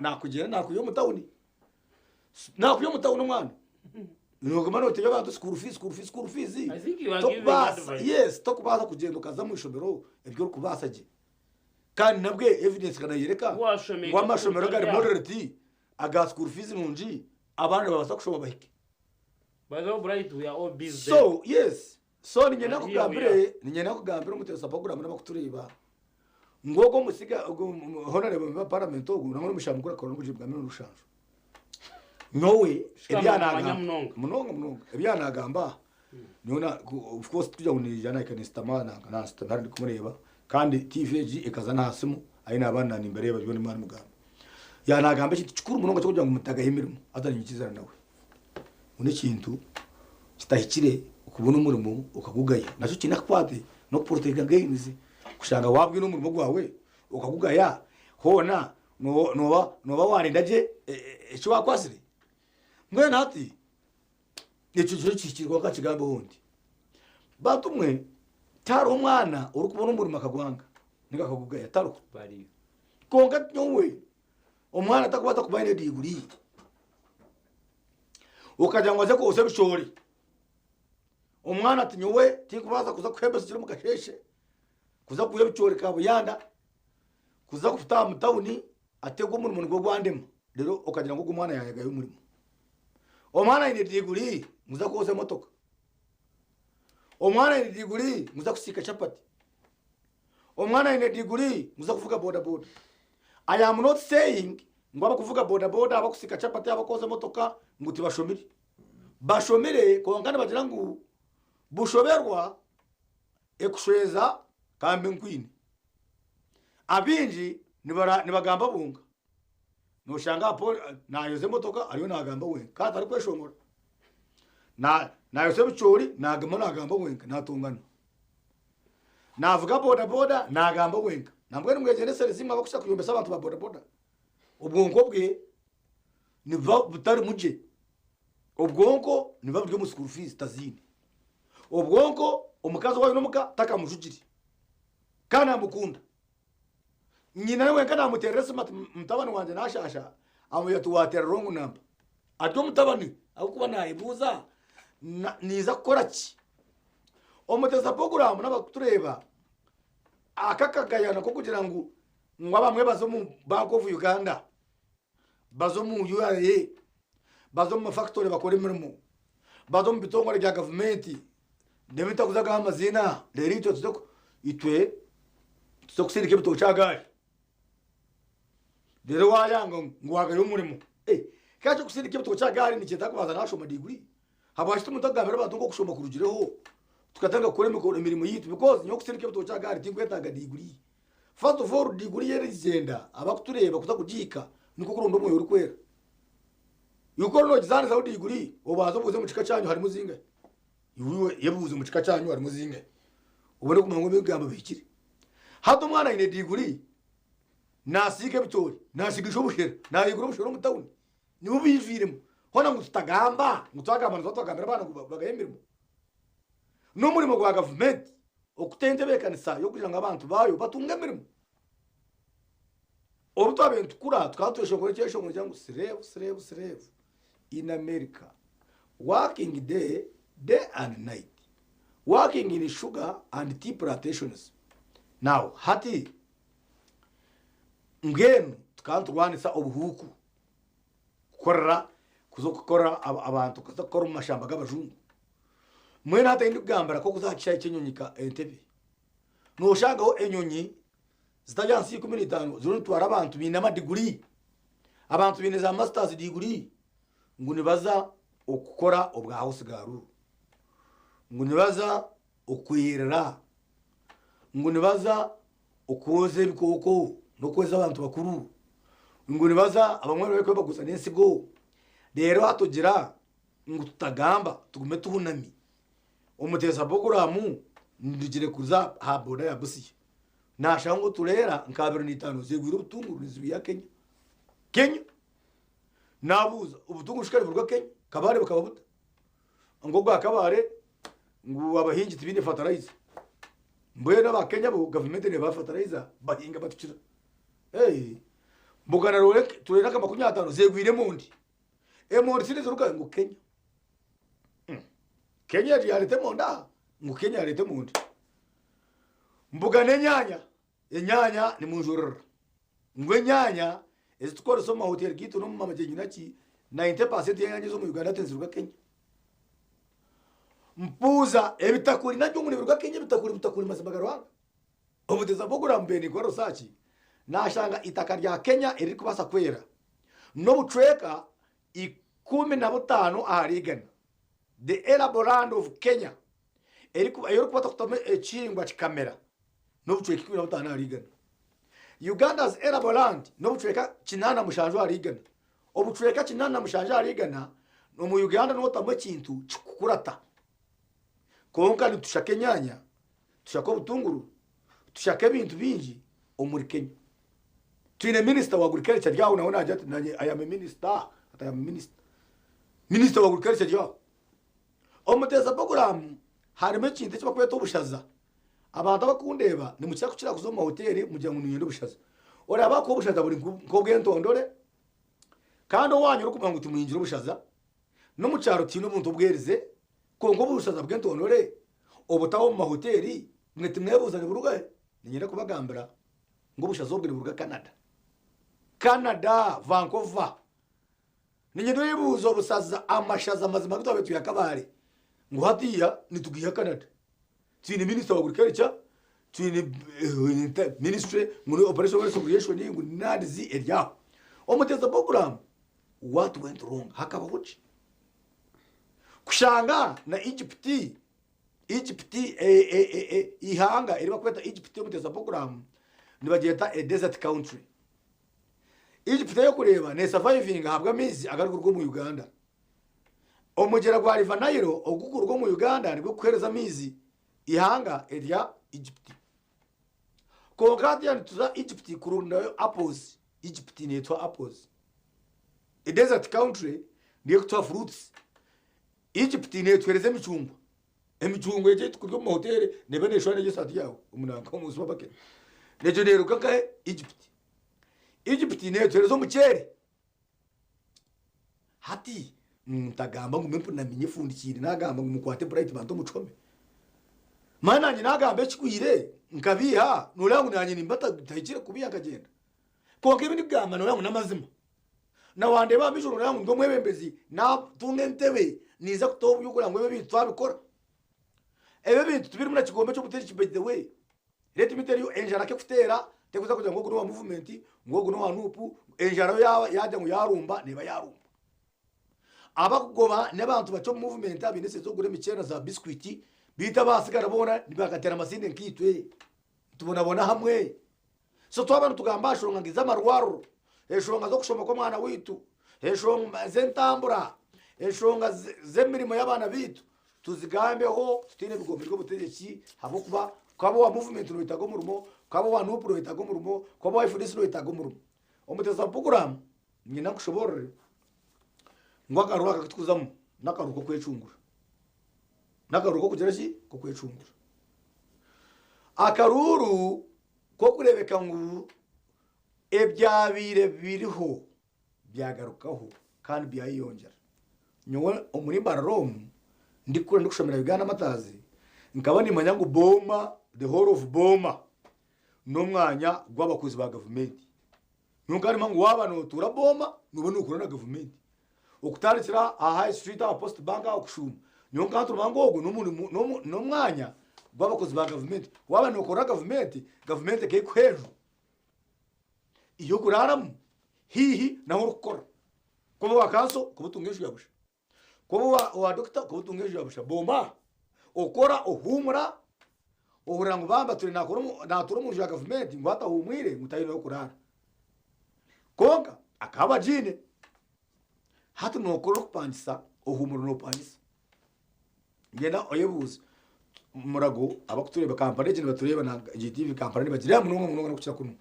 nakugyenda nakwiha omu tawuni. Nakwiha omu tawuni omwana. Noguma notebya abantu school fees, school fees, school fees. I think you are giving Tokubaasa, advice. yes, tokubaasa kugyenda okaza omu ishomero ebi orikubaasa gye. Kandi nabwe evidence ekanayoreka ngu amashomero agari moderate aga school fees nungi abaana nibabaasa kushoma bahike. So yes, so niinyenda nkugambire, niinyenda nkugambire omuteesa program n'abakutureeba ngu ogwo omusiga ogwo honourable member wa parliament ogwo nangwa n'omushaija mukuru akakora n'okugibwa mirundi rushanju. Nyowe ebi yaanagamba munonga munonga ebi yaanagamba nyowe na of course tikugira ngu niija nahika ninsitama nanka nansitama hare ndikumureeba kandi TV egi ekaza n'aha simu ahi naaba nimbireeba byona ebi mugamba. Yaanagamba ekintu kikuru munonga ky'okugira ngu mutagahe emirimo haza niinyikiriza nawe. Ngu n'ekintu kitahikire okubona omurimo okagugaya nakyo kiine akakwate n'okuprotectinga gains kushanga waaba oine omurimo gwawe okagugaya hoona Nooba nooba waarinda gye eki waakwatsire? Mbwenu hati ekyo kiro kihikire kwonka kigambeho nti, Bantu mwe, tihariho omwana orikubona omurimo akagwanga ninga akagugaya, tariho. Kwonka nyowe omwana takubaasa kuba aine diguri okagira ngu aze kwotsya ebicoori, omwana ati nyowe tinkubaasa kuza kuhemba ekiro omu kasheeshe kuza kwiha ebicoori Kabuyanda, kuza kutaaha omu tawuni ati ogu omurimo nigwo gwandema reero okagira ngu ogu omwana yaayegayo omurimo. Omwana aine diguri ngu za kwozya emotoka. Omwana aine diguri ngu za kusiika chapati. Omwana aine diguri ngu za kuvuga bodaboda. I am not saying ngu abakuvuga bodaboda, abakusiika chapati, abakwozya emotoka ngu tibashomire. Bashomire kwonka nibagira ngu bushoberwa ekushweza kambe nkwine. Abaingi nibagamba bonka. Noshanga aha nayoza emotoka ariyo nagamba wenka kandi tarikweshongora. Nayoza ebicoori naguma nagamba wenka natongana. Navuga bodaboda nagamba wenka. Nambwenu mwegyendesereze imwe abarikushusha kuyombesa abantu ba bodaboda. Obwonko bwe nibuba butarimu gye. Obwonko nibuba buri omu school fees taziine. Obwonko omukazi ou aine omuka takamujugire kandi namukunda. Nyina we wenka namuteerera esimu ati mutabani wangye nashasha, amubwira ati wateera wrong number. Ari omutabani ahabw'okuba nayebuuza ninza kukora ki? Omuteza puroguraamu n'abarikutureeba aka akagayano k'okugira ngu ngu abamwe baze omu Bank of Uganda, baze omu URA, baze omu mafakitore bakore emirimo, baze omu bitongore bya gavumenti, n'ebi ntarikuza kuha amaziina, reero itwe tuze itwe tuze kusindika ebitookye aha gaari. Reero waayanga ngu waagayo omurimo. Kandi eky'okusindika ebitookye aha gaari nikyetaaga kubanza naashoma diguri. Habwaki timutakugambira abantu ngu okushoma kurugireho tukatandika kukora emirimo yaitu because nyowe kusindika ebitookye aha gaari tinkwetaaga diguri. First of all diguri y'erigyenda abakutureeba kuza kugiika nikwo kuronda omwoyo orikwera. Iwe ku orinogizaanisaho diguri obanze obuuze omu kika kyanyu harimu zingahi. Iwe yebuuze omu kika kyanyu harimu zingahi obone kumanya ngu ebigambo bihikire. Hati omwana aine diguri nasiiga ebicoori, nasiigisha obushera, nayigura obushera omu tawuni nibwo bwijwiremu. Hoona ngu tutagamba ngu twagamba nituba twagambira abaana ngu bagaye emirimo. N'omurimo gwa gavumenti. Okuta entebeekanisa y'okugira ngu abantu baayo batunge emirimo. Obu twabaire nitukura tukaba tweshongora ekyeshongoro kya ngu slave, slave, slave in America working day, day and night working in sugar and tea plantations. Now hati mbwenu tukaba niturwanisa obuhuuku kukorera kuza kukora abantu kuza kukora omu mashamba g'abajungu. Mbwenu hati ahi ndikugambira nk'okuza aha kishaayi ky'enyonyi nka Entebbe, nooshangaho enyonyi zitari ahansi ya 15 ziriyo nizitwara abantu baine amadiguri, abantu baine za masitazi diguri ngu nibaza okukora obwa hawusi gaaruru, ngu nibaza okwirira, ngu nibaza okwoza ebikooko n'okwoza abantu bakuru, ngu nibaza abamwe barikubaguza n'ensigo, reero hatugira ngu tutagamba tugume tuhunami. Omuteesa puroguraamu ndugire kuza aha boda ya Busia nashanga ngu tureera nka 25 zegwire obutunguru nizibwiha Kenya. Kenya! Nabuuza obutunguru shi kare niburuga Kenya? Kabale bukaba buta? Ngu ogwa Kabale ngu abahingi tibaine fertilizer. Mbwenu aba Kenya bo gavumenti nebaha fertilizer bahinga batukira. Hey! Mbugana tureera nka 50 zegwire emondi. Emondi shi niziruga ngu Kenya. Kenya egyo yareeta emondi aha? Ngu Kenya yareeta emondi. Mbugana enyaanya, enyaanya nimunjurira ngu enyaanya ezi tukukoresa omu mahoteri gaitu n'omu mamagyenyi naki, 90% y'enyaanya ez'omu Uganda tiziruga Kenya. Mpuuza ebitakuri nabyo ngu nibiruga Kenya ebitakuri butakuri mazima ga Ruhanga. Omuteza bw'ogura ngu mbe ninkora research, nashanga eitaka rya Kenya eririkubaasa kwera n'obucweka 15 ahari igana, the arable land of Kenya, ei orikubaasa kutamu ekihingwa kikamera n'obucweka 15 ahari igana. Uganda's arable land n'obucweka 87 ahari igana. Obucweka 87 ahari igana omu Uganda notamu ekintu kikukurata. Kwonka nitushaka enyaanya, tushaka obutunguru, tushaka ebintu bingi omuri Kenya. Twine minisita wa agriculture ari aho nawe naagira ati nanye I am a minister, ati I am a minister. Minisita wa agriculture ari aho. Omu Muteesa puroguraamu harimu ekintu eki barikweta obushaza. Abantu abakundeeba nimukira kukira kuza omu mahoteeri mugira ngu niinyenda obushaza. Oraba ahakuba obushaza buri nk'obw'entondore kandi owaanyu orikumanya ngu timuhingire obushaza, n'omu kyaro tihaine obuntu obwerize, kwonka obushaza bw'entondore obutaho omu mahoteeri imwe timwebuuza niburuga hi? Niinyenda kubagambira ngu obushaza obwo niburuga Canada. Canada, Vancouver. Niinyenda oyebuuze obusaza, amashaza mazima agu twabaire twiha Kabale ngu hatiiya nitugaiha Canada. Twine minisita wa agriculture, twine ministry ngu ni operation restoration ngu NAADS eri aho. Omuteesa puroguraamu what went wrong hakabaho ki? Kushanga na Egypt, Egypt eihanga eri barikweta Egypt omuteesa puroguraamu nibagyeta a desert country. Egypt ey'okureeba nesurvivinga ahabw'amaizi agarikuruga omu Uganda. Omugyera gwa River Nile ogurikuruga omu Uganda nigwo gurikuheereza amaizi eihanga erya Egypt. Kwonka hatiiya nituza Egypt kurondayo apples, Egypt neetuha apples. A desert country niyo erikutuha fruits. Egypt neetuheereza emicungwa. Emicungwa egyo ei tukurya omu mahoteeri neeba neeshwana egyo esaati yaawe omu nanka omu supermarket. Egyo neeruga nkahe? Egypt. Egypt neetuheereza omuceeri. Hati ntagamba ngu mpe nyefundikiire nagamba ngu mukwate Bright Bantu omucome. Manya nanye nagamba ekigwire nkabiiha noreeba ngu nanye nimba ntahikire kubiiha nkagyenda. Kwonka ebi ndikugamba noreeba ngu n'amazima. Na wandeeba aha maisho noreeba ngu ndi omwebembezi natunga entebe ninza kutaho oburyo kureba ngu ebi ebintu twabikora. Ebi ebintu tibirimu na kigombe ky'obutegyeki by the way. Let me tell you enjara ku ekuteera tekuza kugira ngu ogu n'owa movement ngu ogu n'owa nup, enjara yo yaagira ngu yaarumba neeba yaarumba. Abakugoba n'abantu bakye omu movement abaine esente z'okugura emiceeri na za biscuit beitu abaatsigara boona nibakateera amasinde nkaitwe nitubonabona hamwe. So twaba nitugamba aha nshonga nk'ez'amarwariro, enshonga z'okushoma kw'omwana waitu, enshonga z'entambura, enshonga z'emirimo y'abaana baitu, tuzigambeho tutaine bigombe by'obutegyeki ahabw'okuba waaba owa muvumenti noyetaaga omurimo, waaba owa nup noyetaaga omurimo, waaba owa FDC noyetaaga omurimo. Omuteesa puroguraamu niinyenda nkushoboorore ngu akaruru aka aku turikuzamu n'akaruru k'okwecungura. N'akaruru k'okugira ki? K'okwecungura. Akaruuru k'okureebeka ngu ebyabaire biriho byagarukaho kandi byayeyongyera. Nyowe omuri Mbarara omu ndikukura ndikushomera Uganda Martyrs nkaba nimanya ngu Booma, the whole of Booma n'omwanya gw'abakozi ba gavumenti. Nyowe nkaba nimanya ngu waaba nootuura Booma nooba nookora na gavumenti. Okutandikira aha High Street aha Post Bank aho kushuuma, nyowe nkaba ntumanya ngu ogwo n'omwanya gw'abakozi ba gavumenti. Waaba nookorera gavumenti, gavumenti ekekuha enju ey'okuraaramu haihi n'ahu orikukora. Kuba owa kanso okaba otunga enju ya busha, kuba owa dokita okaba otunga enju ya busha. Booma okora ohuumura ohurira ngu bamba atwire naatuura omu nju ya gavumenti ngu atahuumwire ngu taine ah'okuraara. Kwonka akaba agiine. Hati nookora orikupangisa ohuumura noopangisa. Ngenda oyebuuze Murago abakutureeba Kampala egi nibatureeba na GTV Kampala nibagireeba munonga munonga n'okukira kunu.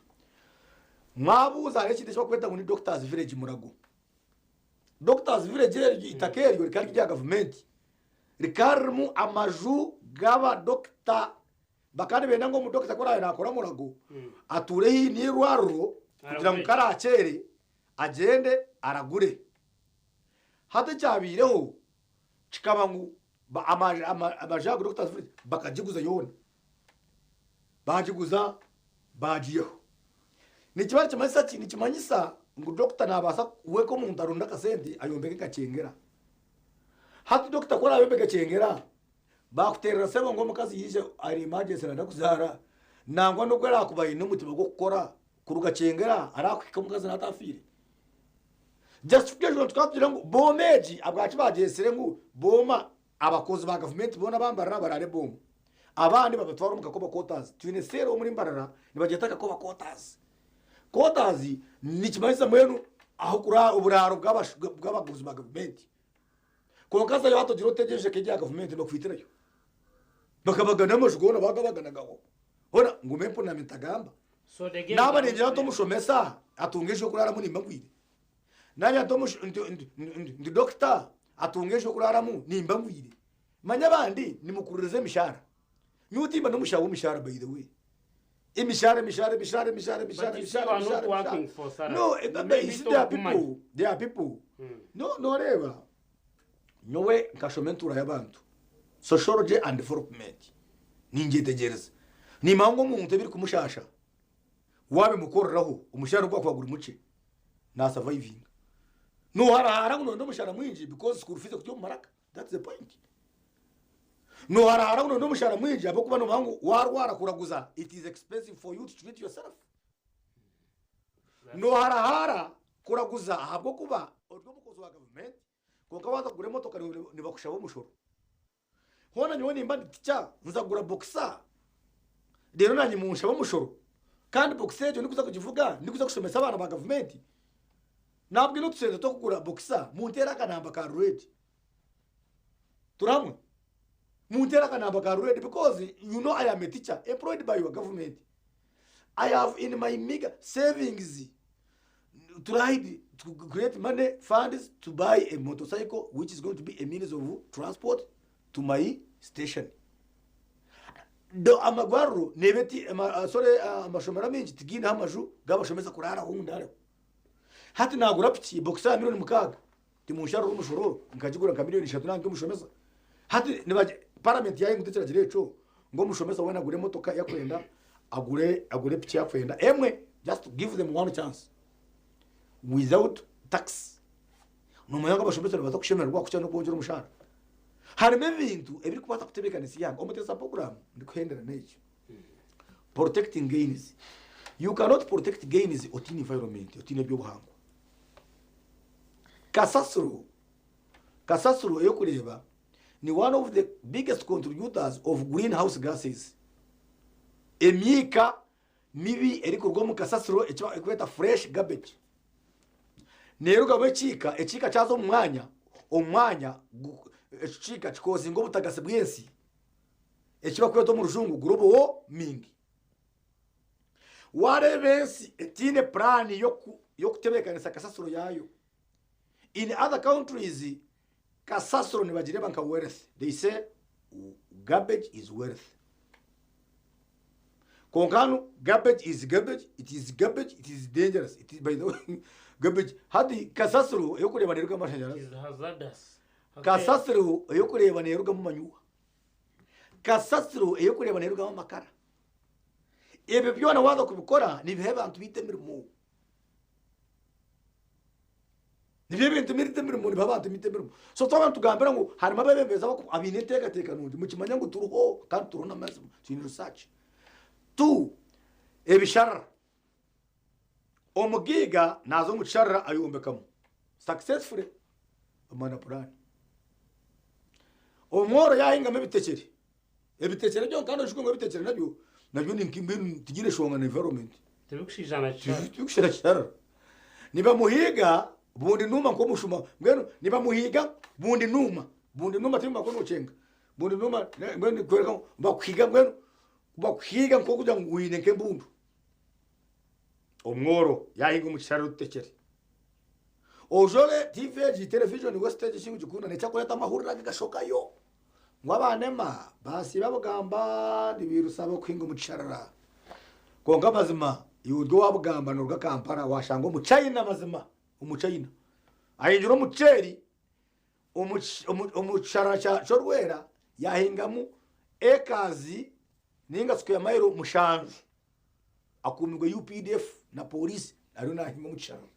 Mwabuuza hariho ekintu eki barikweta ngu ni Doctors Village Murago. Doctors Village eryo eitaka eryo rikaba riri erya gavumenti. Rikaba ririmu amaju g'abadokita. Bakaba nibenda ngu omudokita ku araabe naakora Murago atuure haihi n'eirwariro kugira ngu ku araakyere agyende aragure. Hati ekyabaireho kikaba ngu amaju ago Doctors Village bakagiguza yoona, baagiguza baagiihaho. Nikiba nikimanyisa ki? Nikimanyisa ngu dokita naabaasa we nk'omuntu aronde akasente ayombeke nka Kyengera. Hati dokita ku araayombeke Kyengera, baakuteerera sebo ngu omukazi yaija ari emergency naayenda kuzaara, nangwa n'obu araakuba aine omutima gw'okukora, kuruga Kyengera araakuhika omukazi naaba ataafiire. Justification tukaba tugira ngu booma egi ahabwaki bagyetsire ngu booma abakozi ba gavumenti boona aba Mbarara baraare booma abandi babatware omu Kakoba quarters. Twine seero omuri Mbarara nibagyeta Kakoba quarters. Quarters nikimanyisa mbwenu ahokuraara oburaaro bw'abakozi ba gavumenti. Kwonka haza waaba ogira oti egi erya gavumenti nibakwitirayo. Bakabagana amaju goona bagabaganagaho. Hoona ngume mpuname ntagamba. So the game Naaba ningira nti omushomesa atunga enju y'okuraaramu nimba ngwire. Naaba nti omush- nti- nti- nti- nti dokita atunga enju y'okuraaramu nimba ngwire. Manya abandi nimukuririza emishaara. Nyowe timba n'omushaho w'emishaara by the way. Emishara, emishara, emishara, emishara, emishara, But you see, emishara, you are not emishara, working emishara. for salary. No, eh, but Maybe you see, there are talk money. people, there are people. No, noreeba, nyowe nkashoma entuura y'abantu, sociology and development, ningyetegyereza. Nimanya ngu omuntu ebirikumushasha wabimukoreraho, omushara gwakuba guri mukye, na survivinga. Noharahara ngu noyenda omushara mwingi because school fees ekuri omu maraka. That's the point. Noharahara ngu noyenda omushara mwingi ahabw'okuba nomanya ngu warwara kuraguza it is expensive for you to treat yourself. Noharahara kuraguza ahabw'okuba ori omukozi wa gavumenti kwonka waaza kugura emotoka nibakushaba omushoro. Hoona nyowe nimba ndi tica nza kugura boxer reero nanye munshabe omushoro kandi boxer egyo ndikuza kugivuga ndikuza kushomesa abaana ba gavumenti. Nabwine otusente tw'okugura boxer munteere akanamba ka red. Turi hamwe? Munteere akanamba ka red because you know I am a teacher employed by your government. I have in my meager savings tried to create money funds to buy a motorcycle which is going to be a means of transport to my station. Do amagwariro neebe ama, sorry, amashomero amaingi tigiineho amaju g'abashomesa kuraaraho ngu ndaareho. Hati nagura piki boxer ya milioni mukaaga timunsharira omushoro nkagigura nka milioni ishatu nanga ndi omushomesa. Hati nibagi paramenti yahinguta ekiragiro ekyo ngu omushomesa weena agure emotoka ei akwenda agure agure piki ei akwenda emwe just to give them one chance without tax. Nomanya ngu abashomesa nibaza kushemererwa kukira n'okwongyera omushaara. Harimu ebintu ebirikubaasa kutebeekanisa eihanga. Omuteesa puroguraamu ndikuhendera n'eki. Protecting gains. You cannot protect gains otiine environment, otiine eby'obuhangwa. Kasasiro, kasasiro ey'okureeba ni one of the biggest contributors of greenhouse gases. Emyika mibi erikuruga omu kasasiro eki barikweta fresh garbage neerugamu ekiika, ekiika kyaza omu mwanya, omwanya ekyo kiika kikozinga obutagasi bw'ensi. Eki barikweta omu rujungu global warming. Waareeba ensi etaine puraani y'okutebeekanisa kasasiro yaayo. In other countries, kasasiro nibagireeba nka wealth. They say garbage is wealth. Kwonka hanu garbage is garbage, it is garbage, it is dangerous. It is, by the way, garbage. Hati kasasiro eyokureeba neerugamu amashanyarazi. Is hazardous. Kasasiro eyokureeba neerugamu manyuwa. Kasasiro eyokureeba neerugamu amakara. Ebyo byona waaza kubikora nibiha abantu baitu emirimo. Nibyo ebintu birita emirimo nibiha abantu baitu emirimo. So twaba nitugambira ngu harimu abeebembezi abaine enteekateeka nungi mukimanye ngu turiho kandi turiho n'amazima twine research. Two, ebisharara. Omugaiga naaza omu kisharara ayombekamu successfully bamuha na puraani. Omworo yaahingamu ebitekyere, ebitekyere byonka kandi oijuke ngu ebitekyere nabyo nabyo ni nka tibiine nshonga na environment. Tibikushushana kisharara. Tibikushushana kisharara. Nibamuhiiga bundi nuuma nk'omushuma mbwenu nibamuhiiga bundi nuuma bundi nuuma tibikumanya ku nookyenga bundi nuuma mbwenu nikworeka ngu nibakuhiiga mbwenu bakuhiiga nk'okugira ngu oine nk'embundu. Omworo yaahiga omu kisharara otutekyere. Ojore TV egi, television West egi eki ngikunda nekyakureeta amahurire aga gashokayo ngu abanema basiiba bugamba nibirusa abarikuhinga omu kisharara. Kwonka amazima iwe ori owa Bugamba noruga Kampala washanga omu China mazima omu China ahingire omuceeri omu kisharara ky'orwera yahingamu acres ninga square mile mushanju. Akuumirwe UPDF na pooriisi ariyo naahinga omu kisharara.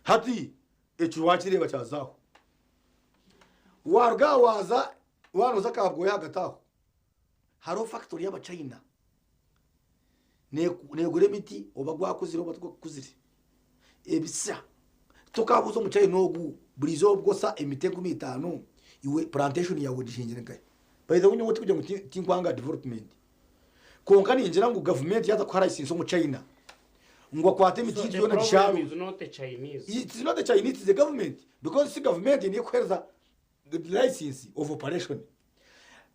Hati ekyo waakireeba kyaza aho. Waaruga aha waaza waanoza Kabwoya ahagati aho, hariho fakitori y'Abachina neegura emiti oba gwakuzire oba tigwakuzire. Ebisya tokaabuuza Omuchina ogu buri izooba obwosa emiti 5000 iwe plantation yaawe ogihingire nkahi? By the way nyowe tikugira ngu tinkwanga development. Kwonka ningira ngu gavumenti yaaza kuha license omu China ngu akwate emiti So yitu the yoona problem agisharuure. is not the Chinese. It is not the Chinese, it is the government because si gavumenti niyo ekuhereza license of operation.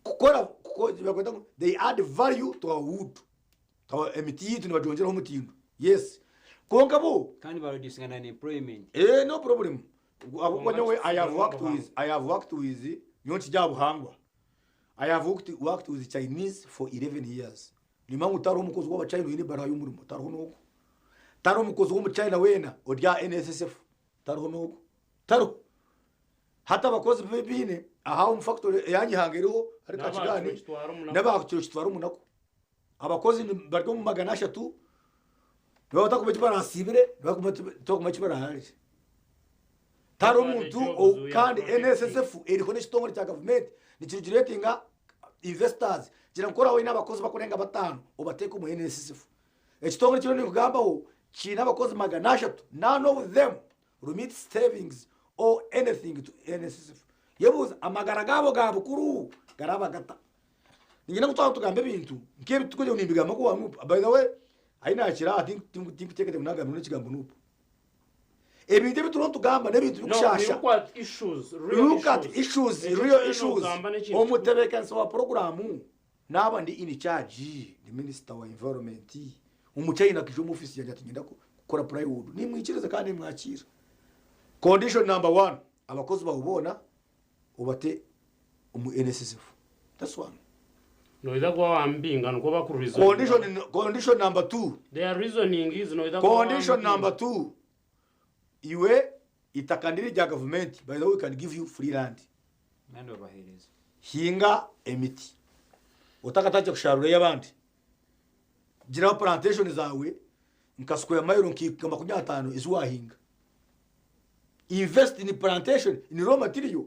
Kukora kuko bakweta ngu they add value to our wood. To our emiti yitu nibagyongyeraho omutindo. Yes. Kwonka bo Kandi ba reducinga na unemployment. Eh no problem. Ahabw'okuba Kwonka nyowe I have kitusigiremu worked obuhangwa. with I have worked with nyowe nkiri aha buhangwa. I have worked, worked with Chinese for 11 years. Nimanya ngu tariho omukozi w'Abachina oine ebaruha y'omurimo, tariho n'ogwo. Tariho omukozi w'Omuchina weena ori aha NSSF, tariho n'ogwo. Tariho. Hati abakozi biine aha omu factory eyanyihanga eriho ahari N'aba Kakigani, kiro kitwara omunaku. n'aba kiro kitwara omunaku. Abakozi bari omu 300, nibaba batakumanya eki barasiibire, nibaba batakumanya eki baraharire. Tihariho omuntu kandi NSSF eriho n'ekitongore kya gavumenti nikireguletinga investors gira ngu ku oraabe oine abakozi barikurenga bataano obateeke omu NSSF. Ekitongore eki ndiyo ninkugambaho kiine abakozi 300 none of them remit savings or anything to NSSF. Yebuuze amagara gaabo ga bukuru garaba gata? Niinyenda ngu twaba nitugamba ebintu nk'ebi tikugira ngu nimbigamba ngu nup by the way ahi naakira aha tinkuteekateeka ngu naagamba n'ekigambo nup. Ebintu ebi turiho nitugamba n'ebintu No, we birikushaasha. look at issues, real Look at issues. issues, Ekyo real kyona issues. ogamba n'ekintu Omutebeekanisa wa puroguraamu naaba ndi in charge, ndi minisita wa environment, Omuchina akaija omu ofiisi yangye ati niinyenda kukora plywood, nimwikiriza kandi nimwakiira. Condition number one, abakozi baawe boona obate omu NSSF. That's one. Noija kuba wambinga nikwo bakurizoninga. Condition, condition number two. Their reasoning is noija kuba Condition wambinga. number two. Iwe itaka ndiri rya gavumenti, by the way we can give you free land. Kandi babahereza. Hinga emiti. Otakatandikire kusharura ey'abandi. Giraho plantation zawe nka square mile nka 50 ezi wahinga. Invest in plantation in raw material.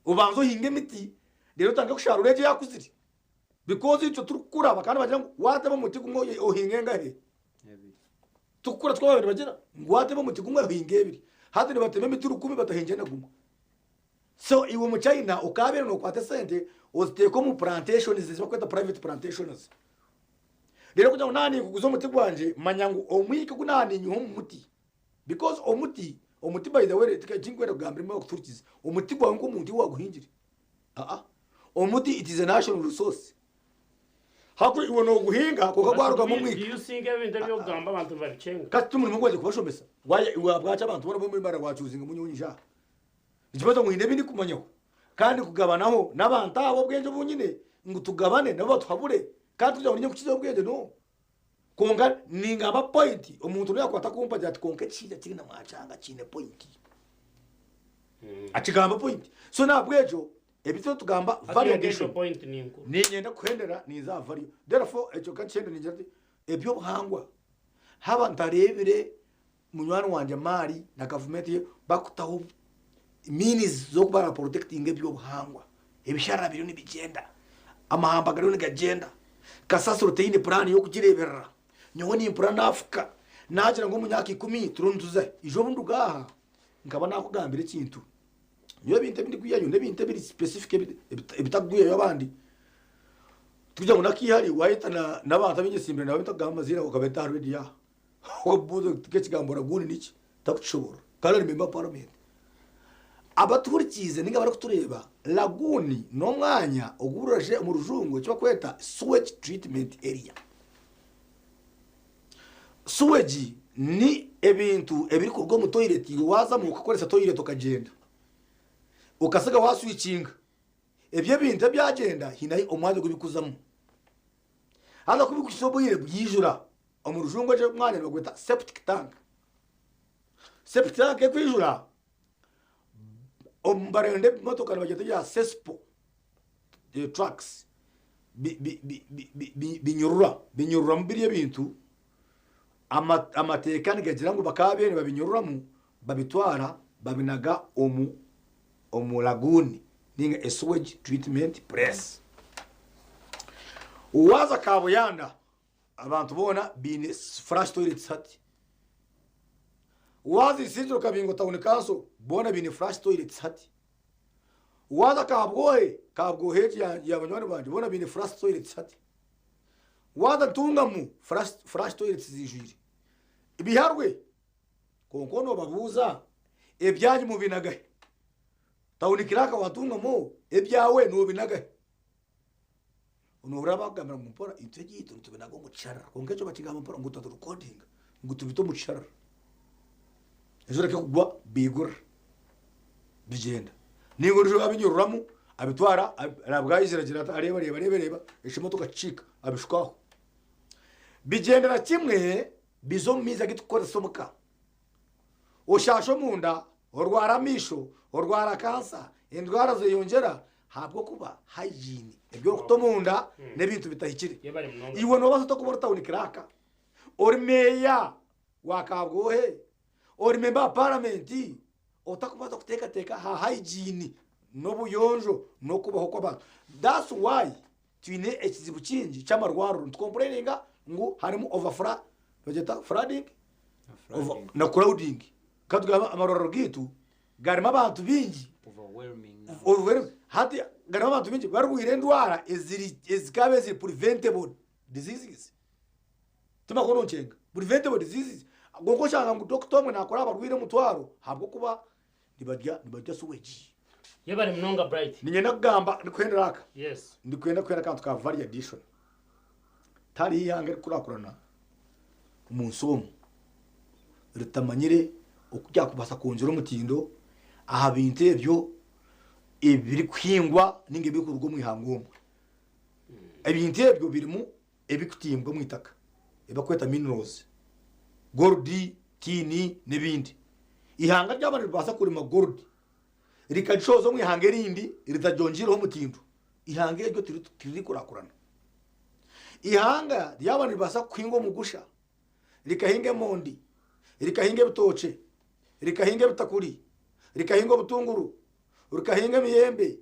Obanze ohinge emiti reero otandike kusharura egyo eyakuzire. Because itwe turikukura bakaba nibagira ngu watema omuti gumwe ohinge engahe? Tukukura tikwo babaire nibagira ngu watema omuti gumwe ohinge ebiri. Hati nibatema emiti rukumi batahingire na gumwe. So iwe omuchina okabaire nokwata esente oziteeka omu plantations ezi barikweta private plantations. Reero kugira ngu naaba ninkuguza omuti gwangye manya ngu omwika ogu naaba ninyiha omu muti because omuti, omuti by the way ekinkwenda kugambira imwe abakutuhurikiize, omuti gwawe nk'omuntu iwe waaguhingire aa omuti it is a national resource. Haku iwe nooguhinga kwonka gwarugamu Do omwika. you think ebintu ebi orikugamba abantu nibabikyenga? Kasi ti murimo gwangye kubashomesa? Why iwe ahabwaki abantu boona b'omuri Mbarara wacuuzinga nyowe nyija aha? Nikimanyisa ngu haine ebi ndikumanyaho kandi kugabanaho n'abantu abo obwengye obu nyine ngu tugabane nabo batuhabure. Kandi tikugira ngu niinye nkukiza obwengye no. Kwonka ningamba point omuntu n'obu yakuba atakumpagira ati kwonka ekishaija kiri na mwakyanga kiine point. Akigamba point. So n'ahabw'ekyo ebi turiyo nitugamba Hati value kwonka ekyo addition. point ni nkuru. Niinyenda kuhendera ninza aha value. Therefore ekyo ka nkihende ningira nti eby'obuhangwa haaba ntareebire munywani wangye Mari na gavumenti ye bakutaho means z'okuba bara protectinga eby'obuhangwa. Ebisharara biriyo nibigyenda, amahamba gariyo nigagyenda, kasasiro teine puraani y'okugireeberera. Nyowe nimpurira naafuka naagira ngu omu myaka ikumi turiyo nituza hi? Ijo obu nduga aha nkaba naakugambira ekintu. Nyowe ebintu ebi ndikwihayo n'ebintu ebiri specific ebitarikugwihayo abandi. Tikugira ngu n'akaihari waayeta n'abantu abu nyesimbire nabo ntakugamba amaziina okabeeta aha reediyo aha. Okabuuza oti ekigambo lagoon niki? Takukishoboorora kandi ari memba wa paramenti. Abatuhurikiize nainga abarikutureeba, lagoon n'omwanya ogu omu rujungu eki barikweta sewage treatment area. Sewage ni ebintu ebirikuruga omu toilet iwe waazamu okakoresa toilet okagyenda okasiga waaswikinga. Ebyo ebintu ebyagyenda haine ahu omwanya ogu birikuzamu. Haza ku birikuhitsya obwire bwijura, omu rujungu ogwo omwanya nibagweta septic tank. Septic tank ekwijura, barenda ebimotoka nibagyeta ebya sesipo trucks binyurura, binyururamu biri ebintu, amateeka nigagira ngu bakaba bariyo nibabinyururamu babitwara babinaga omu lagoon ninga a sewage treatment place. Waaza Kabuyanda Abantu boona baine flash toilets hati. Waaza Isingiro Kabingo Town Council boona baine flash toilets hati. Waaza Kabwohe, Kabwohe egi ya banywani bangye boona baine flash toilets hati. Waaza Ntungamo flash, flash toilets zijwire. Biharwe kwonka nobabuuza ebyanyu mubinagahe? Town clerk wa Ntungamo ebyawe nobinagahe? Nohurira bakugambira ngu mpora itwe ebyaitu nitubinaga omu kisharara kwonka ekyo bakigamba mpora ngu otaturekodinga ngu tubite omu kisharara enjura ku ekugwa biigurira bigyenda ninga ondiijo abinyururamu abitwara nabwo aizire agira ati areeba reeba reeba reeba ekimotoka kikiika abishuka aho. Bigyendera kimwe biza omu maizi agu turikukoresa omuka. Oshaasha omunda, orwara amaisho, orwara kansa, endwara zeyongyera ahabw'okuba hygiene, ebi orikuta omunda n'ebintu bitahikire. Iwe noobaasa ota kuba ori tawuni kiraaka, ori meeya wa Kabwohe, ori memba wa paramenti, otakubaasa kuteekateeka aha hygiene n'obuyonjo n'okubaho kw'abantu. That's why twine ekizibu kingi ky'amarwariro nitukompureyininga ngu harimu over bagyeta flooding na crowding kandi tugamba amarwariro gaitu garimu abantu baingi hati garimu abantu baingi barwaire endwara ezikaba ziri preventable diseases timakuru nkyenga preventable diseases kwonka oshanga ngu dokita omwe nakora aha barwaire omutwaro ahabw'okuba nibarya nibarya sewage. Yebare munonga Bright. Niinyenda kugamba ndikuhendera aka. Yes. Ndikwenda kuhera akantu ka value addition. Tihariho eihanga erikukurakurana omu nsi omu ritamanyire oku ryakubaasa kwongyera omutindo aha bintu ebyo ebirikuhingwa ninga ebirikuruga omu ihanga omwe. Ebintu ebyo birimu ebirikutimbwa omu itaka ebi barikweta minerals, gold, tin n'ebindi. Eihanga ryaba niribaasa kurima gold rikagishohoza omu ihanga erindi ritagyongyeireho omutindo, eihanga eryo tiririkurakurana. Eihanga ryaba niribaasa kuhinga omugusha, rikahinga emondi, rikahinga ebitookye, rikahinga ebitakuri, rikahinga obutunguru, rikahinga emiyembe,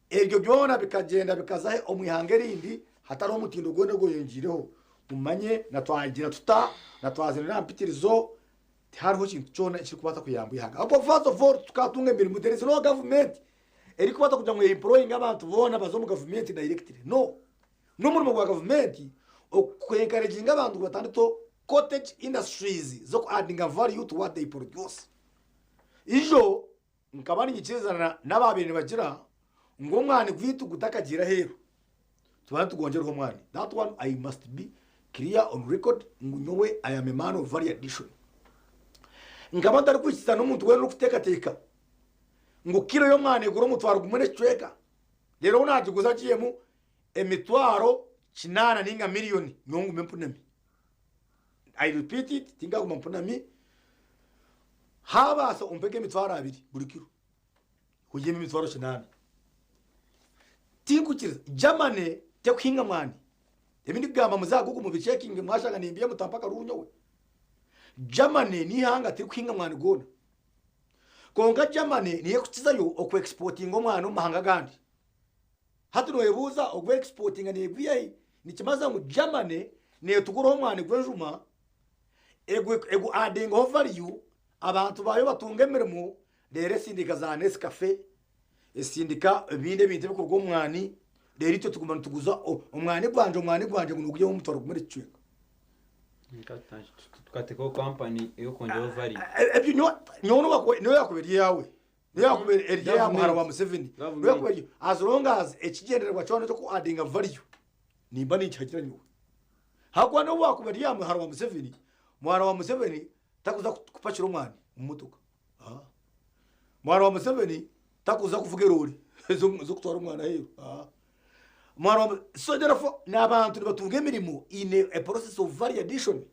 Ebyo byona bikagyenda bikaza he omu ihanga erindi hatariho mutindo gwona ogweyongyeireho. Mumanye na twagira tuta, na twazina aha mpitirizo, tihariho kintu kyona ekirikubaasa kuyamba eihanga. Ahabw'okuba first of all tukaatunga emirimo, there is no government erikubaasa kugira ngu employinge abantu boona baze omu gavumenti directly. No. N'omurimo gwa gavumenti oku encouraginga abantu ngu batandikeho cottage industries z'oku addinga value to what they produce. Ijo Nkaba ninyikirizana n'abaabaire nibagira ngu omwani gwaitu gutakagiire aheeru, tubanze tugwongyereho omwani. That one I must be clear on record ngu nyowe I am a man of value addition. Nkaba ntarikwikirizana n'omuntu weena orikuteekateeka ngu kilo y'omwani egura omutwaro gumwe n'ekicweka, reero ou naagiguza agiihemu emitwaro. Kinaana ninga miriyoni nyowe ngume mpunami. I repeat it, tingaguma mpunami. Habaasa ompe nk'emitwaro abiri buri kiro, oihemu emitwaro kinaana. Tinkukiriza. Germany tekuhinga mwani. Ebi ndikugamba muze aha Google mubicekinge mwashanga nimbiiha mutampe akaruru nyowe. Germany n'eihanga tirikuhinga mwani gwona. Kwonka Germany niyo erikukizayo oku exportinga omwani omu mahanga agandi. Hati noyebuuza ogu exportinga negwiha hi? Nikimaza ngu Germany netuguraho omwani gw'enjuma egu egu addingaho value abantu baayo batunga emirimo reero esindika za Nescafe, esindika ebindi ebintu ebikuruga omu mwani reero itwe tuguma nituguza omwani gwangye omwani gwangye ngu nigugyaho omutwaro gumwe n'ekicweka. Tukateekaho kampani ey'okwongyeraho value. Ebyo nyowe niyo yakuba eri eyaawe. Niyo yakuba eri eya muhara wa Museveni. Niyo yakuba eri as long as ekigyendererwa kyona eky'oku addinga value nimba ninkihagira nyowe. Ahakuba n'obu wakuba eri eya muhara wa Museveni, muhara wa Museveni takuza kupakira omwani omu motoka. Muhara wa Museveni takuza kuvuga eroore ez'okutwara omwana aheeru. Muhara wa So therefore n'abantu nibatunga emirimo in a process of value addition.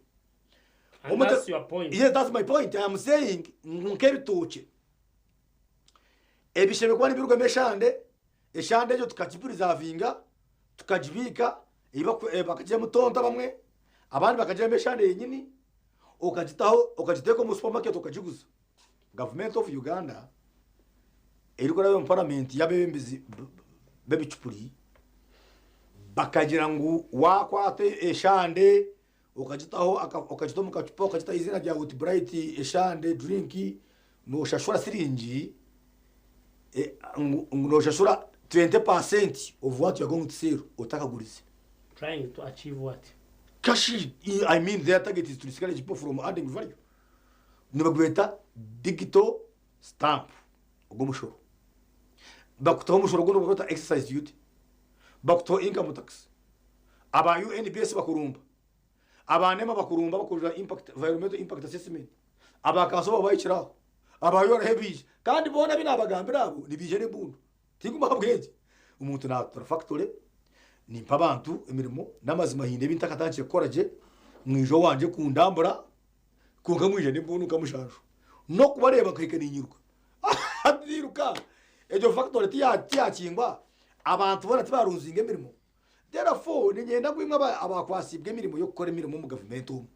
And that's your point. Yes, that's my point. I am saying ngu nk'ebitookye ebishebe kuba nibirugamu eshande, eshande egyo tukagipurizavinga tukagibiika ei baku- eh, bakagiramu tonto abamwe abandi bakagiramu eshande yenyini okagitaho okagiteeka omu supermarket okagiguza. Gavumenti of Uganda erikuraba omu paramenti y'abeebembezi b- b'ebicupuri bakagira ngu waakwata eshande okagitaho okagita omu kacupa okagitaho eiziina ryawe oti Bright eshande drink noshashura siringi ngu noshashura 20% of what you are going to sell otakagurize. Trying to achieve what? Cash, I mean their target is to discourage people from adding value. Nibagweta digital stamp ogw'omushoro. Bakutaho omushoro ogundi bagweta excise duty. Bakutaho income tax. Aba UNBS bakurumba. Aba NEMA bakurumba bakurira impact, environmental impact assessment. Aba kanso baba bahikire aho. Aba URA baija. Kandi boona abu naabagambira abo nibaija n'embundu. Tinguma ahabw'enki? Omuntu naatura factory, nimpa abantu emirimo, n'amazima haine ebi ntakatandikire kukora gye, mwija owangye kundambura, kwonka mwija n'embundu nka mushanju. N'okubareeba nkahika ninyiruka. Hati niiruka, egyo factory tiyakingwa, abantu boona tibaruzinga emirimo. Therefore, niinyenda ngu imwe abakwatsiibwe emirimo y'okukora emirimo omu gavumenti omu,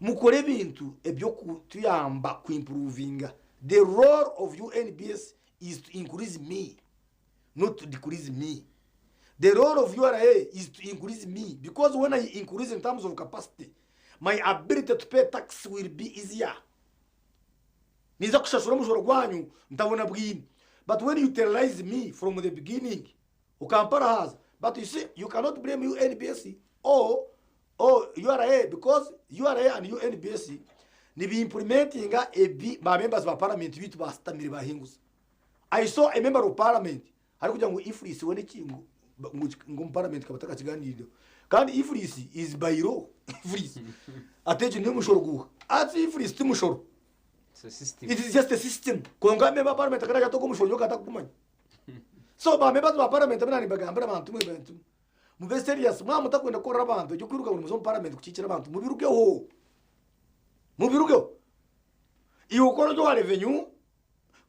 mukore ebintu eby'okutuyamba ku improvinga. The role of UNBS is to increase me, not to decrease me. The role of URA is to increase me because when I increase in terms of capacity, my ability to pay tax will be easier. Ninza kushashura omushoro gwanyu ntabona bwine. But when you terrorize me from the beginning, Okamparahaza but you see you cannot blame UNBS or or URA because URA and UNBS nibi implementinga ebi ba members ba parliament bitu basitamire bahinguza. I saw a member of parliament arikugira ngu EFRIS we neki ngu ngu omu parliament kaba takakiganiireho kandi EFRIS is by law EFRIS ati egi n'omushoro guuha ati EFRIS ti mushoro it is just a system kwonka member wa parliament akaragira ati ogu omushoro nyowe ntakukumanya. So ba members ba parliament abu nanimbagambira abantu mwe bantu mube serious mwaba mutakwenda kukorera abantu eby'okwiruka buri muze omu parliament kukiikira abantu mubirugeho mubirugeho iwe okore ori owa revenue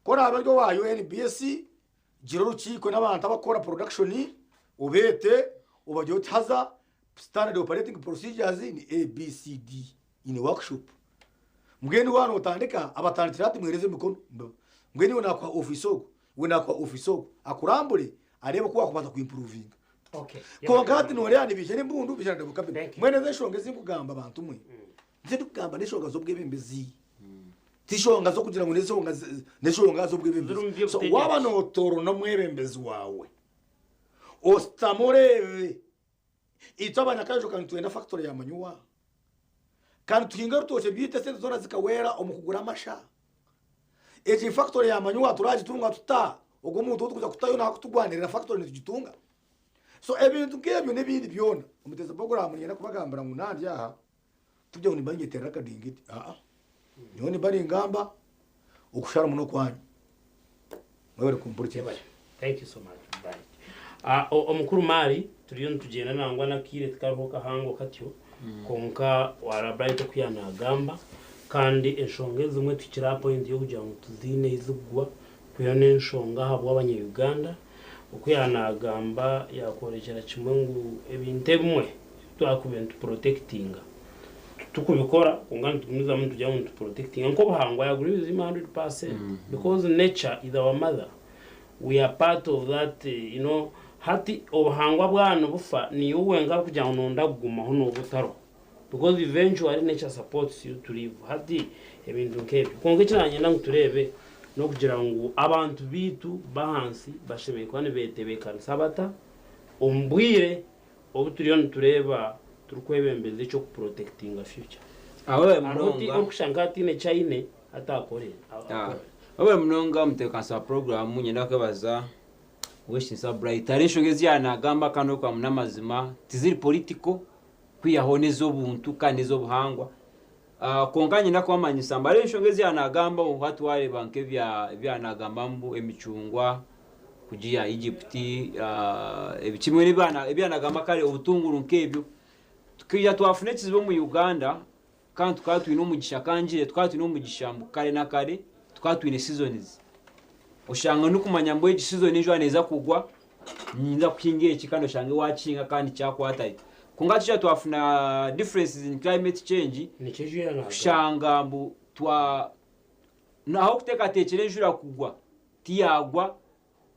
ku oraabe ori owa UNBS gira orukiiko n'abantu abakukora production obeete obagire oti haza standard operating procedures ni ABCD in a workshop mbwenu waaba notandika abatandikire hati muhereze emikono mbwenu iwe nakuha office ogu We naakuha office ogwo akurambure areebe oku waakubaasa ku improvinga. Okay. Kwonka hati nooreeba nibaija n'embundu baija na double cabin. Mbwenu ezo enshonga ezi ndikugamba bantu mwe, nizo ndikugamba n'enshonga z'obwebembezi. Ti nshonga z'okugira ngu n'enshonga n'enshonga z'obwebembezi. So waaba nootoorana omwebembezi waawe, ositame oreebe itwe abanyakaijo ka nitwenda factory ya manure, Ka nituhinga orutookye rwaitu esente zoona zikahwera omu kugura amasha. Egi fakitori ya manyuwa turagitunga tuta? Ogwo omuntu ou turikuza kutayo naakutugwanirira fakitori nitugitunga? So ebintu nk'ebyo n'ebindi byona, omuteezi puroguraamu niinyenda kubagambira ngu nandi aha tikugira ngu nimba ninyeteerera akadingidi, aa. Nyowe nimba ningamba okusharamu n'okwanyu. Mwebare kumpurikiriza. Thank you so much. Bye. Omukuru Mari, turiyo nitugyenda nangwa n'akaire tikariho kahango katyo, kwonka wareeba Bright oku yaaba naagamba, kandi enshonga ezimwe tuhikire aha point y'okugira ngu tiziine ahi zikugwa, kwihaho n'enshonga ahabw'abanya-Uganda, oku yaaba naagamba yaakworekyera kimwe ngu ebintu ebimwe ebi twakubaire nituprotectinga titukubikora kwonka nitugumizamu nitugira ngu nituprotectinga nk'obuhangwa, I agree with him 100% because nature is our mother. We are part of that you know hati obuhangwa bwaba nibufa niiwe wenka arikugira ngu noyenda kugumaho nooba otariho because eventually nature supports you to live hati ebintu nk'ebyo kwonka eki nanyenda ngu tureebe n'okugira ngu abantu baitu b'ahansi bashemereire kuba nibetebeekanisa bata omu bwire obu turiyo nitureeba turikwebembeza eky'okuprotectinga future. Webale Hariho munonga. orikusha nk'ataine eki aine hati akore. Webale munonga omutebeekanisa wa puroguraamu niinyenda kwebaza Ow'ekitinisa Bright. Hariho enshonga ezi yaaba naagamba kandi orikureeba ngu n'amazima tiziri political kwihaho n'ez'obuntu kandi n'ez'obuhangwa. Kwonka niinyenda kubamanyisa ngu hariho enshonga ezi yaaba naagamba obu hati waareeba nk'ebi yaaba naagamba ngu emicungwa kugiiha Egypt, kimwe n'ebi yaaba naagamba kare obutunguru nk'ebyo. Tukaija twafuna ekizibu omu Uganda Kandi tukaba twine omugisha kangire tukaba twine omugisha mbu kare na kare tukaba twine seasons. Oshanga ndikumanya mbu egi season enjura neeza kugwa ninza kuhinga eki kandi oshange wakihinga kandi kyakwatayo. Kwonka hati twafuna differences in climate change kushanga mbu twa ahabw'okuteekateekyera enjura kugwa tiyagwa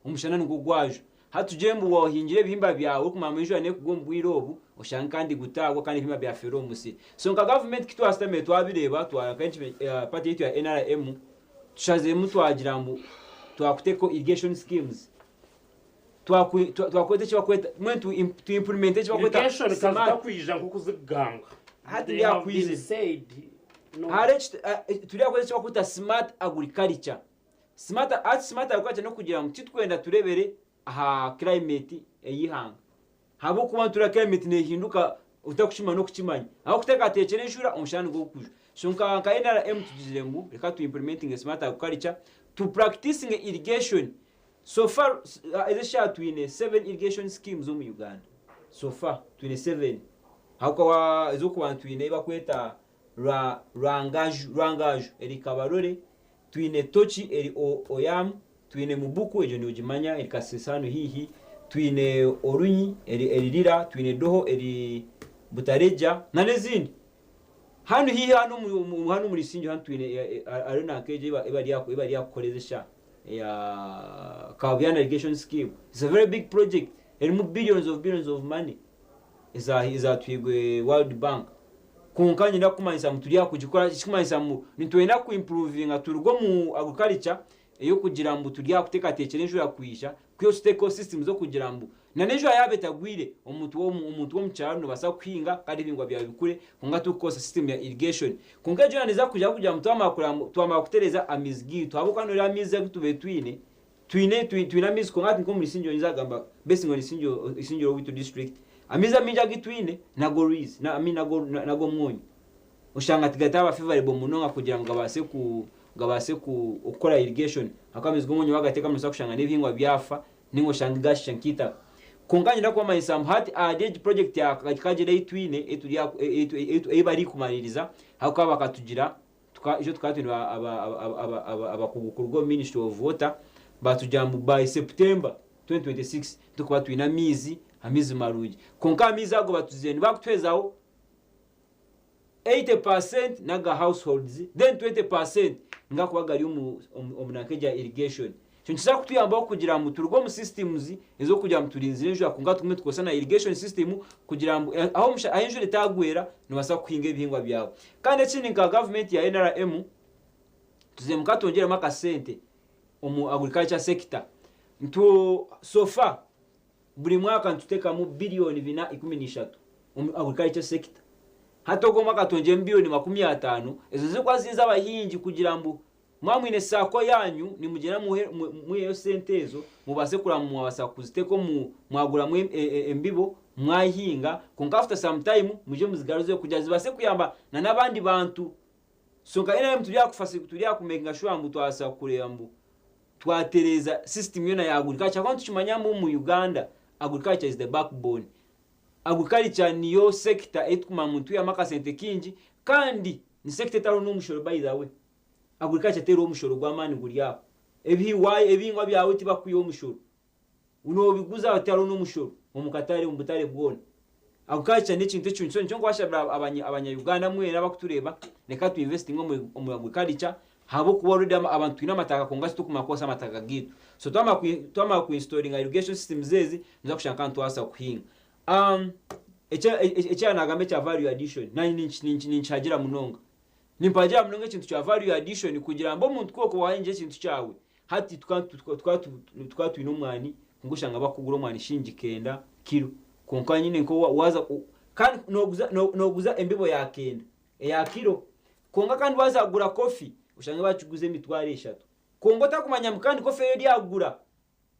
Omushana nigwo gwajwa. Hati tugire mbu wohingire ebihimba byawe orikumanya ngu enjura nekugwa omu bwire obu, oshange kandi gutaagwa kandi ebihimba byafeera omu musiri. So nka gavumenti kutwasitamire twabireeba twa nka party yaitu ya NRM tushaziremu twagira ngu twakuteekaho irrigation schemes twakweta eki bakweta mbwenu tu implemente eki bakweta Irrigation smart. kazitakwija nkoku zikugambwa. Hati They have been byakwizire. said no. Hariho eki turiyakweta eki bakweta smart agriculture. Smart ati smart agriculture n'okugira ngu titwenda turebere aha climate ey'eihanga ahabw'okuba nitureba climate nehinduka otakukimanya n'okukimanya ahabw'okuteekateekyera enjura omushana nigwo gukujwa so nka nka NRM tugizire ngu reka tu implementinge smart agriculture tu practicinge irrigation so far ezi eshaaha twine seven irrigation schemes omu Uganda so far twine seven ahabw'okuba ez'okubanza twine ei bakweta Rwa Rwangaju Rwangaju eri Kabarole Twine Toki eri Oyamu, twine Mubuku egyo nogimanya eri Kasese hanu haihi, twine Orunyi eri Lira, twine Doho eri Butaregya na n'ezindi. Hanu haihi hanu hanu omuri Isingiro hanu twine hariho nanka egyo ei bari kukorezesha eya Kabuyana irrigation scheme. It's a very big project erimu billions of billions of money ezatuhairwe World Bank. Kwonka niinyenda kukumanyisa ngu turi aha kugikora, ekirikumanyisa ngu nitwenda ku impuruvinga turuge omu agriculture ey'okugira ngu turi aha kuteekateekyera enjura kwija, kwihaho tuteekeho systems z'okugira ngu na n'enjura yaaba etagwire, omuntu omuntu w'omu kyaro noobaasa kuhinga kandi ebihingwa byawe bikure kwonka turikukozesa system ya irrigation. Kwonka egyo yoona neeza kwija ahabw'okugira ngu twamara kureba ngu twamara kutereeza amaizi gaitu ahabw'okuba nooreeba amaizi agu tubaire twine, twine twine amaizi kwonka hati nk'omuri Isingiro nyinza kugamba basing on Isingiro Isingiro owaitu district, Amaizi amaingi agu twine n'ag'orwizi I mean n'ag'omwonyo. Oshanga tigataba favourable munonga kugira ngu gabaase ku gabaase ku okukora irrigation ahakuba amaizi g'omwonyo wagateekamu nobaasa kushanga n'ebihingwa byafa ninga oshange gashisha nk'eitaka. Kwonka niinyenda kubamanyisa ngu hati ahari egi project ya Kagyera ei twine ei turi aha ei barikumariiriza ahakuba bakatugira Ijo tukaba twine abakugu kuruga omu Ministry of Water batugira ngu by September 2026 nitukuba twine amaizi, amaizi marungi. Kwonka amaizi ago batugizire nibakutuhezaho 80% n'aga households then 20% nigakuba gari omu nanka egya irrigation. Ekyo nikiza kutuyambaho kugira ngu turuge omu systems ez'okugira ngu turinzire enjura kwonka tugume tukozese na irrigation system kugira ngu ahu enjura etagwera nobaasa kuhinga ebihingwa byawe. Kandi ekindi nka gavumenti ya NRM tuzemu ka twongyeremu akasente omu agriculture sector. Ntu so far Buri mwaka nitutekamu biliyoni bina 13 omu agriculture sector. Hati ogu omwaka twongyeremu biliyoni 50, ezo zirikuba ziri ez'abahingi kugira ngu mwaba mwine sacco yanyu nimugyenda mwiheyo sente ezo mubaase kureba ngu mwabasa kuziteka omu mwaguramu embibo mwahinga kwonka after some time mwije muzigaruzeyo kugira zibaase kuyamba na n'abandi bantu. So nka NRM turi aha turi aha kumekinga sure ngu twabaasa kureeba ngu twatereeza system yoona ya agriculture ahabw'okuba nitukimanya ngu omu Uganda Agriculture is the backbone. Agriculture niyo sector ei turikumanya ngu nitwihamu akasente kaingi kandi ni sector etariho n'omushoro by the way. Agriculture teriho omushoro gw'amaani guri aho. Ebihingwa ebihingwa byawe tibakwihaho omushoro. Noobiguza tihariho n'omushoro omu katare omu butare bwona. Agriculture n'ekintu ekirungi so nikyo nkwashabira abanya abanya Uganda mwena abakutureeba reka tu investinge omu omu agriculture ahabw'okuba already abantu twine amataka kwonka titurikumanya kukozesa amataka gaitu. So twamara ku twamara ku installinga irrigation systems ezi nituza kushanga kandi twabaasa kuhinga. Eki yaanagamba ekya value addition naanye ninkihagira munonga. Nimpagira munonga ekintu kya value addition kugira ngu omuntu ku orikuba wahingira ekintu kyawe, hati tukaba twine omwani kwonka oshanga barikukugura omwani shiringi kenda kiro kwonka nyine nka waaza kandi nooguza embibo ya kenda eya kiro kwonka kandi waaza kugura kofi oshange baakiguza emitwaro eshatu kwonka otarikumanya ngu kandi kofi ei oryagura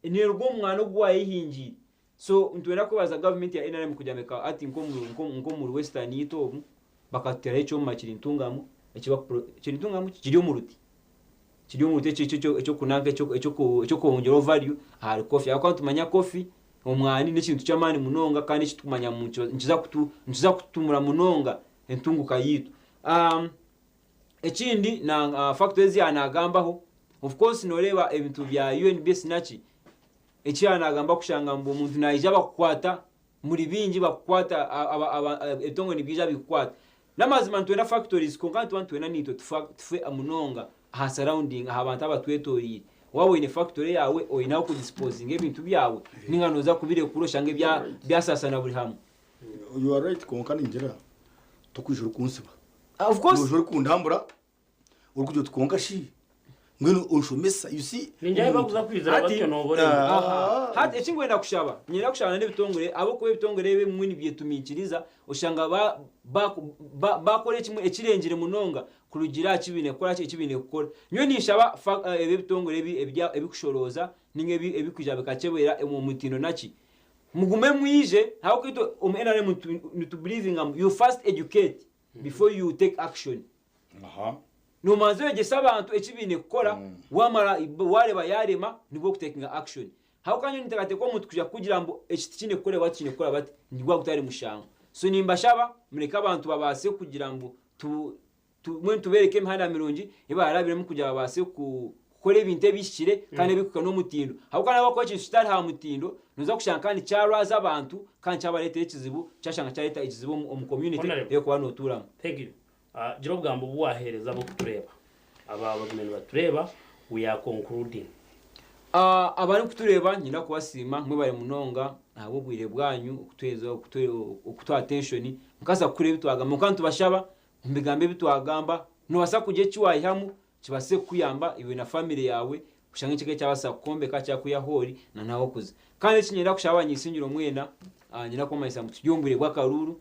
Neeruga omu mwana ogu waayehingiire. So nitwenda kwebaza gavumenti ya nrm kugira ngu eka hati nk'omuri Western yaitu omu bakatuteraho ekyoma kiri Ntungamo ekibakupro kiri Ntungamo ki? Kiri omu ruti. Kiri omu ruti eky'okunanka eky'okwongyeraho value ahari coffee ahabw'okuba nitumanya coffee omwani n'ekintu ky'amaani munonga kandi eki turikumanya ngu nikiza kutu nikiza kututumura munonga entunguka yaitu. Ekindi na factory ezi yaanagambaho of course nooreeba ebintu bya UNBS naki eki yaanagamba kushanga ngu omuntu naija bakukwata muri baingi bakukwata ebitongore nibiija bikukwata. N'amazima nitwenda factories kwonka nituba nitwenda naitwe tufe munonga aha surrounding aha bantu abatwetoreire. Waaba oine factory yaawe oine ahu okudisposinga ebintu byawe ninga nooza kubirekura oshange byasasana buri hamwe. You are right kwonka ningira tokwija orikunsiba. Of course. Noija orikundambura orikugira oti kwonka shi mbwenu onshomesa you see. Ningira ahu bakuza kwizira Hati, batyo nooba oremire. aha, hati eki nkwenda kushaba, niinyenda kushaba n'ebitongore ahabw'okuba ebitongore ebi ebimwe nibyetumiikiriza oshanga ba- ba- ba- baakora ekimwe ekirengire munonga kurugiirira aha ki baine kukora ki eki baine kukora. Nyowe ninshaba fa- ebi ebitongore ebi ebya ebikushorooza ninga ebi ebikwija bikakyebera omu mutindo naki, Mugume mwije ahabw'okuba itwe omu nrm nitu believinga ngu you first educate before you take action. Nomanza oyegyese abantu eki baine kukora wamara wareba yarema nibwo okutekinga action. Ahabw'okuba nyowe ninteekateeka omuntu kwija kukugira ngu eki tikiine kukorebwa tikiine kukora bati nigwo gutari mushango. So nimbashaba mureke abantu babaase kugira ngu tu Mbwenu tubeereke emihanda mirungi ei baarabiremu kugira babaase kukora ebintu ebihikire kandi ebirikuhika n'omutindo. Ahabw'okuba naaba wakora ekintu kitari aha mutindo, nooza kushanga kandi kyarwaza abantu kandi kyabareetera ekizibu, kyashanga kyareeta ekizibu omu community Honourable. ei orikuba nootuuramu. Thank you. Ah, gira obugambo obu waaheereza ab'okutureeba. Aba abagume nibatureeba, we are concluding. Ah, abarikutureeba niinyenda kubasiima mwebare munonga ahabw'obwire bwanyu okutuheereza okutuha attention mukabaasa kuhurira ebi twagamba. Kwonka nitubashaba Omu bigambo ebi twagamba, noobaasa kugira eki waihamu kibaase kukuyamba iwe na famire yaawe, oshange nikyo ekyabaasa kukwombeka kyakwiha ahu ori na n'ahu orikuza. Kandi eki niinyenda kushaba abany'isingiro mwena, niinyenda kubamanyisa ngu turi omu bwire bw'akaruuru,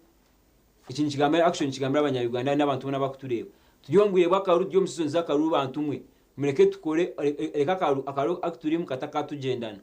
eki nikigambira actually nikigambira abanya Uganda n'abantu boona abarikutureeba. Turi omu bwire bw'akaruuru, turi omu season z'akaruuru bantu mwe, mureke tukore, reka akaruuru aku turimu katakatugyendana.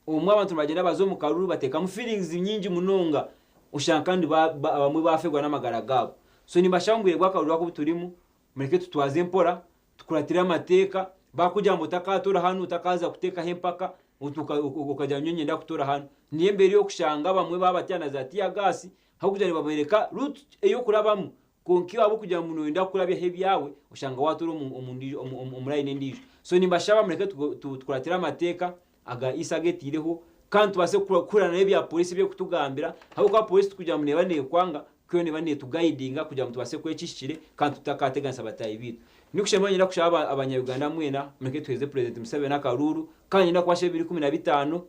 Obumwe abantu nibagyenda baza omu karuuru bateekamu feelings nyingi munonga oshanga kandi abamwe baafeerwa n'amagara gaabo. So nimbashaba omu bwire bw'akaruuru aku obu turimu, mureke tutwaze mpora, tukuratire amateeka, baakugira ngu otakaatoora hanu, otakaaza kuteekaho empaka, okagira ngu nyowe niinyenda kutoora hanu. Niyo embeera ey'okushanga abamwe baabateera na za tear gas ahabw'okugira ngu nibabooreka route ey'okurabamu Kwonka iwe ahabw'okugira ngu nooyenda kurabyaho ebyawe, oshanga waatoora omu layini endiijo. So nimbashaba mureke tukuratire amateeka aga ISA agetaireho kandi tubaase kuhurira n'ebya pooriisi ebi erikutugambira ahabw'okuba pooriisi tikugira ngu neeba neekwanga, kwonka yo neeba neetugayidinga kugira ngu tubaase kukora ekihikire kandi tutakateganisa bataahi baitu. Ndikushemba niinyenda kushaba abanya-Uganda mwena mureke tuheereze Purezidenti Museveni akaruuru kandi niinyenda kubashaba ebiro 15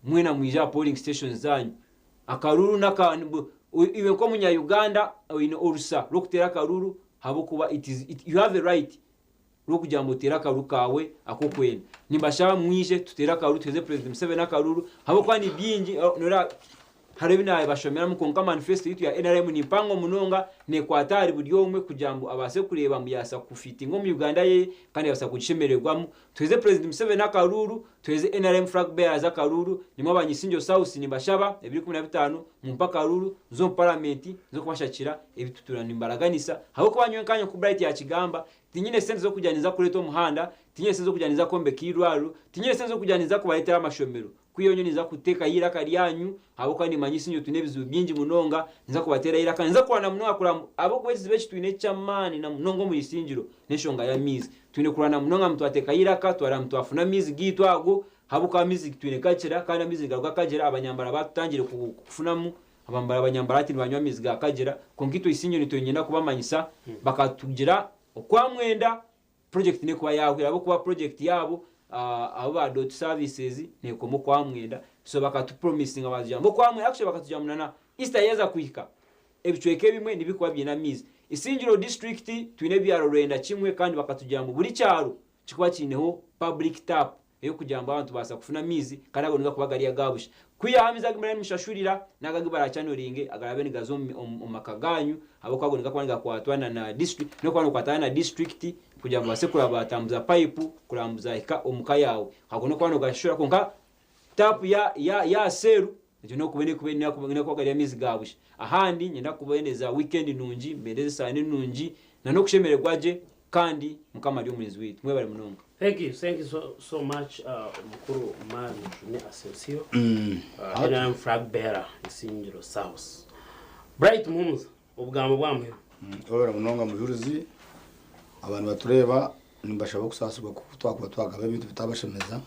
mwena mwije aha polling stations zaanyu. Akaruuru naka iwe nk'omunya Uganda oine orusa rw'okuteera akaruuru ahabw'okuba it is it you have a right rw'okugira ngu oteere akaruuru kaawe ak'okwenda. Nimbashaba mwije tuteere akaruuru tuheeze President Museveni akaruuru ahabw'okuba ni bingi noreeba hariho ebi naabashomeramu kwonka manifesto yaitu ya nrm ni mpango munonga neekwata ahari buri omwe kugira ngu abaase kureeba ngu yaabaasa kufitinga omu Uganda ye kandi yaabaasa kugishemererwamu. Tuheze President Museveni akaruuru, tuheze nrm flag bearers akaruuru, nimwe aba Nyisinjo South nimbashaba ebiro 15 mumpe akaruuru nze omu parliament nze kubashakira ebitutura nimbaraganisa ahabw'okuba nyowe nkanye nku Bright yakigamba tinyine sente z'okugira ninza kureeta omuhanda, Tinyine sente z'okugira ninza kwombeka eirwariro, tinyine sente z'okugira ninza kubareetera amashomero. Kwihaho nyowe ninza kuteekaho eiraka ryanyu ahabw'okuba nimanya Isingiro twine ebizibu bingi munonga, ninza kubateeraho eiraka, ninza kurwana munonga kureba ngu ahabw'okuba ekizibu eki twine ky'amaani na munonga omuri Isingiro n'enshonga y'amaizi. Twine kurwana munonga ngu twateekaho eiraka twareeba ngu twafuna amaizi gaitu ago ahabw'okuba amaizi twine Kakira kandi amaizi nigaruga Kagira abanyambara baatutangire kufunamu abambara abanyambara hati nibanywa amaizi ga Kagira kwonka itwe Isingiro nitwenda kubamanyisa bakatugira okwamwenda Project nekuba yahwire ahabwokuba project yaabo abo ba dot services nekoma okwamwenda so bakatupromisinga batugira ngu okwamwenda actually bakatugira ngu nana Easter yaza kuhika ebicweka ebimwe nibikuba biine amaizi. Isingiro district twine ebyaro rwenda kimwe kandi bakatugira ngu buri kyaro kikuba kiineho public tap ey'okugira ngu abantu babaasa kufuna amaizi kandi ago nigakuba gari aga busha. Kwihaho amaizi agu muraabe nimushashurira n'ago agu barakyanoringe agaraabe nigaza omu maka gaanyu ahabw'okuba ago nigakuba nigakwatwa na na district n'okuba nigakwatana na district kugira ngu babaase kuraba batambuza payipu kuraba ngu zahika omu ka yaawe. Ago n'okuba nogashashura kwonka taapu ya ya y'aha seeru egyo n'okuba n'okuba n'okuba gari amaizi ga busha. Ahandi niinyenda kubendeza wiikendi nungi, mbendeze esaano enungi na n'okushemererwa gye kandi Mukama ari omurinzi waitu. Mwebare munonga. Thank you, thank you so, so much uh, mukuru Omar Mujuni Asensio mm. uh, NRM flag bearer Isingiro South. Bright Muhumuza obugambo bwamuheru. Mm, obera munonga mujurizi abantu batureba nibashaba okusaasirwa kuko twakuba twagaba ebintu bitabashemeza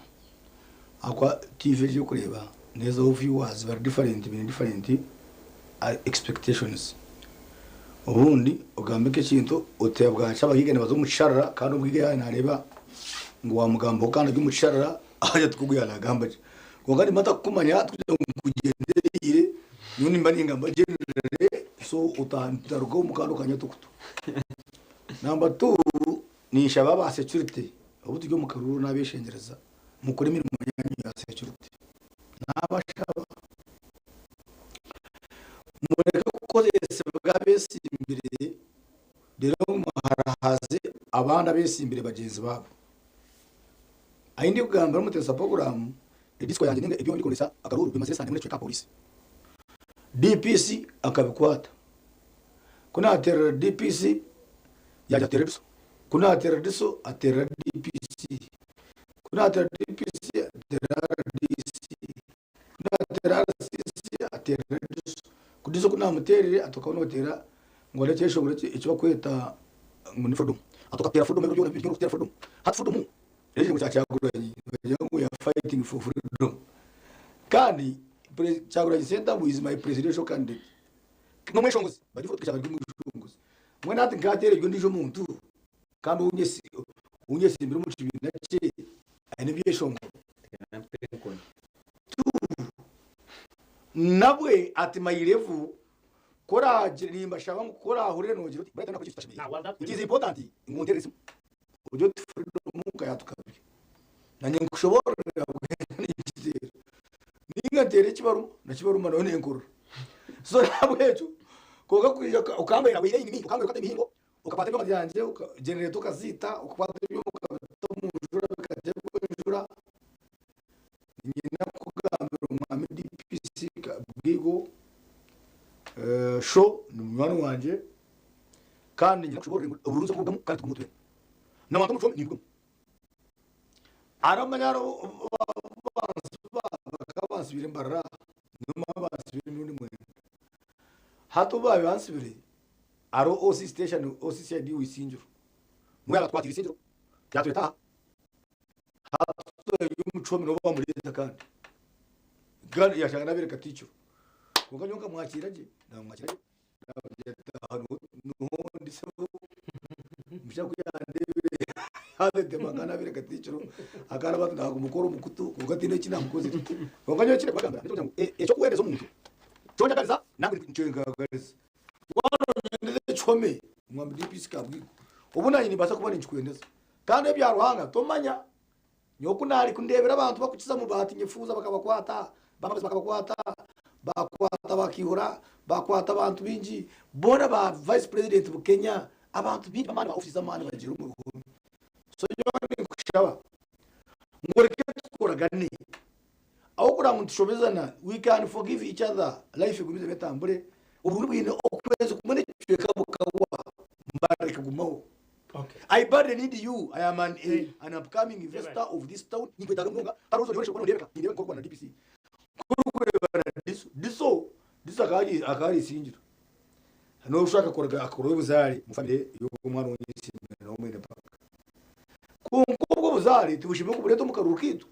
ahakuba TV egi okureba nezaho viewers bari different baine different expectations obundi ogambe nk'ekintu oti bwakya abagaiga nibaza omu kisharara kandi omugaiga yaaba nareeba ngu wamugambaho kandi ari omu kisharara agira ati ogu yaaba nagamba ki kwonka nimba ntakukumanya tikugira ngu nkugyendereire nyowe nimba ningamba generally so otaruga omu kandi okanyeta okutu. Number two ninshaba aba security obu turi omu karuuru nabeshengyereza mukore emirimo yanyu ya security nabashaba mureke kukozesebwa abesimbire reero muharahaze abandi abesimbire bagyenzi baabo. Ahi ndikugambira omuteesa puroguraamu edisiko yangye ninga ebi ndikoresa akaruuru bimazire esande emwe n'ekicweka aha pooriisi. DPC akabikwata. Ku naateerera DPC yaagira ateera DISO. Ku naateera DISO ateerera DPC. Ku naateera DPC ateerera RDC. Ku naateera RCC ateerera DISO. Ku DISO ku naamuteerire ati okaba nooteera ngu hariho ekyeshongoro eki barikweta ngu ni freedom. Ati okateera freedom ebiro byona biri orikuteera freedom. Hati freedom n'ekigambo kya Kyagulanyi nibagira ngu we are fighting for freedom. Kandi Kyagulanyi Ssentamu is my presidential candidate. N'omweshongozi bari kushaba ari omweshongozi. Mbwenu hati nkateera eryo ondiijo muntu kandi ou nyesimbire omu kibiina kye aine ebyeshongoro. Nabwe ati my level ku oraagire nimbashaba ngu ku oraahurire noogira oti Brighton akora ekintu kitashemeire. It is important ngu onteerere esimu ogire oti Freedom ka yaatukabire. Nanye nkushoboororere ahabw'enki ninkiteera. Ninga nteere ekibaruma na kibaruma nayo nenkorora. So nahabwekyo kwonka kwija okambwira okambwira okata emihimbo okakwata ebyoma byangye generator okaziita okakwata ebyoma okabita omu njura bikateebwa enjura niinyenda kukugambira omwami DPC Bwigo Sho ni munywani wangye kandi niinyenda kushoboorora ngu obururu nituburugamu kandi tugume twena. Nabantu omu kihome nindugamu. Hariho manya hariho bakaba bansibire Mbarara nyowe bansibire emirundi mwenda. Hati obu baabaire bansibire hariho OC station OC CID w'Isingiro niwe yaatukwatiire Isingiro yaatureeta aha. Hati turi omu kihome nibo baamureeta kandi. Kandi yashanga naabaire Katiikiro. Kwonka nyowe nkamwakiira gye, naamwakiira gye. Kandi ebya Ruhanga tomanya Nyowe ku naari kundeebera abantu bakukiza omubaati nyefuuza bakabakwata, bamabazi bakabakwata, bakwata bakihura, bakwata abantu baingi, boona ba vice president Bukenya, abantu baingi b'amaani ba office z'amaani bagiire omu bihome. So nyowe ninkushaba ngu oreke tukoragane ahabw'okureba ngu nitushobezana, we can forgive each other, life egumizemu etambure, obururu bwine okwezi kumwe n'ekicweka bukahwa, Mbarara ekagumaho. I badly need you. I am an upcoming investor of this town. Ninkwetaaga munonga. Hariho ozoresha kubona ndeebeka. Nindeebeka nk'orikuba na DPC. Nk'orikureeba na DISO. DISO, DISO akaba akaba ari Isingiro. N'oshusha akakora akakora obuzaare mu family y'omwana ou nyesiimire nawe mwene mpaka. Kwonka obwo obuzaare tibushemereire kubureeta omu karuru kaitu.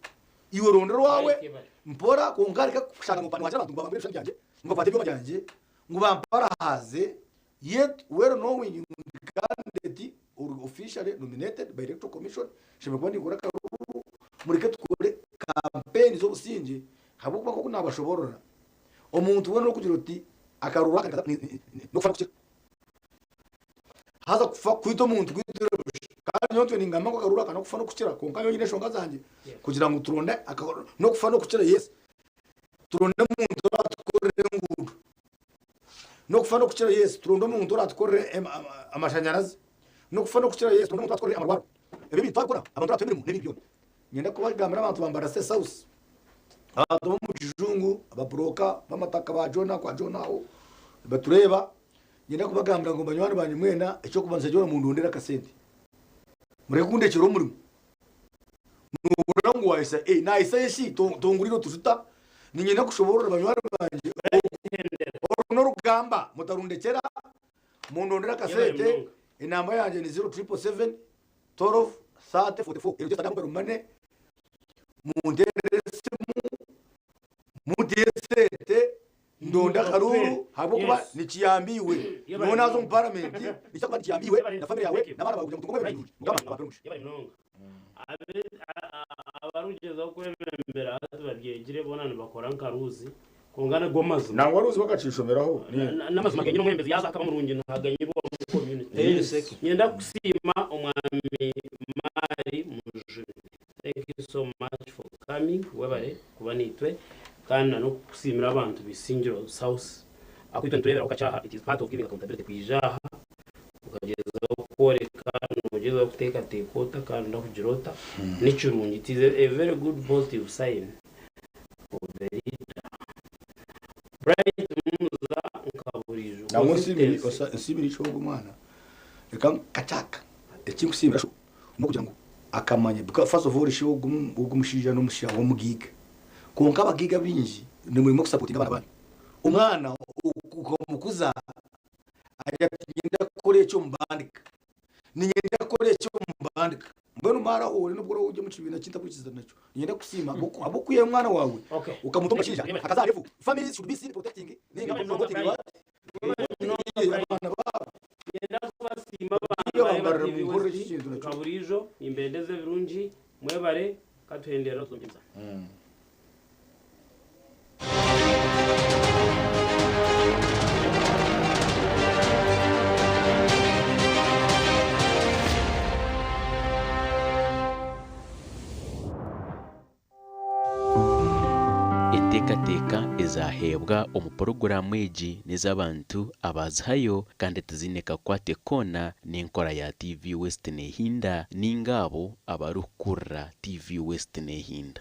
Iwe ronda orwawe mpora kwonka reka kushanga ngu niwagira abantu ngu bambure ebishushani byangye, ngu bakwate ebyoma byangye, ngu bamparahaze yet well knowing ngu ndi candidate ori officially nominated by electoral commission, nshemereire kuba ninkora akaruru, mureke tukore campaign z'obusingye ahabw'okuba nk'oku naabashoboorora, omuntu weena orikugira oti akaruru aka n'okufa n'okukira. Haza kufa kwita omuntu kwitire busha. Kandi nyowe ntwe ningamba ngu akaruru aka n'okufa n'okukira kwonka nyowe nyine enshonga zangye kugira ngu turonde n'okufa n'okukira yes turonde omuntu oratukorere enguudo n'okufa n'okukira yes turonde omuntu oratukorere amashanyarazi n'okufa n'okukira yes turonde omuntu oratukorere amarwariro. Ebyo ebintu twabikora abantu baratuha emirimo n'ebindi byona. Niinyenda kubagambira abantu ba Mbarara City South, abantu b'omu kijungu, ababuroka b'amataka ba John kwa John aho nibatureeba, niinyenda kubagambira ngu banywani bangye mwena eky'okubanza kyona mundondere akasente. Mureke kundekyera omurimo. Nohurira ngu wahisa, eh nahisayo shi tongurire otujuta? Niinyenda kushoboorora banywani bangye oru n'orugamba mutarundekyera, mundondere akasente, enamba yangye ni 0777 12 30 44 ero just mobile money munterere esimu mutihe esente ndonde akaruru ahabwokuba Yes. nikiyamba iwe Yebare nyowe naza omu munonga. paramenti nikija kuba nikiyamba iwe Yebare na family yawe munonga. n'abaana bawe kugira ngu tunge omwebembezi murungi mukama Yebare abape omugisha. Yebare munonga. Abarikugyezaho kwebembera hati babyegire boona nibakora nka Ruuzi kwonka nigo mazima. Nangwa Ruuzi bakakishomeraho. N'amazima genyini omwebembezi yaaza akaba murungi nahaganyirwa omu community. Yes. Niinyenda kusiima omwami Mari Mujuni. Thank you so much for coming. Webare kuba naitwe kandi na n'okusiimira abantu b'Isingiro South. Ahakuba itwe nitureebera okakyaha it is part of giving accountability kwija aha okagyezaho kworeka nogyezaho kuteekateeka ota kandi ndakugira ota nikirungi it is a very good positive sign of the leader. Bright Muza nka buriijo Nangwa nsiimire consistency. osa- nsiimire ishe ogwo mwana reka nkakyaka ekinkusiimira sho n'okugira ngu akamanya because first of all ishe ogwo ogwo omushaija n'omushaija w'omugaiga kwonka abagaiga baingi nimuremwa kusapotinga abaana banyu omwana okamukuza agira ati niinyenda kukora eki omu bandika, niinyenda kukora eki omu bandika. Mbwenu maara ori n'obu oraabe ori omu kibiina ki ntakwikirizana nakyo, niinyenda kukusiima ahabw'okwihayo omwana waawe okamuta omu bashaija akaza aha level. Families should be seen protecting nainga promoting what? Abaana baabo. Niinyenda kubasiima abantu Iyo ba bambarira TV munkorere West eki kintu nakyo. nka buriijo nimbendeza ebirungi mwebare katuhenderera tuzongye. Enteekateeka ezaaheebwa omu puroguraamu egi n'ez'abantu abaazihayo kandi tiziine kakwate koona n'enkora ya TV West Neehinda nainga abo abarikukurira TV West Neehinda.